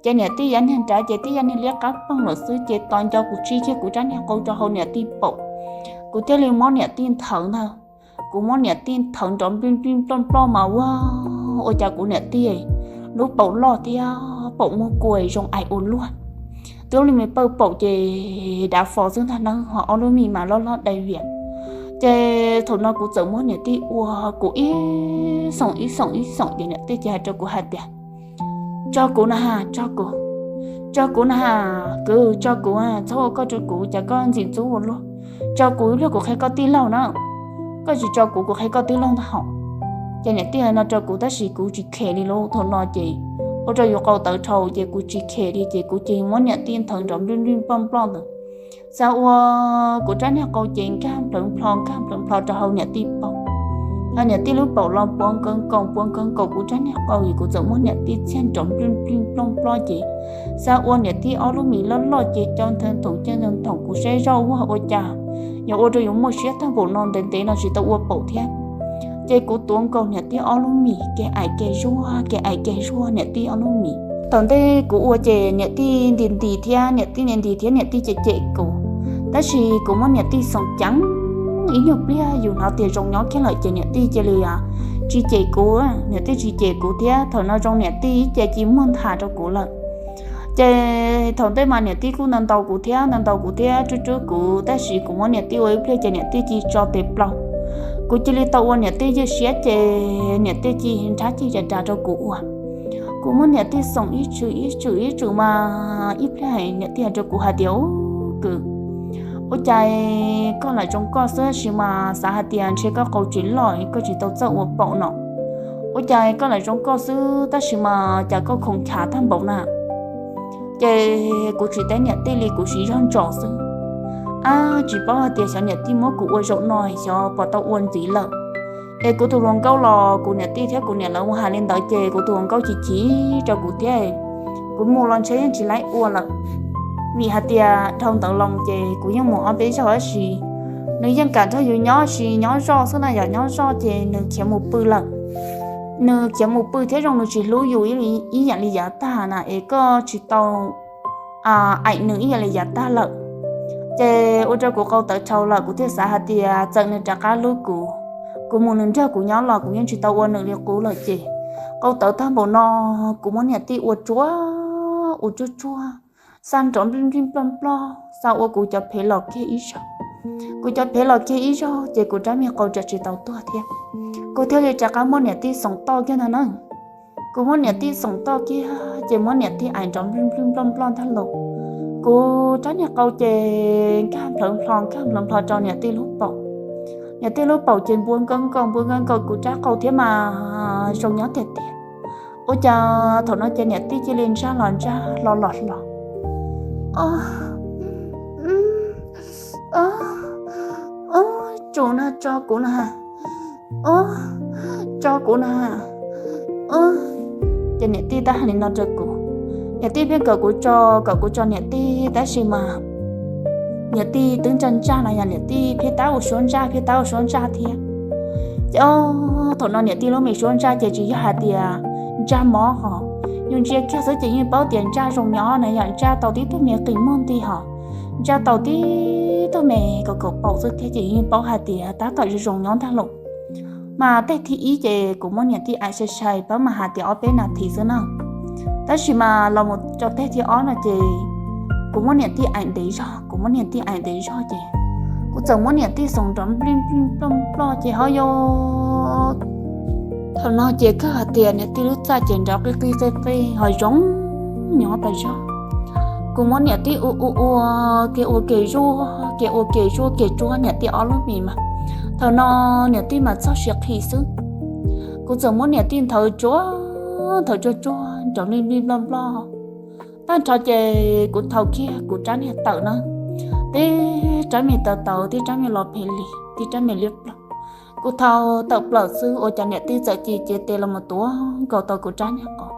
Ces niam tij yav niag nrad ces twb yog niag liab qab poog lawm xwb ces tos nco kuv tsib kiag kuv rab niag qau rau hauv niam tij paum. Kuv thiaj li muab niam tij nthawv ntag. Kuv muab niam tij nthawv nrov nplij nplij nploj nploj mas ua, ua cas kuv niam tij lub paum loj thiab paum muaj kua zoo ais ua luaj. Twb li me pawg paum ces dav fo xwb ntag na, ho ob lub mis mas loj loj dai viam. Ces thaum no kuv txawm muab niam tij ua kuv ib xoom ib xoom ib xoom ces niam tij cia hais rau kuv hais tias tso kuv na, tso kuv, tso kuv na, kwv, tso kuv, txhob ua koj rau kuv, cas koj ntxim ntxub ua luaj. Tso kuv ib pliag kuv qhia koj tij laug na, koj tsis tso kuv kuv qhia koj tij laug ntag hos. Ces niam tij hais no rau kuv tab sis kuv tsis khem li lauj, thaum no ces ua rau yus qau tawv dhau ces kuv tsis khem li ces kuv cia li muab niam tij nthawv nrov nplij nplij nploj nploj ntawd. Xav ua kuv rab niag qau ces nkag nplhawv nplho nkag nplhawv nplho rau hauv niam tij paum. Hos niam tij lub paum los puav nkaus nkaus puav nkaus nkaus kuv rab niag qau es kuv txawm muab niam tij txiag nrov nplij nplij nploj nploj ces xav ua niam tij ob lub mis loj loj ces coj nthawv nthoom coj nthawv nthoom kuv saib zoj ua, ua cas yuav ua rau yus muaj siab tag npaum no, ntev ntev no tsis tau ua paum thiab. Ces kuv tuav nkaus niam tij ob lub mis kev aim kev zuag kev aim kev zuag niam tij ob lub mis. Thaum ntej kuv ua ces niam tij nti nti thiab niam tij nti nti thiab niam tij cem cem kuv, tab sis kuv muab niam tij xoom ceev ib nyuag pliag yus hnov tias zoo nyob kiag lawm ces niam tij cia li tsis cem kuv, niam tij tsis cem kuv thiab. Thaum no zoo niam tij ib ce cia li muag nthav rau kuv lawm. Ces thaum ntej mas niam tij kuj ntaus ntaus kuv thiab ntaus ntaus kuv thiab rub rub kuv, tab sis kuv muab niam tij ua ib pliag ces niam tij cia li tso tes plaws. Kuv cia li tau ua niam tij ywj siab ces niam tij cia li nrhab ceg ras ras rau kuv ua. Kuv muab niam tij xoom ib tsum ib tsum ib tsum mas ib pliag niam tij hais rau kuv hais tias, Ub kwv, ua cas koj lam zoo koj xwb tab sis mas xav hais tias ntshe koj qau tsis loj koj tsis tau txawj ua paum no. Ua cas koj lam zoo koj xwb tab sis mas cas koj khoom chav tag npaum na. Ces kuv tsis teb niam tij li, kuv siv zog ntsos xwb. Ab, tsis paub hais tias xyov niam tij muab kuv ua zaum no xyov puas tau ua ntxiv lawm. Es kuv tus hluas nkauj los kuv niam tij thiab kuv niam lawv mus hais li ntawd ces kuv tus hluas nkauj chim chim rau kuv thiab. Kuv mus los ntshe yeej tsis laib ua lawm, vim hais tias dhau ntawd los ces kuv yeej mus ob peb zaug tab sis nws yeej kam nrog yus nyob, sis nyob zoj xwb na, yog nyob zoj ces nws khiav mus pw lawm. Nws khiav mus pw thiab zoo nws tsis hlub yus ib yam li yav tag na es koj tsis tau aim nws ib yam li yav tag lawm. Ces ua rau kuv qau tawv dhau lawm, kuv thiaj xav hais tias txawm nws rov qab hlub kuv, kuv mus nws nrog kuv nyob los kuv yeej tsis tau ua nws li qub lawm ces qau tawv tag npaum no, kuv muab niam tij ua tsuag ua tsuag tsuag, xa nrov nplij nplij nploj nploj, xa ua kuv cov phev los kiag ib zaug. Kuv cov phev los kiag ib zaug ces kuv rab me qau ram tsis tau tuag thiab. Kuv thiaj li rov qab muab niam tij xoom toj kiag ntag na. Kuv muab niam tij xoom toj kiag ces muab niam tij aim nrov nplij nplij nploj nploj ntag lauj. Kuv rab niag qau ces nkag nplhawv nplho nkag nplhawv nplho rau niam tij lub paum. Niam tij lub paum ces npuav nkaus nkaus npuav nkaus nkaus kuv rab qau thiab mas zoo nyob tiag tiag. Ua cas thaum no ces niam tij cia li ntsaj los ntsaj hlo los hlo. Ub, ub, ub, tsum na, tso kuv na, ub, tso kuv na, ub. Ces niam tij tab hais li no rau kuv, niam tij pheej kom kuv tso, kom kuv tso niam tij tab sis mas niam tij twb ntsaj ntsaj no yog niam tij pheej tab ua suab ntsaj pheej tab ua suab ntsaj thiab. Ces o, thaum no niam tij lub me suab ntsaj ces tsis yog hais tias ntsaj mob hos, yus ntsia kiag xwb ces yeej paub tias ntsaj zoo nyob na yom, ntsaj tau tib tug me qis muag nti hos, ntsaj tau tib tug me kaum kaum paum xwb thiab ces yeej paub hais tias tab tom zoo zoo nyob ntag los. Mas teg thib ib ces kuv muab niam tij aim sai sai pab mas hais tias ob peb nas this xwb na. Tab sis mas los mus rau teg thib ob no ces kuv muab niam tij aim ntev zog, kuv muab niam tij aim ntev zog ces kuv txawm muab niam tij xoom nrov nplij nplij nploj nploj ces ho yog thaum no ces kawg hais tias niam tij lub txaj ces nrov qij qij qij qij ho zoo nyob tas zog. Kuv muab niam tij ua ua ua, kev ua kev zuaj kev ua kev zuaj kev tsuab niam tij ob lub mis mas thaum no niam tij mas txog siav qhi xwb. Kuv txawm muab niam tij nthawv tsuag nthawv tsuag tsuag nrov nplij nplij nploj nploj. Tag nrho ces kuv thau kiag kuv rab niag tawm na, tib rab me tawv tawv, tib rab me los phem lis, tib rab me liab ploog. Kuv thau tawm plaws xwb ua cas niam tij txawm ci cev tes los mus tuav nkaus tau kuv rab niag qos.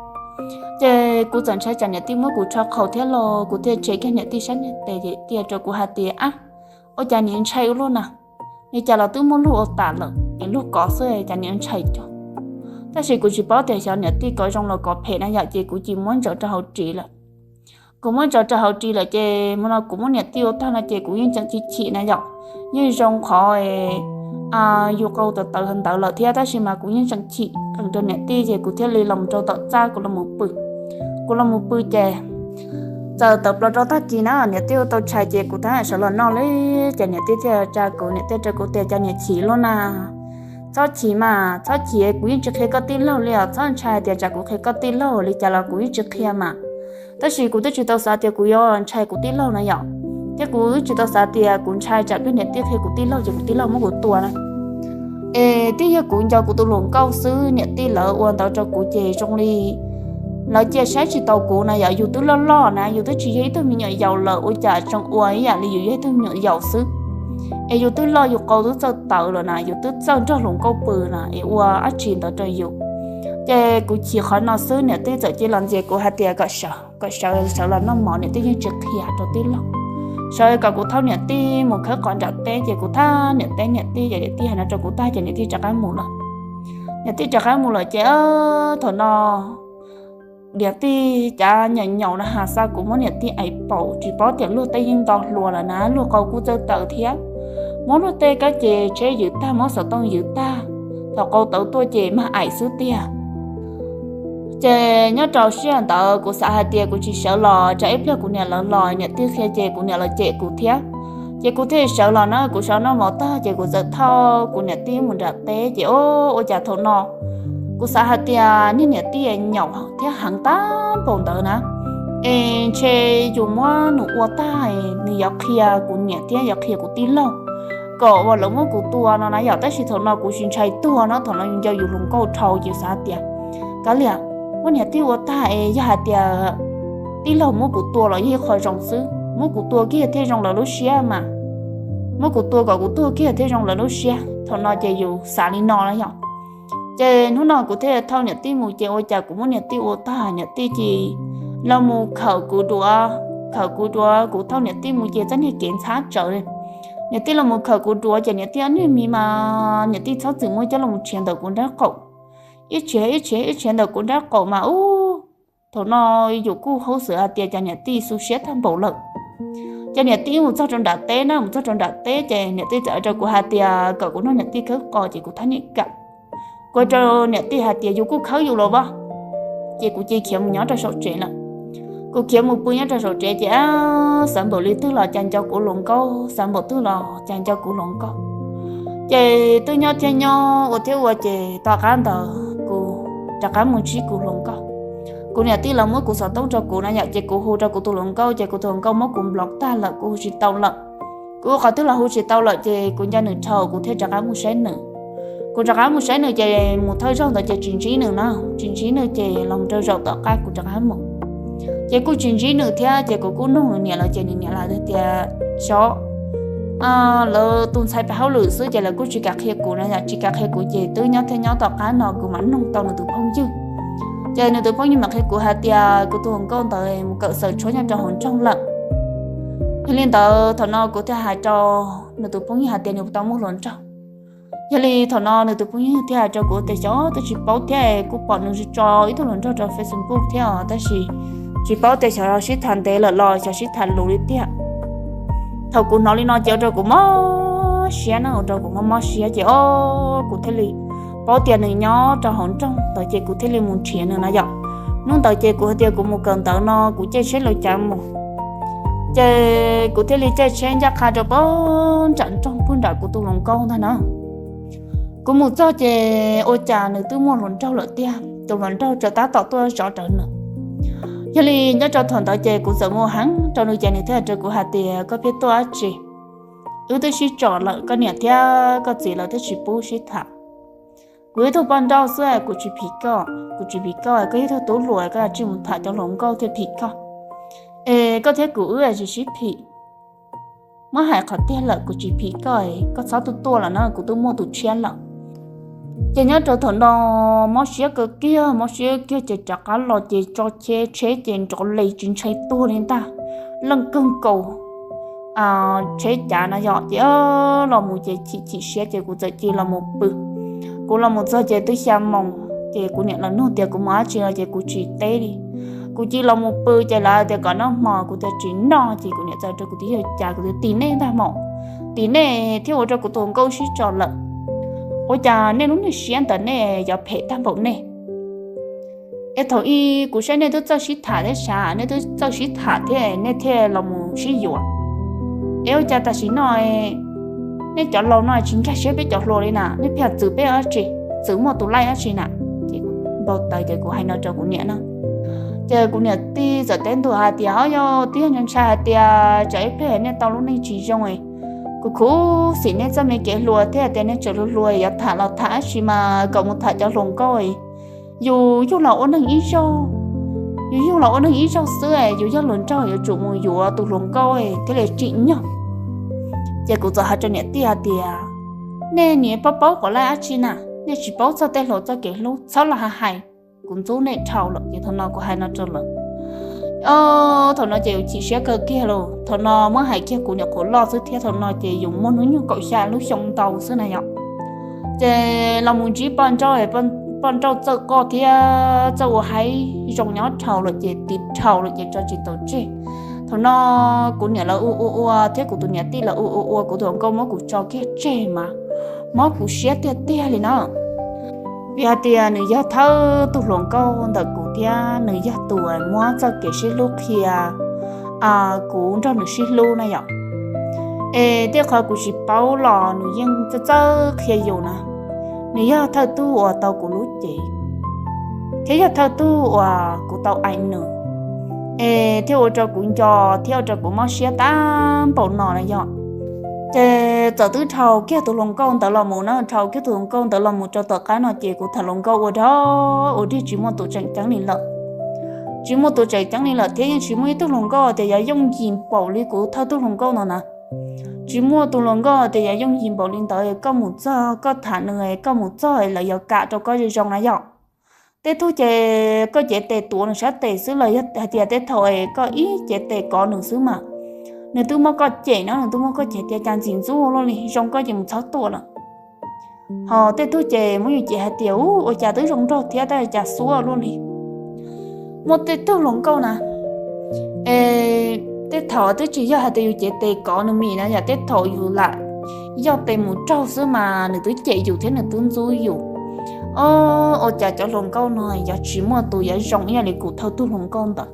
Ces kuv txawm ntshai tsam niam tij muab kuv rho qhaus thiab los kuv thiaj tshem kiag niam tij sab niag tes ces tias rau kuv hais tias, ab, ua cas niam ntshai ua luaj na? Li cas los twb muab luag ua tas lawm es luag kov xwb cas niam ntshai cuag. Tab sis kuv tsis paub tias xyov niam tij kov zoo los kov phem na yom, ces kuv cia muab ntsaws rau hauv ris lawm. Kuv muab ntsaws rau hauv ris lawm ces mus no kuv muab niam tij ua tag no ces kuv yeej tseem chim chim na yom, yeej zoo qhov yus qau tawv tawv ntawd lawm thiab tab sis mas kuv yeej tseem chim qees rau niam tij ces kuv thiaj li los rau tom txaj kuv los mus pw. Kuv los mus pw ces txawm tawm plaws rau tag kis na niam tij ua tau tshais ces kuv thiaj sawv los noj li. Ces niam tij thiaj tsa kuv, niam tij rau kuv tias cas niam chim luaj na. Txhob chim mas txhob chim, kuv yeej tsis qhia koj tij laug li os, txhob ntshai tias tsam kuv qhia koj tij laug li cas los kuv yeej tsis qhia mas. Tab sis kuv twb tsis tau xav tias kuv yuav ntshai kuv tij laug na yom, thiab kuv twb tsis tau xav tias kuv ntshai tsam pliag niam tij qhia kuv tij laug ces kuv tij laug muab kuv tua na. Es twb yog kuv nco kuv tus hluas nkauj xwb, niam tij lawv ua ntawd rau kuv ces zoo li lawv cia saib tsis taus kuv na yom. Yus twb loj loj na, yus twb tsis yog ib tug me nyuam yaus lawm ua cas tseem ua ib yam li yus yog ib tug me nyuam yaus xwb. Es yus twb loj, yus qau twb txawj tawv lawm na, yus twb txawj nrog hluas nkauj pw na es ua dab tsi ntawd rau yus. Ces kuv chim qhov no xwb, niam tij txawm cia los ntxias kuv hais tias kom sawv, kom sawv, sawv los noj mov, niam tij yeej tsis qhia rau tij laug. Sawv kom kuv thauj niam tij mus khawb qos nram teb, ces kuv thauj niam tij, niam tij ces niam tij hais no rau kuv tag ces niam tij rov qab mus lawm. Niam tij rov qab mus lawm ces thaum no niam tij cav nyaum nyaum na has xa kuv muab niam tij aim paum, tsis paub tias luag tej yeej nto hluas lawm na, luag qau kuj txawj tawv thiab. Muab luag tej kab ces tsheb ywm tag, muab xov tooj ywm tag, thaum qau tawv tuaj ces mag aim xwb tiag. Ces nyob rau sij hawm ntawd kuv xav hais tias kuv tsis sawv los tsam ib pliag kuv niam lawv los niam tij qhia ces kuv niam lawv cem kuv thiab. Ces kuv thiaj sawv los na, kuv sawv noj mov tag ces kuv txawm thauj kuv niam tij mus nram teb ces ua cas thaum no kuv xav hais tias niag niam tij nyaum thiab heev tag npaum ntawd na, es ntshe yus muab nws ua tag nws yuav qhia kuv niam thiab yuav qhia kuv tij laug kom uas lawv muab kuv tua no na yom. Tab sis thaum no kuv tsis ntshai tuag no, thaum no yus nco yus hluas nkauj dhau ces xav tias kav liam, muab niam tij ua tag es yog hais tias tij laug muab kuv tua los yog ib qho zoo xwb, muab kuv tua kiag thiaj zoo lawv lub siab mas, muab kuv tua kom kuv tuag kiag thiaj zoo lawv lub siab. Thaum no ces yus xav li no na yom. Ces hnub no kuv thiaj thauj niam tij mus ces ua cas kuv muab niam tij ua tag niam tij cia li los mus khawm kuv duav, khawm kuv duav, kuv thauj niam tij mus ces txoj niag kev ntxhab tsawv li. Niam tij los mus khawm kuv duav ces niam tij ob niag mis mas niam tij txhob txwm muab coj los tshiav ntawm kuv nrab qaum, ib tshiav ib tshiav ib tshiav ntawm kuv nrab qaum mas ub, thaum no yus kuj haub xwm hais tias cas niam tij xu siab tag npaum lawm. Ces niam tij mus txog rau nram teb na, mus txog rau nram teb ces niam tij txawm hais rau kuv hais tias kom kuv nrog niam tij khawb qos ces kuv thab niam kam. Kuv hais rau niam tij hais tias yus kuj khawb yus los as. Ces kuv cia khiav mus nyob rau saum tsev lawm. Kuv khiav mus pw nyob rau saum tsev ces xav npaum li twg los cas nco kuv hluas nkauj, xav npaum twg los cas nco kuv hluas nkauj. Ces twb nyob thiab nyob ua thiab ua ces tom qab ntawd kuv rov qab mus ntsib kuv hluas nkauj. Kuv niam tij los muab kuv xov tooj rau kuv na yom, ces kuv hu rau kuv tus hluas nkauj ces kuv tus hluas nkauj muab kuv nploos tag lawm, kuv hu tsis tau lawm. Kuv ua qhov twg los hu tsis tau lawm ces kuv nco nws dhau kuv thiaj rov qab mus saib nws. Kuv rov qab mus saib nws ces mus thawj zaug ntawd ces tsis ntsib nws na, tsis ntsib nws ces los rau zaum tom qab kuv rov qab mus ces kuj tsis ntsib nws thiab ces kuv kuj nug nws niam lawv ces nws niam lawv tias xyov lawv tus ntxhais pab hauj lwm xwb ces lawv kuj tsis kam qhia kuv na yom, tsis kam qhia kuv ces twb nyob thiab nyob tom qab no kuv mam nug tau nws tus phooj ywg. Ces nws tus phooj ywg mam qhia kuv hais tias kuv tus hluas nkauj ntawd mus kawm xaws tshuab nyob rau hauv nroog lawm. Yog li ntawd thaum no kuv thiaj hais rau nws tus phooj ywg hais tias nws tau muaj hluas nraug. Yog li thaum no nws tus phooj ywg thiaj hais rau kuv tias xyov twb tsis paub thiab, kuv pom nws tso ib tug hluas nraug rau Facebook thiab os, tab sis tsis paub tias xyov sib tham ntev lawm los xyov sib tham lus li tiag. Thaum kuv hnov li no ces ua rau kuv mob siab na, ua rau kuv mob mob siab ces o, kuv thiaj li paub tias nws nyob rau hauv nroog ntawd ces kuv thiaj li mus nrhiav nws na yom. Hnub ntawd ces kuv hais tias kuv mus kawm ntawv no kuv caij tsheb lawv cav mus, ces kuv thiaj li caij tsheb ncaj qha rau pem nram nroog pem nram kuv tus hluas nkauj ntag na. Kuv mus txog ces ua cas nws twb muaj hluas nraug lawm tiag, tus hluas nraug tseem tab tom tuaj zov rawv nws. Yog li nyob rau thaum ntawd ces kuv txawm mus heev rau nws ces nws thiaj hais rau kuv hais tias koj pheej tuaj dab tsi, wb twb sib tso lawm, koj niam thiab koj txiv lawv twb tsis pub sib tham. Kuv ib tug poj nrauj xwb kuv tsis phim koj, kuv tsis phim koj, koj yog tug tub hluas koj tsis mus tham cov hluas nkauj thiaj phim koj. Es koj thiab kuv wb tsis sib phim. Muab hais qhov tiag lawm kuv tsis phim koj, koj txhob tuaj tuaj lawm na, kuv twb muaj tus tshiab lawm. Ces nyob rau thaum no mob siab kawg kiag, mob siab kiag ces rov qab los ces tso tsheb, tsheb ces nrov li tsis ntshai tuag li ntag, leej kawg nkaus tsheb cav no yom. Ces los mus ces chim chim siab ces kuv txawm cia los mus pw. Kuv los mus txog ces twb xya moos ces kuv niam los nug tias kuv mus dab tsi no ces kuv tsis teb li. Kuv cia los mus pw ces lawv tias kom noj hmo, kuv tias tsis noj ces kuv niam txawm rau kuv tias yog cas kuv tias tim nej ntag mas, tim nej thiaj ua rau kuv tus hluas nkauj sib tso lawm. Ua cas nej lub niag siab ntawm nej yuav phem tag npaum nej? Es thaum ub kuv saib nej twb txawj sib tham thiab sav, nej twb txawj sib tham thiab nej thiaj los mus sib yuav. Es ua cas tam sim no nej cov laus no tsis nkag siab peb cov hluas li na, nej pheej txwv peb dab tsi, txwv muaj tus laij dab tsi na? Ces kuv npau taws ces kuv hais no rau kuv niam na. Ces kuv niam tij txawm teb ntua hais tias o yog twb yog ntshai hais tias tsam ib pliag nej tau lub neej tsis zoo, kuv khuv xim nej txoj me kev hluas thiab tias nej tseem hluas hluas yuav tham los tham dab tsi mas kom mus tham cov hluas nkauj. Yus yug los ua neeg ib zaug, yus yug los ua neeg ib zaug xwb, yus yog hluas nraug yuav tsum mus yuav tus hluas nkauj thiaj li tsim nyog. Ces kuv txawm hais rau niam tij hais tias nej niam paub paub qhov laij dab tsi na, nej tsis paub txog tej hluas txoj kev hlub, txhob los hais hais, kuv ntxub nej dhau lawm. Ces thaum no kuv hais no rau lawv, thaum no ces yus chim siab kawg kiag lauj. Thaum no muab hais kiag kuv niam qhuav loj xwb thiab, thaum no ces yus muaj hnub nyoog kaum xya lub xyoo ntau xwb na yom. Ces los mus ntsib poj nrauj, poj nrauj txawj qoj thiab txawj ua haib zoo nyob dhau lawm ces tiv dhau lawm ces tso tsis tau tseg. Thaum no kuv niam lawv ua ua ua thiab kuv tus niam tij lawv ua ua ua, kuv tus hluas nkauj muab kuv tso kiag tseg mas mob kuv siab tiag tiag li na. Vim hais tias nws yog thawj tug hluas nkauj ntawm kuv thiab nws yog tus muab txoj kev sib hlub qhia kuv nrog nws sib hlub na yom. Es tej qhov kuv tsis paub los nws yeej txawj txawj qhia yus na. Nws yog thawj tug uas tau kuv lub cev, thiab yog thawj tug uas kuv tau aim nws, es thiaj ua rau kuv nco thiab ua rau kuv mob siab tag npaum no na yom. Ces txawm twb dhau kiag tus hluas nkauj ntawd los mus na, dhau kiag tus hluas nkauj ntawd los mus rau tom qab no ces kuv tham hluas nkauj ua dog ua dig tsis muaj tus tseem ceeb li lawm. Tsis muaj tus tseem ceeb li lawm thiab yeej tsis muaj ib tug hluas nkauj tias yuav yooj yim npaum li kuv thawj tug hluas nkauj no na. Tsis muaj tus hluas nkauj tias yuav yooj yim npaum li ntawd, koj mus txog koj tham nws, koj mus txog lawv yuav kam rau koj zoo zoo na yom. Tej tug ces koj cev tes tuav nws sab tes xwb los yog hais tias tej thaum koj ib cev tes kov nws xwb mas nws twb muab koj cem na, nws twb muab koj cem tias cas ntxim ntxub luaj li, zoo koj ces mus txhob tuaj lawm. Ho tej tug ces muab yus cem hais tias ua cas twb zoo nraug thiab tab cas xuab luaj li. Muaj tej tug hluas nkauj na, es tej thaum twb tsis yog hais tias yus cev tes kov nws mis na, yam tej thaum yus lam yoj tes mus raug xwb mas nws twb cem yus thiab nws twb ntxub yus. Ua cas cov hluas nkauj no yog tsis muaj tus yuav zoo ib yam li kuv thawj tug hluas nkauj ntawd.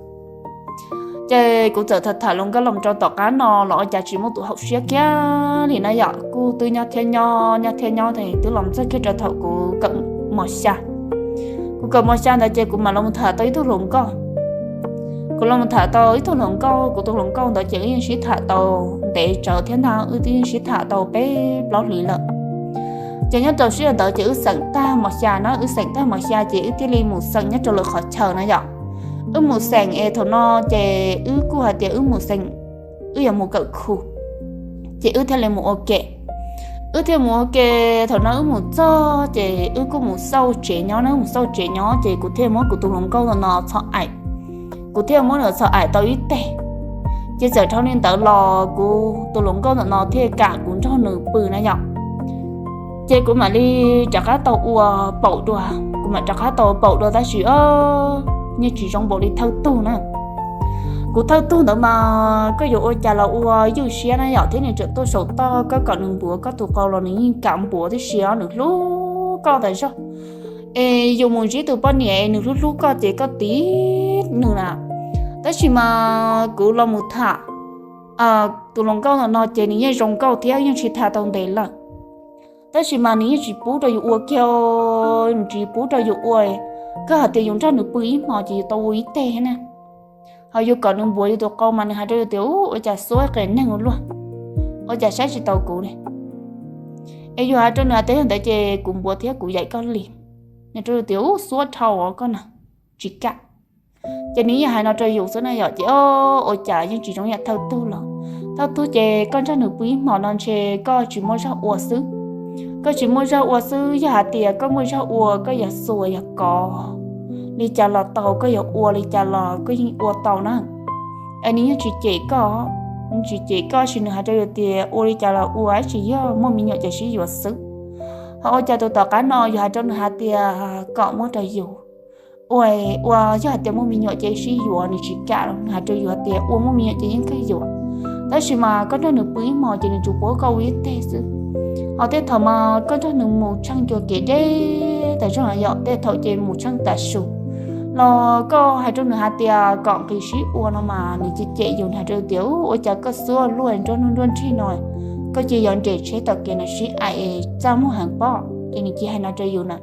Ces kuv txawm tham tham hluas nkauj los rau tom qab no los ua cas tsis muaj tus haum siab kiag li na yom. Kuj twb nyob thiab nyob, nyob thiab nyob twb los txog kiag rau thaum kuv kawm mos xya. Kuv kawm mos xya ntawd ces kuv mam los tham tau ib tug hluas nkauj. Kuv los tham tau ib tug hluas nkauj, kuv tus hluas nkauj ntawd ces wb yeej sib tham tau ntev tsawv thiab ntag, wb twb yeej sib tham tau peb plaub hlis lawm. Ces nyob rau sij hawm ntawd ces wb xeem tag mos xya na, wb xeem tag mos xya ces wb thiaj li mus xeem nyob rau lwm qhov chaw na yom. Wb mus xeem es thaum no ces wb kuj hais tias wb mus xeem, wb yuav mus kawm khu, ces wb thiaj li mus ua ke. Wb thiaj mus ua ke, thaum no wb mus txog ces wb kuj mus xauj tsev nyob na, mus xauj tsev nyob ces kuv thiaj muab kuv tus hluas nkauj no txhob aim, kuv thiaj muab nws txhob aim tau ib teg. Ces txawm dhau li ntawd los kuv tus hluas nkauj ntawm no thiaj kam kuv nrog nws pw na yom. Ces kuv mam li rov qab tau ua paum dua, kuv mam rov qab tau paum dua tab sis o, yeej tsis zoo npaum li thawj tug na. Kuv thawj tug ntawd mas koj yuav ua cas los ua ywj siab na yom, thiab nws tseem tuaj saum toj, koj kom nws npuav koj tus qau los nws yeej kam npuav tib si os, nws hlub koj tas zog. Es yus mus ntsib tus poj niam es nws hlub hlub koj ces koj tiv nws na. Tab sis mas kuv los mus tham tus hluas nkauj ntawm no ces nws yeej zoo nkauj thiab yeej tsis tham tau ntev lawm. Tab sis mas nws yeej tsis pub rau yus ua kiag, nws tsis pub rau yus ua. Koj hais tias yus nrog nws pw ib hmo ces yus tau ua ib teg na. Ho yus kom nws npuav yus tus qau mas nws hais rau yus tias, ua cas xuab qe neeg ua luaj, ua cas saib tsis taus kuv ne. Es yus hais rau nws hais tias yog ntawd ces kuv npuav thiab kuv yaim koj li. Nws rau yus tias, u, xuab dhau os koj na, tsis kam. Ces nws yeej hais no rau yus xwb na yom, ces o, ua cas yeej tsis zoo yam thawj tug los. Thawj tug ces koj nrog nws pw ib hmo no ntshe koj tsis muaj zog ua xwb. Koj tsis muaj zog ua xwb, yog hais tias koj muaj zog ua, koj yog xuas yog kov li cas los tau, koj yog ua li cas los koj yeej ua tau na. Es nws yeej tsis cem koj, nws tsis cem koj, sis nws hais rau yus tias ua li cas los ua, tsis yog muaj me nyuam ces sib yuav xwb. Ho ua cas tus tom qab no yus hais rau nws hais tias kom muab rau yus ua, ua yog hais tias muaj me nyuam ces sib yuav, nws tsis kam, nws hais rau yus hais tias ua muaj me nyuam ces yeej kawg yuav. Tab sis mas koj nrog nws pw ib hmo ces nws tsuas pub koj ua ib teg xwb. Ho tej thaum mas koj nrog nws mus tsheej cua kev deb tas zog yom, tej thaum ces mus tsheej tav su los koj hais rau nws hais tias kom nqis sib ua no mas nws cem cem yus, nws hais rau tias, ua cas koj xuab luaj nruab hnub nruab nrig no, koj cia li nres tsheb tom kev no sib aim es txaj muag heev pob. Ces nws cia li hais no rau yus na.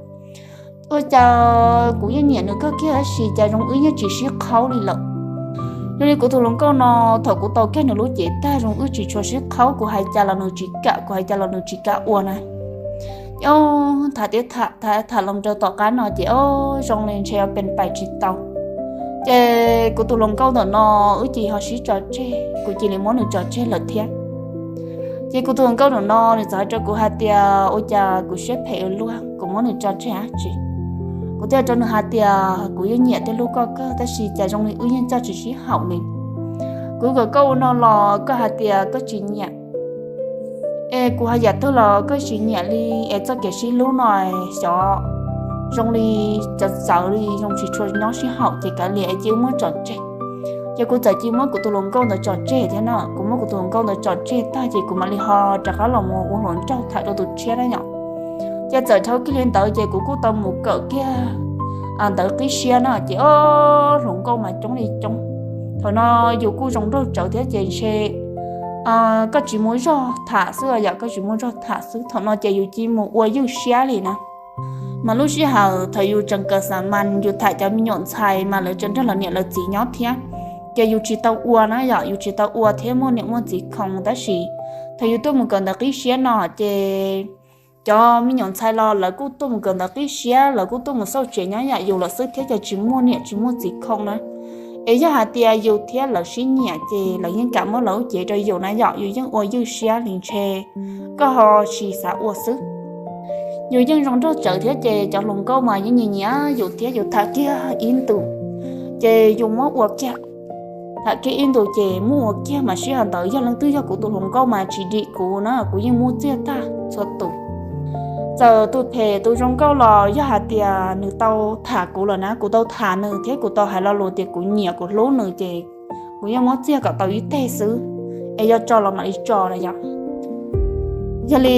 Ua cas kuv yeej nyiam nws kawg kiag tab sis cas zoo wb yeej tsis sib qhaub li lawm. Yog li kuv tus hluas nkauj no, thaum kuv tau kiag nws lub cev tag zoo wb tsis tshua sib qhaub, kuv hais cas los nws tsis kam, kuv hais cas los nws tsis kam ua na. Os, tham tias tham tham tham los rau tom qab no ces o, zoo li ntshe pes pais tsis tau. Ces kuv tus hluas nkauj ntawm no wb cia li ho sib tso tseg, kuv cia li muab nws tso tseg lawm thiab. Ces kuv tus hluas nkauj ntawm no nws txawm hais rau kuv hais tias ua cas kuv siab phem ua luaj, kuv muab nws tso tseg dab tsi. Kuv thiaj hais rau nws hais tias kuv yeej nyiam thiab hlub koj kawg tab sis cas zoo li wb yeej coj tsis sib haum li. Kuv kom koj ua no los koj hais tias koj tsis nyiam. Es kuv hais yam twg los koj tsis nyiam li, es txoj kev sib hlub no xyov zoo li cov txawv li zoo tsis tshua nyob sib haum ces kav liam es cia wb muab tso tseg. Ces kuv txawm cia muab kuv tus hluas nkauj ntawd tso tseg thiab na, kuv muab kuv tus hluas nkauj ntawd tso tseg tag ces kuv mam li ho rov qab los mus ua hluas nraug tham rau tus tshiab na yom. Ces txawm dhau kiag li ntawd ces kuv kuj tau mus kawm kiag ntawv qib siab na ces o, hluas nkauj mas coob li coob. Thaum no yus kuj zoo nraug tsawv thiab ces ntshe koj tsis muaj zog tham xwb yom, koj tsis muaj zog tham xwb. Thaum no ces yus cia mus ua ywj siab li na. Mas lub sij hawm thaum yus tseem kawm xa mas yus tham cov me nyuam ntxhais mas lawv tseem nrog lawv niam lawv txiv nyob thiab, ces yus tsis tau ua na yom, yus tsis tau ua thiab muaj niam muaj txiv khoo. Tab sis thaum yus tuaj mus kawm ntawv qib siab no ces cov me nyuam ntxhais los lawv kuj tuaj mus kawm ntawv qib siab, lawv kuj tuaj mus xauj tsev nyob yam yus lawm xwb thiab ces tsis muaj niam tsis muaj txiv khoo na. Es yog hais tias yus thiab lawv sib nyiam ces lawv yeej kam muab lawv lub cev rau yus na yom, yus yeej ua ywj siab li ntshe koj ho tsis xav ua xwb. Yus yeej zoo nraug tsawv thiab ces cov hluas nkauj mas yeej nyiam nyiam yus thiab yus tham kiag ib ntus ces yus muab ua kiag. Tham kiag ib ntus ces muab ua kiag mas sij hawm ntawd yog leej twg yog kuv tus hluas nkauj mas tsis dim kuv na, kuv yeej muab txiag tag txhua tus. Txawm tus phem tus zoo nkauj los yog hais tias nws tau tham kuv lawm na, kuv tau tham nws thiab kuv tau hais lo lus tias kuv nyiam kuv hlub nws ces kuv yeej muab txiag kom tau ib teg xwb, es yuav tso los mam li tso na yom. Yog li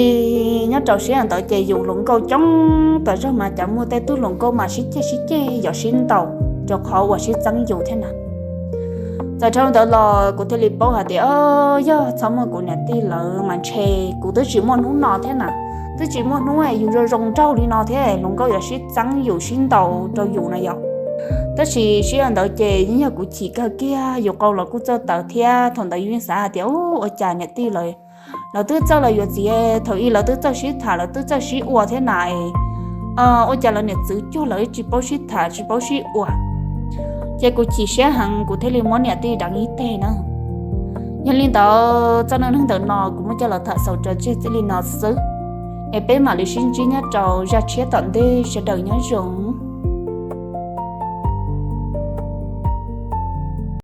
nyob rau sij hawm ntawd ces yus hluas nkauj coob tas zog mas cas muaj tej tug hluas nkauj mas sib ceg sib ceg yom, sib ntaus rau qhov uas sib txeeb yus thiab na. Txawm dhau ntawd los kuv thiaj li paub hais tias yog txhob muaj kuv niam tij lawv mas ntshe kuv twb tsis muaj hnub no thiab na. Twb tsis muaj hnub yus zoo zoo nraug li no thiab hluas nkauj yuav sib txeeb yus sib ntaus rau yus na yom. Tab sis sij hawm ntawd ces yeej yog kuv chim kawg kiag, yus qau los kuj txawj tawv thiab. Thaum ntawd yus yeej xav hais tias ua cas niam tij lawv, lawv twb txawj lawv yuav txiv, thaum ub lawv twb txawj sib tham lawv twb txawj sib ua thiab na, ua cas lawv niam txwv cuag lawv tsis paub sib tham tsis paub sib ua. Ces kuv chim siab heev kuv thiaj li muab niam tij deev ib teg na. Yog li ntawd txoj neej neeg ntawm no kuv muab coj los tham xaus tso tseg txij li no xwb, es peb mam li sib ntsib nyob rau zaj tshiab tom ntej, sawv daws nyob zoo.